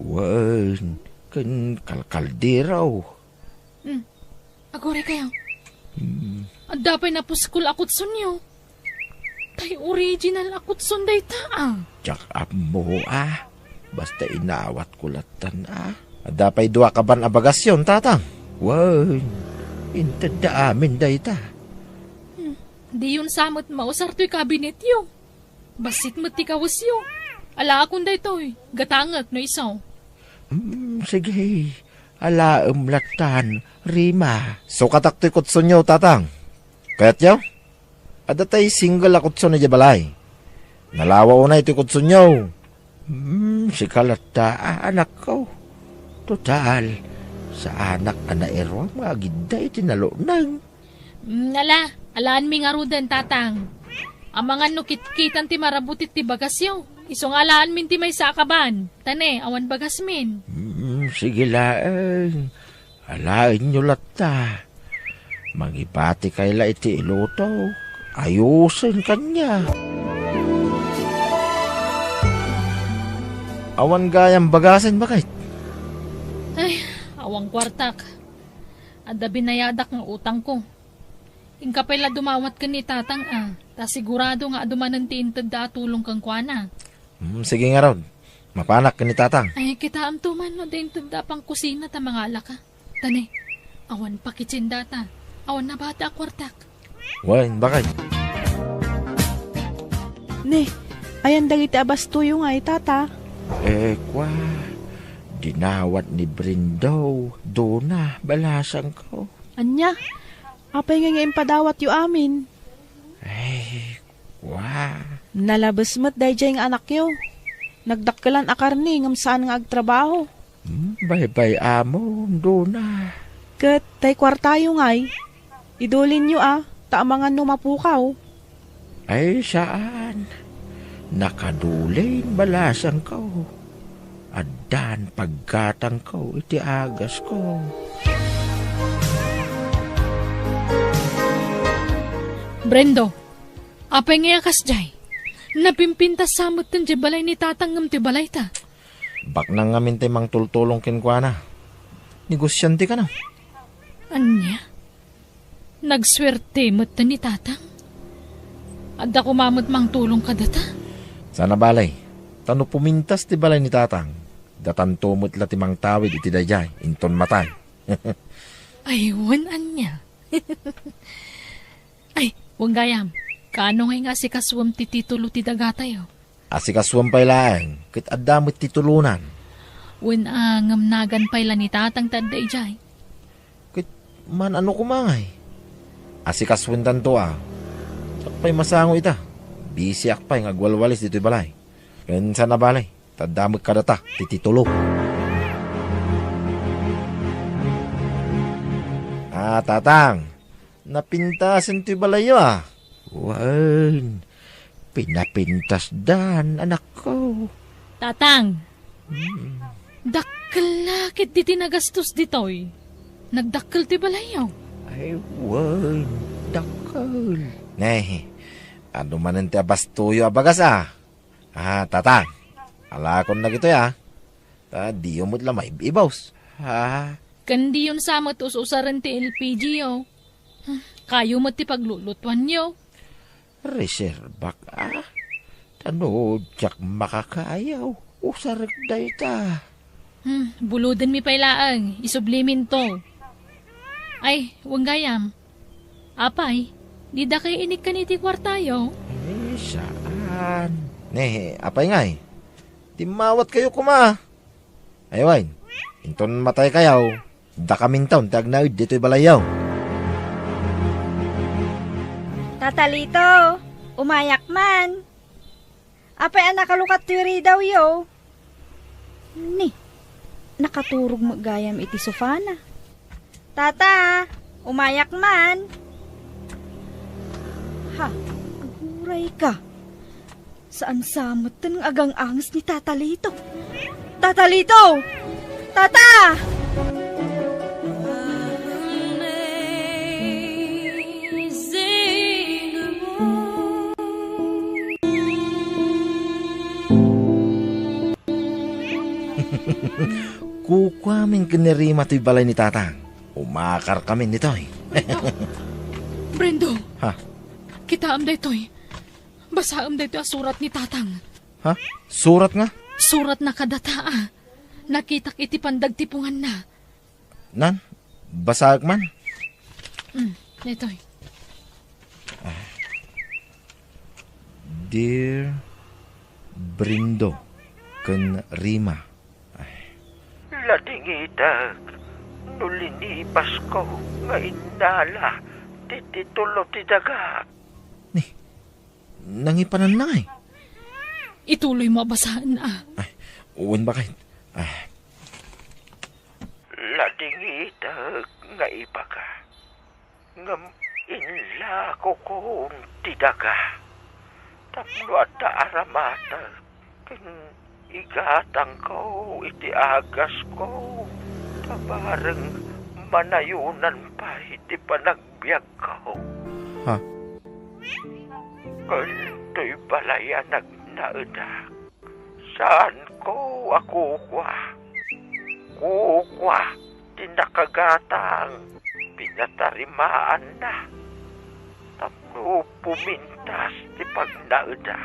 Wen, ken kalkaldero. Hmm. Aguray kayo. Hmm. Adda pay napuskol a kutsonyo. Tay original a kutson dayta, ah. Diak ammo, ah. Basta inawatko lattan, ah. Adda pay dua kaban a bagasyon, tatang. Wen, intedda amin dayta. Hmm. Diyon sa met mausar toy kabinetyo. Bassit met ti kawesyo. Alaakon daytoy, gatangek no isu. Mm, sige, alaem lattan, Rima. Sukatak toy kutsonyo, tatang. Kayatyo? Adda tay single a kutson idiay balay. Nalawa unay toy kutsonyo. Mm, sika latta, a, anakko. Total, saanak a nairuam nga agidda iti nalukneng. Mm, ala, alaanmi ngaruden, tatang. Amangan no kitkitan ti marabutit ti bagasyo. Isu nga alaanmin ti maysa a kaban. Ta ne, awan bagasmin. Mm, sige laeng. Alaenyo latta. Mangibatikay la iti iluto. Ayusen kaniak. Awan gayam bagasen, bakit? Ay, awan kuartak. Adda binayadak nga utangko. Inka pay la dumawat ken ni tatang, a, ta sigurado nga adu manen ti intedda a tulong kenkuana. Hmm, sige ngarud. Mapanak ken ni tatang. Ay, kitaemto man no adda intedda a pangkusina ta mangalaka. Ta ne, awan pakitsin data. Awan nabati a kuartak. Wen, bakit? Ne, ayan dagiti abastoyo nga itata? Eh, kwa, dinawat ni Brendo, Dona, balasangko. Ania? Apay nga, nga impadawatyo amin? Ay, wa. Nalabes met daydiay nga anakyo. Nagdakkelan a karne ngem saan nga agtrabaho. Hmm, baybay-amon, Dona. Ket tay kuartayo ngay, idulinyo a, ta amangan no mapukaw. Ay, saan. Nakadulin balasangko. Addan paggatangko iti agasko. Brendo, apay nga kasdiay? Napimpintas sa metten diay balay ni tatang ngem ti balayta. Baknang ngamin ti mangtultulong kenkuana. Negosiante kano? Ania? Nagsuerte met ni tatang. Adda koma met mangtulong kadata. Sana balay, ta no pumintas ti balay ni tatang, datanto met la ti mangtawid iti daydiay, inton matay. Ay, wen ania. Ay, wen gayam, kaano ngay nga asikasuem ti titulo ti dagatayo? Asikasuem pay laeng, ket adda met ti tulonan. Wen a, ngem nagan pay la ni tatang ti adda idiay. Ket man-ano koma ngay? Asikasuentanto a. Diak pay masango ita. Bisiak pay nga agwalwalis ditoy balay. Ken sana balay, ta adda met kadata ti titulo. Ah, tatang, napintasen toy balayyo a. Wen, pinapintasdan, anakko. Tatang, hmm, dakkel la ketdi ti nagastos ditoy. Nagdakkel ti balayyo. Ay, wen, dakkel. Ne, adu manen ti abastoyo a bagas a. Ah, tatang, alakon dagitoy a. Ta diyo met la maib-ibus. Ha? Ken diyon sa met us-usaren ti L P G yo. Kayo met ti paglulutuanyo. Reservak a. Ta no diak makakayaw, usarek dayta. Hmm, buludenmi pay laeng, isubliminto. Ay, wen gayam. Apay, dida kay inikkan iti kuartayo? Eh, saan. Ne, apay ngay? Timmawat kayo koma. Ay, wen, inton matay kayo, dakaminton ti agnaed ditoy balayyo. Tata Lito, umayak man. Apay a nakalukat ti ridawyo? Ni, nakaturog met gayam iti sofana. Tata, umayak man. Ha, aguray ka. Saan sa metten nga agang-anges ni Tata Lito. Tata Lito! Tata! Kukuamin ken ni Rima toy balay ni Tatang. Umakarkamin ditoy. Brendo. Ha? Kitaem daytoy. Basaem daytoy a surat ni Tatang. Ha? Surat nga? Surat na kadata, a. Nakitak iti pandagtipunganna. Nan, basaek man. Mm, daytoy. Dear Brindo ken Rima. Ay. Ladingitek no linipasko nga innala ti titulo ti daga. Ni, nangipananna ngay? Ituloy mo a basaen, a. Ay, wen baket. Ah. Ladingitek nga ibaga. Ngem inlakokon ti daga. Tapno adda aramatek ken igatangko iti agasko, ta bareng manayonan pay ti panagbiagko. Ha? Ken toy balay a nagnaedak, saanko a kukua. Kukua ti nakagatang pinatarimaanna. Tapno pumintas ti pagnaeda,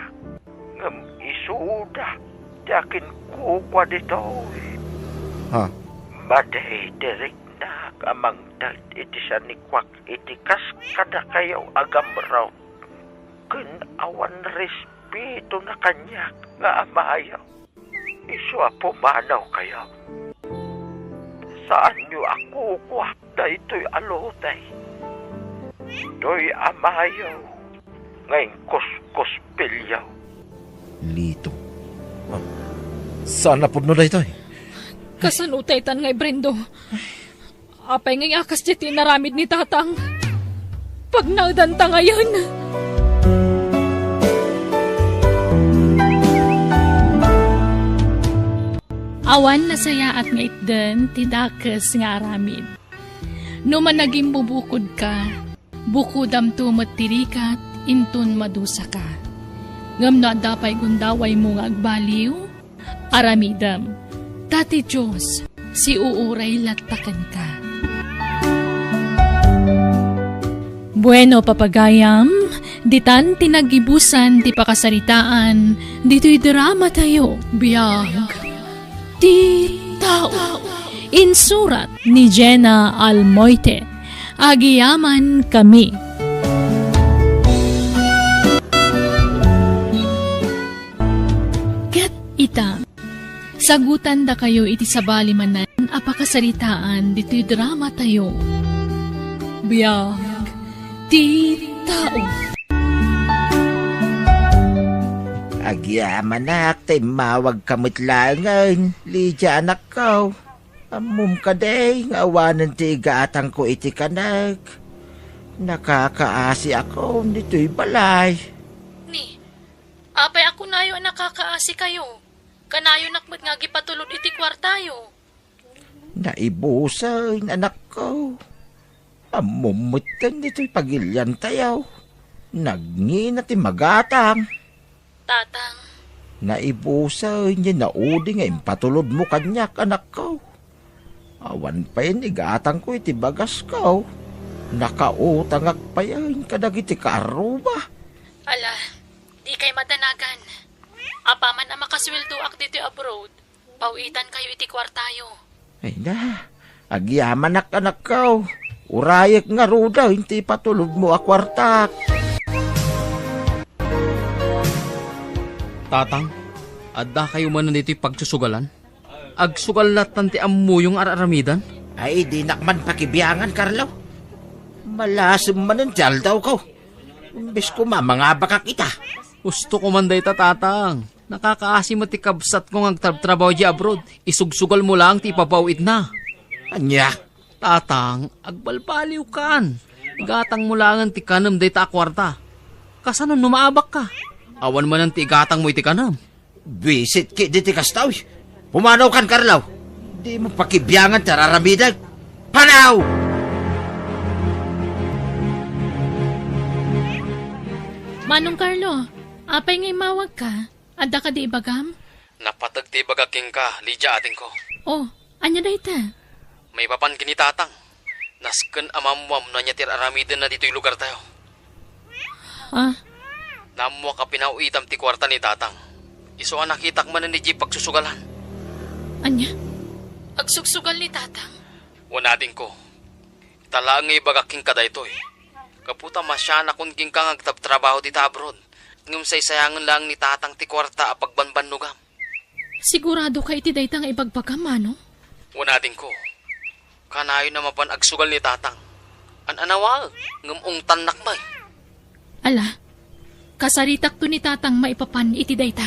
ngem isuda ti akinkukua ditoy. Ha? Madi ti riknak a mangted iti sanikuak iti kas kadakayo a gamrot, ken awan respetona kaniak nga amayo. Isu a pumanawkayo. Saanyo a kukua daytoy a lote. Toy amayo nga inkuskuspilyo. Lito. Ah, saan a pudno daytoy? Kasano ta itan nga ibrendo? Apay nga iyakas ti inaramid ni Tatang? Pagnaedanta ngayen. Awan nasayaat nga itden ti dakes nga aramid. No managimbubukodka, bukodamto met ti rigat inton madusaka. Ngem no adda pay gundawaymo nga agbaliw, aramidem, ta ti Dios siuuray latta kenka. Bueno, papagayam, ditan ti nagibusan ti pakasaritaan ditoy dramatayo. Biag ti tao. Insurat ni Jenna Almoite. Agyamankami. Ket ita, sagutandakayo iti sabali manen a pakasaritaan ditoy dramatayo. Biag ti tao. Agyamanak ta immawagka met laengen, Lydia, anakko. Ammom kadi nga awanen ti igatangko iti kanek. Nakakaasiakon ditoy balay. Ni, apay a kunayo a nakakaasikayo? Kanayonak met nga agipatulod iti kuartayo. Naibusen, anakko. Ammom metten ditoy pagiliantayo. Nagngina ti magatang. Tatang. Naibusen nga naudi nga impatulodmo kaniak, anakko. Awan pay ni igatangko iti bagasko. Nakautangak payen kadagiti kaarruba. Ala, dikay madanagan. Apaman a makasueldoak ditoy abroad, paw-itankayo iti kuartayo. Ay na, agyamanak, anakko. Urayek ngaruden ti ipatulodmo a kuartak. Tatang, addakayo manen iti pagsusugalan? Agsugal lattan ti ammoyo nga ar-aramidan? Ay, dinak man pakibiangan, Carlo. Malasem manen ti aldawko. Imbes koma, mangabakak ita. Gusto ko man dayta, Tatang. Nakakaasi met ti kabsatko nga agtrabtrabaho idiay abroad. Isugsugalmo laeng ti ipapaw-itna. Ania? Tatang, agbalbaliwkan. Igatangmo laengen ti kanem dayta a kuarta. Kasano no maabakka? Awan manen ti igatangmo iti kanem. Buisit ketdi ti kasta, uy. Pumanawkan, Carlo. Dimo pakibiangan ti ar-aramidek. Panaw! Manong Carlo, apay nga immawagka? Adda kadi ibagam? Napateg ti ibagak kenka, Lydia, adingko. Oh, ania dayta? Maipapan ken ni Tatang. Nasken a maammuam no ania ti ar-aramidenna ditoy lugartayo. Ah? Naammuak a pinaw-itam ti kuarta ni Tatang. Isu a nakitak manen idiay pagsusugalan. Ania? Agsugsugal ni Tatang? Wen, adingko. Ita laeng nga ibagak kenka daytoy. Gapu ta masianakon kenka nga agtrabtrabaho dita abroad. Ngem saysayangen laeng ni Tatang ti kuarta a pagbanbannogam. Siguradoka iti dayta nga ibagbagam, Manong? Wen, adingko. Kanayon a mapan agsugal ni Tatang. An-anawaek, ngem ungtannak met. Ala, kasaritakto ni Tatang maipapan iti dayta.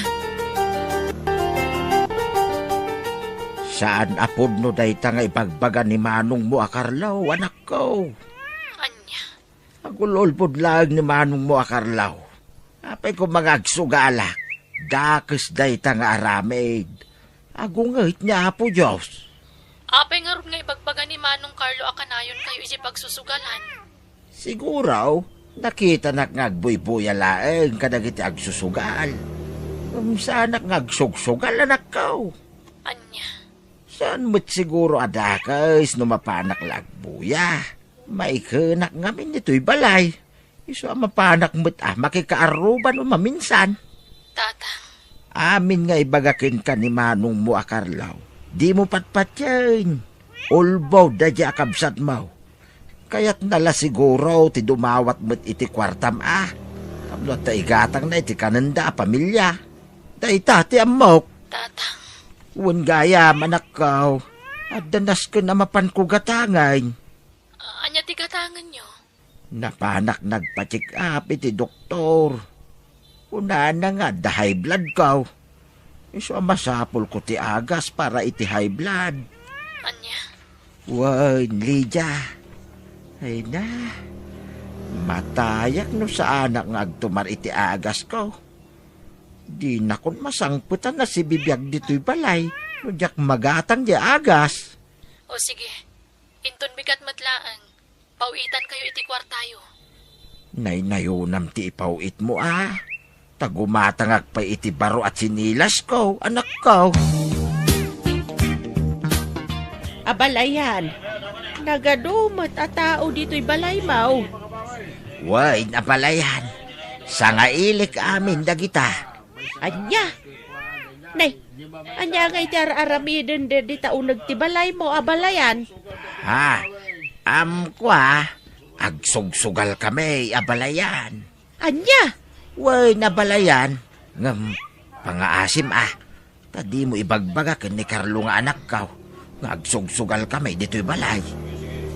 Saan a pudno dayta nga ibagbaga ni manongmo a Carlo, anakko. Ania? Agul-ulbod laeng ni manongmo a Carlo. Apay koma nga agsugalak? Dakes dayta nga aramid. Agunget ni Apo Dios. Apay ngarud nga ibagbaga ni Manong Carlo a kanayonkayo iti pagsusugalan? Siguro, nakitanak nga agbuybuya laeng kadagiti agsusugal. Ngem saanak nga agsugsugal, anakko. Ania? Saan met siguro a dakes no mapanak la agbuya. Maikenak ngamin ditoy balay. Isu a mapanak met a makikaarruba no maminsan. Tatang. Amin nga ibaga kenka ni manongmo a Carlo, dimo patpatien. Ulbod daydiay a kabsatmo. Kayatna la siguro ti dumawat met iti kuartam a. Tapno adda igatangna iti kanenda a pamilia. Dayta ti ammok. Tatang. Wen gayam, anakko. Adda nasken a mapanko gatangen. Ania ti gatangenyo? Napanak nagpa-check up iti doktor. Kunana nga adda high bloodko. Isu a masapulko ti agas para iti high blood. Ania? Wen, Lydia. Ay na. Matayak no saanak nga agtumar iti agasko. Dinakon masangpetan a sibibiag ditoy balay no diak magatang diay agas. O sige, inton bigat met laeng, paw-itankayo iti kuartayo. Naynayonam ti ipaw-itmo a. Ta gumatangak pay iti baro a tsinilasko, anakko. Abalayan, nagadu met a tao ditoy balaymo. Wen, abalayan, sangailik amin dagita. Ania? Nay, ania ngay ti ar-aramiden dita uneg ti balaymo, abalayan? Ha, amko a, agsugsugal kami, abalayan. Ania? Wen, abalayan, ngem pangaasim a, ta dimo ibagbaga ken ni Carlo nga anakko nga agsugsugal kami ditoy balay.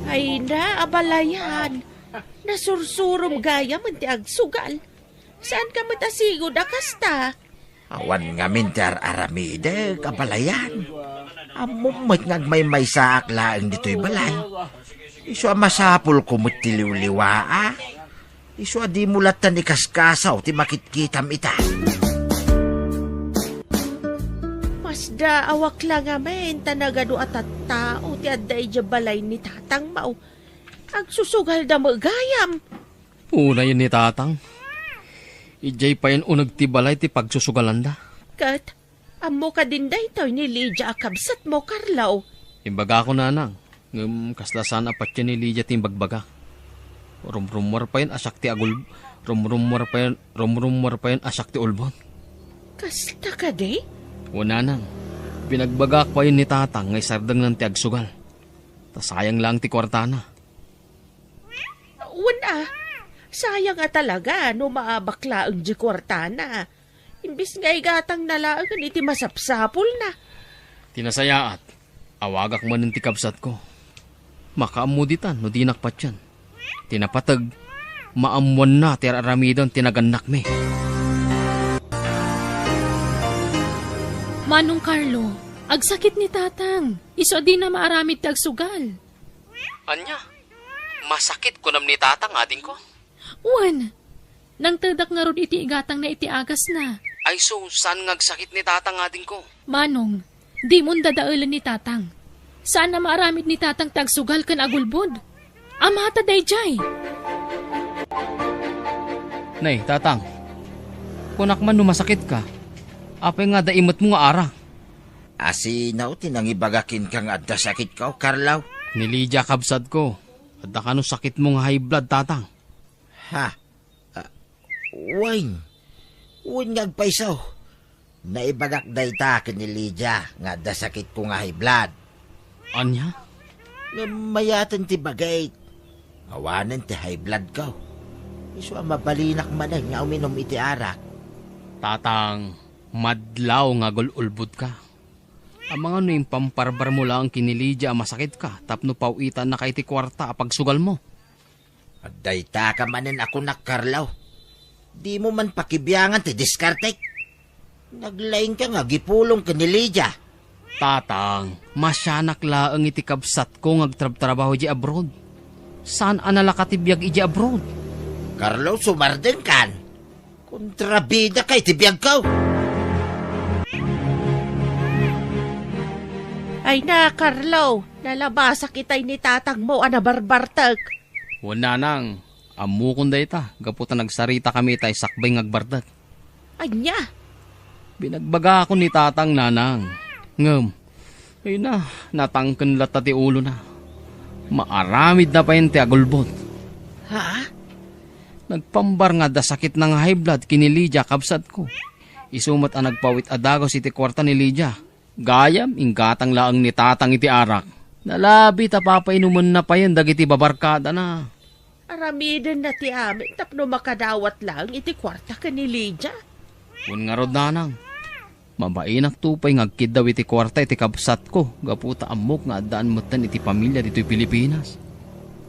Ay na, abalayan. Nasursurom gayam ti agsugal. Saanka met a sigud a kasta? Awan ngamin ti ar-aramidek, abalayan. Ammom met nga agmaymaysaak laeng ditoy balay. Isu a masapulko met ti liwliwaa. Isu a dimo lattan ikaskasaw ti makitkitam ita. Masdaawak la ngamin ta nagadu a tattao ti adda idiay balay ni tatangmo. Agsusugalda met gayam. Unayen ni Tatang. Idiay payen uneg ti balay ti pagsusugalanda. Ket, ammo kadin daytoy ni Lydia a kabsatmo, Carlo? Imbagako, nanang, ngem kasla saan a patien ni Lydia ti imbagbagak. Rumrummuar payen a siak ti agul-, rumrummuar payen, rumrummuar payen a siak ti ulbod. Kasta kadi? Wen, nanang, binagbagak payen ni Tatang nga isardengnan ti agsugal. Ta sayang laeng ti kuartana. Wen a, sayang a talaga no maabak laeng diay kuartana. Imbes nga igatangna laengen iti masapsapulna. Ti nasayaat, awagak manen ti kabsatko. Makaammo ditan no dinak patien. Ti napateg, maammoanna ti ar-aramiden ti nagannakmi. Manong Carlo, agsakit ni Tatang. Isu a dina maaramid ti agsugal. Ania? Masakit kunam ni Tatang, adingko? Wen, nangtedak ngarud iti igatangna iti agasna. Ay, so, saan nga agsakit ni Tatang, adingko? Manong, dimon dadaelen ni Tatang. Saan a maaramid ni Tatang ti agsugal ken agulbod. Amata daydiay. Nay, Tatang, kunak man no masakitka, apay nga adda imetmo nga arak? Asino ti nangibaga kenka nga adda sakitko, Carlo? Ni Lydia, kabsatko. Adda kano sakitmo nga high blood, Tatang. Ha? Ah, wen. Wen nga agpayso. Naibagak dayta ken ni Lydia nga adda sakitko nga high blood. Ania? Ngem mayaten ti bagik. Awanen ti high bloodko. Isu a mabalinak manen nga uminom iti arak. Tatang, madlaw nga agul-ulbodka. Amangan no impamparbarmo laeng ken ni Lydia a masakitka tapno paw-itannaka iti kuarta a pagsugalmo. Adda dayta ka manen a kunak, Carlo. Dimo man pakibiangan ti diskartek. Naglaingka nga agipulong ken ni Lydia. Tatang, masianak laeng iti kabsatko nga agtrabtrabaho idiay abroad. Saan a nalaka ti biag idiay abroad? Carlo, sumardengkan. Kontrabidaka iti biagko. Ay na, Carlo, nalabasak itay ni tatangmo a nabarbartek. Wen, nanang, ammokon dayta, gapu ta nagsaritakami itay sakbay nga agbartek. Ania? Binagbagakon ni tatang, nanang. Ngem, ay na, natangken latta ti ulona. Maaramidna payen ti agulbod. Ha? Nagpambar nga adda sakitna nga high blood ken ni Lydia, kabsatko. Isu met a nagpawit a dagus iti kuarta ni Lydia. Gayam, inggatang laeng ni tatang iti arak. Nalabi ta papainomenna payen dagiti babarkadana. Aramidenna ti amin tapno makadawat laeng iti kuarta ken ni Lydia. Wen ngarud, nanang, mabainakto pay nga agkiddaw iti kuarta iti kabsatko gapu ta ammok nga addaan metten iti pamilia ditoy Pilipinas.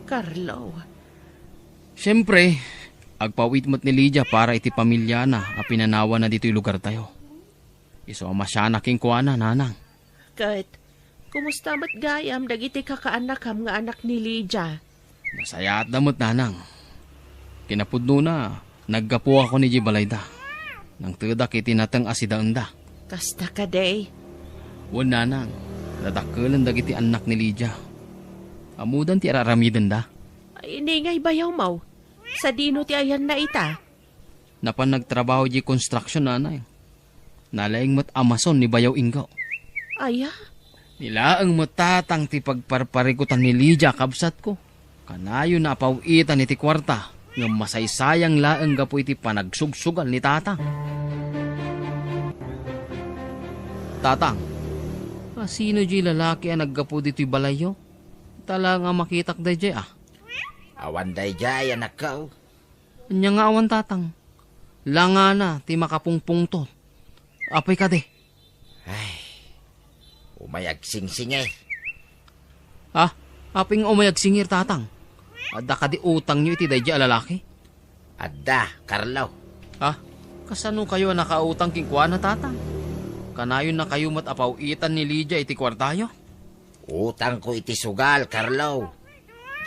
Carlo. Siempre, agpawit met ni Lydia para iti pamiliana a pinanawanna ditoy lugartayo. Isu a masianak kenkuana, nanang. Ket, kumusta met gayam dagiti kakaannakam nga anak ni Lydia? Nasayaatda met, nanang. Kinapudnona, naggapuakon idiay balayda. Nangtedak iti nateng a sidaenda. Kasta kadi? Wen, nanang, nadakkelen dagiti annak ni Lydia. Ammodan ti ar-aramidenda. Ay, ni ngay bayawmo. Sadino ti ayanna ita? Napan nagtrabaho idiay construction, nanay. Nalaing met a mason ni bayaw Ingo. Aya? Ni laeng met tatang ti pagparparikutan ni Lydia, kabsatko. Kanayon a paw-itan iti kuarta, ngem masaysayang laeng gapu iti panagsugsugal ni tatang. Tatang, asino diay lalaki a naggapu ditoy balayyo? Ita laeng a makitak daydiay, a. Awan daydiay, anakko. Ania nga awan, tatang? Langana ti makapungpungtot. Apay kadi? Ay, umay agsingsingir. Ah, apay nga umay agsingir, tatang? Adda kadi utangyo iti daydiay a lalaki? Adda, Carlo. Ah, kasano kayo a nakautang kenkuana, tatang? Kanayonnakayo met a paw-itan ni Lydia iti kuartayo? Utangko iti sugal, Carlo.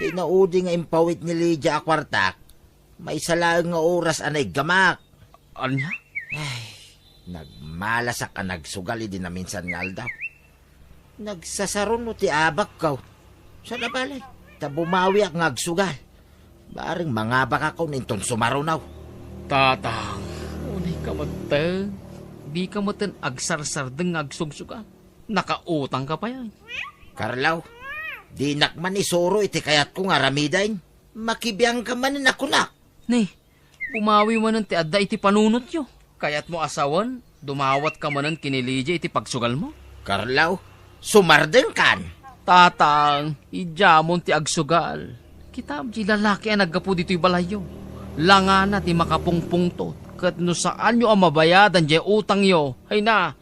Ti naudi nga impawit ni Lydia a kuartak, maysa laeng nga oras a naiggamak. Ania? Ay, nagmalasak a nagsugal idi naminsan nga aldaw. Nagsasaruno ti abakko. Saan a bale, ta bumawiak nga agsugal. Bareng mangabakakon inton sumaruno. Tatang, unay ka met, te. Di ka met ten agsarsardeng nga agsugsugal. Nakautang ka pay, ay. Carlo, dinak man isuro iti kayatko nga aramiden. Makibiang ka manen a kunak. Ni, bumawi manen ti adda iti panunotyo. Kayatmo a sawen, dumawat ka manen ken ni Lydia iti pagsugalmo? Carlo, sumardengkan. Tatang, idiamon ti agsugal. Kitam, di lalaki a naggapu ditoy balayyo. Langana ti makapungpungtot. Ket no saanyo a mabayadan diay utangyo, ay na,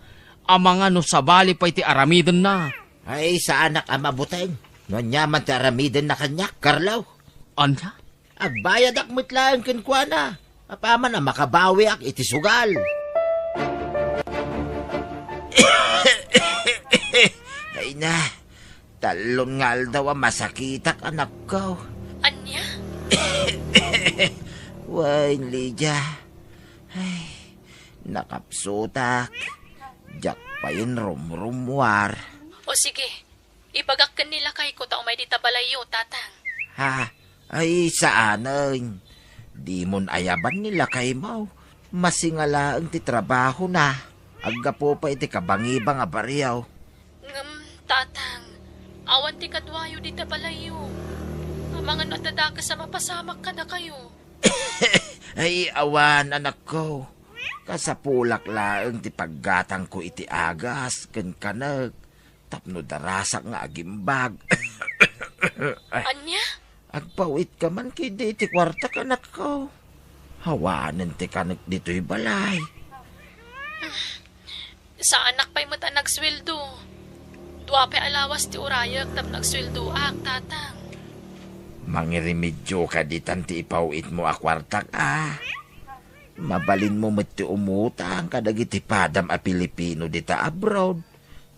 amangan no sabali pay ti aramidenna. Ay, saanak a mabuteng. No ania man ti aramidenna kaniak, Carlo? Ania? Agbayadak met laeng kenkuana. Apaman a makabawiak iti sugal. Ah, tallon nga aldaw a masakitak, anakko. Ania? Wen, Lydia. Ay, nakapsutak. Diak pay rumrumuar. O sige, ibagak ken ni lakayko ta umay dita balayyo, Tatang. Ha? Ay, saanen. Dimon ayaban ni lakaymo. Masinga laeng ti trabahona. Aggapu pay iti kabangibang a barrio. Ngem, Tatang, awan ti kaduayo dita balayyo. Amangan no adda dakes a mapasamak kadakayo. Ay, awan, anakko. Kasapulak laeng ti paggatangko iti agas ken kanek tapno darasak nga agimbag. Ay, ania? Agpawitka man ketdi iti kuartak, anakko. Awanen ti kanek ditoy balay. Saanak pay met a nagsueldo. Dua pay a lawas ti urayek tapno agsueldoak, Tatang. Mangirimedioka ditan ti ipawitmo a kuartak, a. Mabalinmo met ti umutang kadagiti padam a Pilipino dita abroad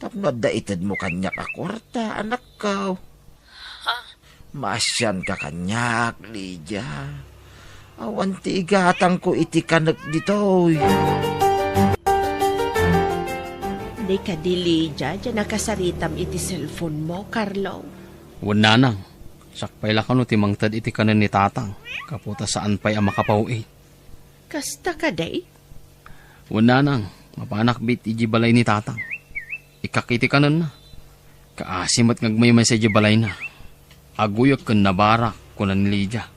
tapno adda itedmo kaniak a kuarta, anakko. Ha? Maasianka kaniak, Lydia. Awan ti igatangko iti kanek ditoy. Di kadi, Lydia, diay nakasaritam iti cellphone mo, Carlo? Wen, Nanang. Siak pay la kano ti mangted iti kanen ni Tatang, gapu ta saan pay a makapaw-it. Kasta kadi? Wen, Nanang, mapanak met idiay balay ni Tatang. Ikkak iti kanenna. Kaasi met nga agmaymaysa idiay balayna. Aguyek ken nabarak, kuna ni Lydia.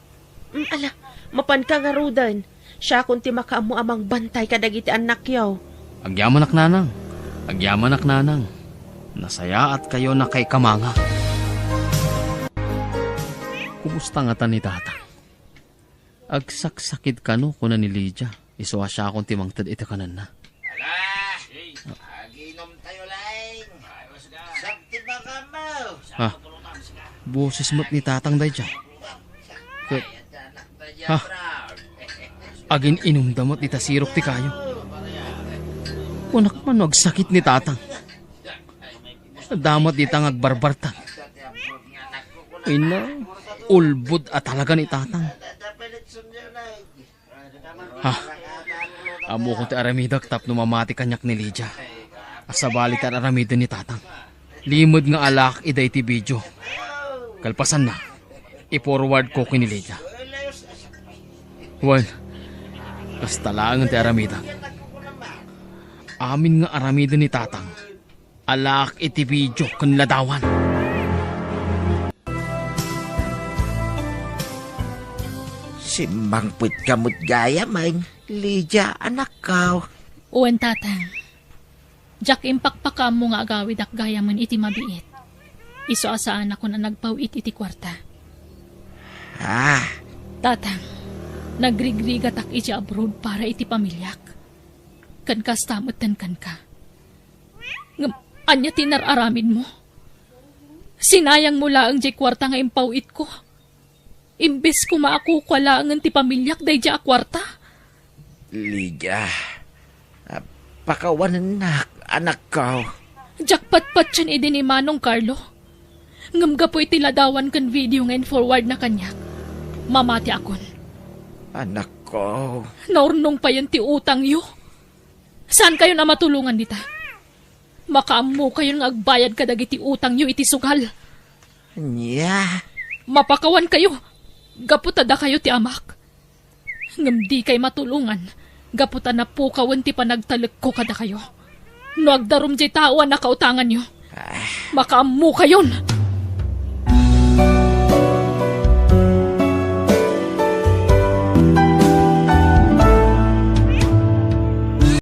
Mm, ala, mapanka ngaruden. Siakon ti makaammo a mangbantay kadagiti annakyo. Agyamanak, Nanang. Agyamanak, Nanang. Nasayaatkayo a nakaikamangak. Kumusta ngata ni Tatang? Agsaksakit kano, kuna ni Lydia, isu a siakon ti mangted iti kanenna. Ala, aginom tayo laeng. Saan ti bakam mo? Ha? Boses met ni Tatang daydiay. Ket, ha? Agin-inumda met ita sirok ti kayo. Kunak man no agsakit ni Tatang. Adda met dita nga agbarbartag. Ina, ulbod a talaga ni Tatang. Ha? Ammokon ti aramidek tapno mamati kaniak ni Lydia. A sabali ti ar-aramiden ni Tatang. Limed nga alaak ida iti video. Kalpasanna, i-forward ko ken ni Lydia. Wen, kasta laengen ti aramidek. Amin nga aramiden ni Tatang. Alaak iti video ken ladawan. Simmangpetka met gayam, Lydia, anakko. Wen, Tatang. Diak impakpakaammo nga agawidak gayamen iti mabiit. Isu a saanakon a nagpaw-it iti kuarta. Ah. Tatang, nagrigrigatak iti abroad para iti pamiliak. Ken kasta metten kenka. Ngem ania ti inar-aramidmo? Sinayangmo laeng diay kuarta nga impaw-itko. Imbes koma a kukua laengen ti pamiliak daydiay a kuarta. Lydia, ah, pakawanennak, anakko. Diak patpatien idi ni Manong Carlo. Ngem gapu iti ladawan ken video nga in-forwardna kaniak, mamatiakon. Anakko. Naurnong payen ti utangyo. Saankayon a matulongan dita. Makaammokayon nga agbayad kadagiti utangyo iti sugal. Ania? Mapakawankayo, gapu ta dakayo ti amak. Ngem dikay matulongan, gapu ta napukawen ti panagtalekko kadakayo. No agdarum diay tao a nakautanganyo, ah, makaammokayon.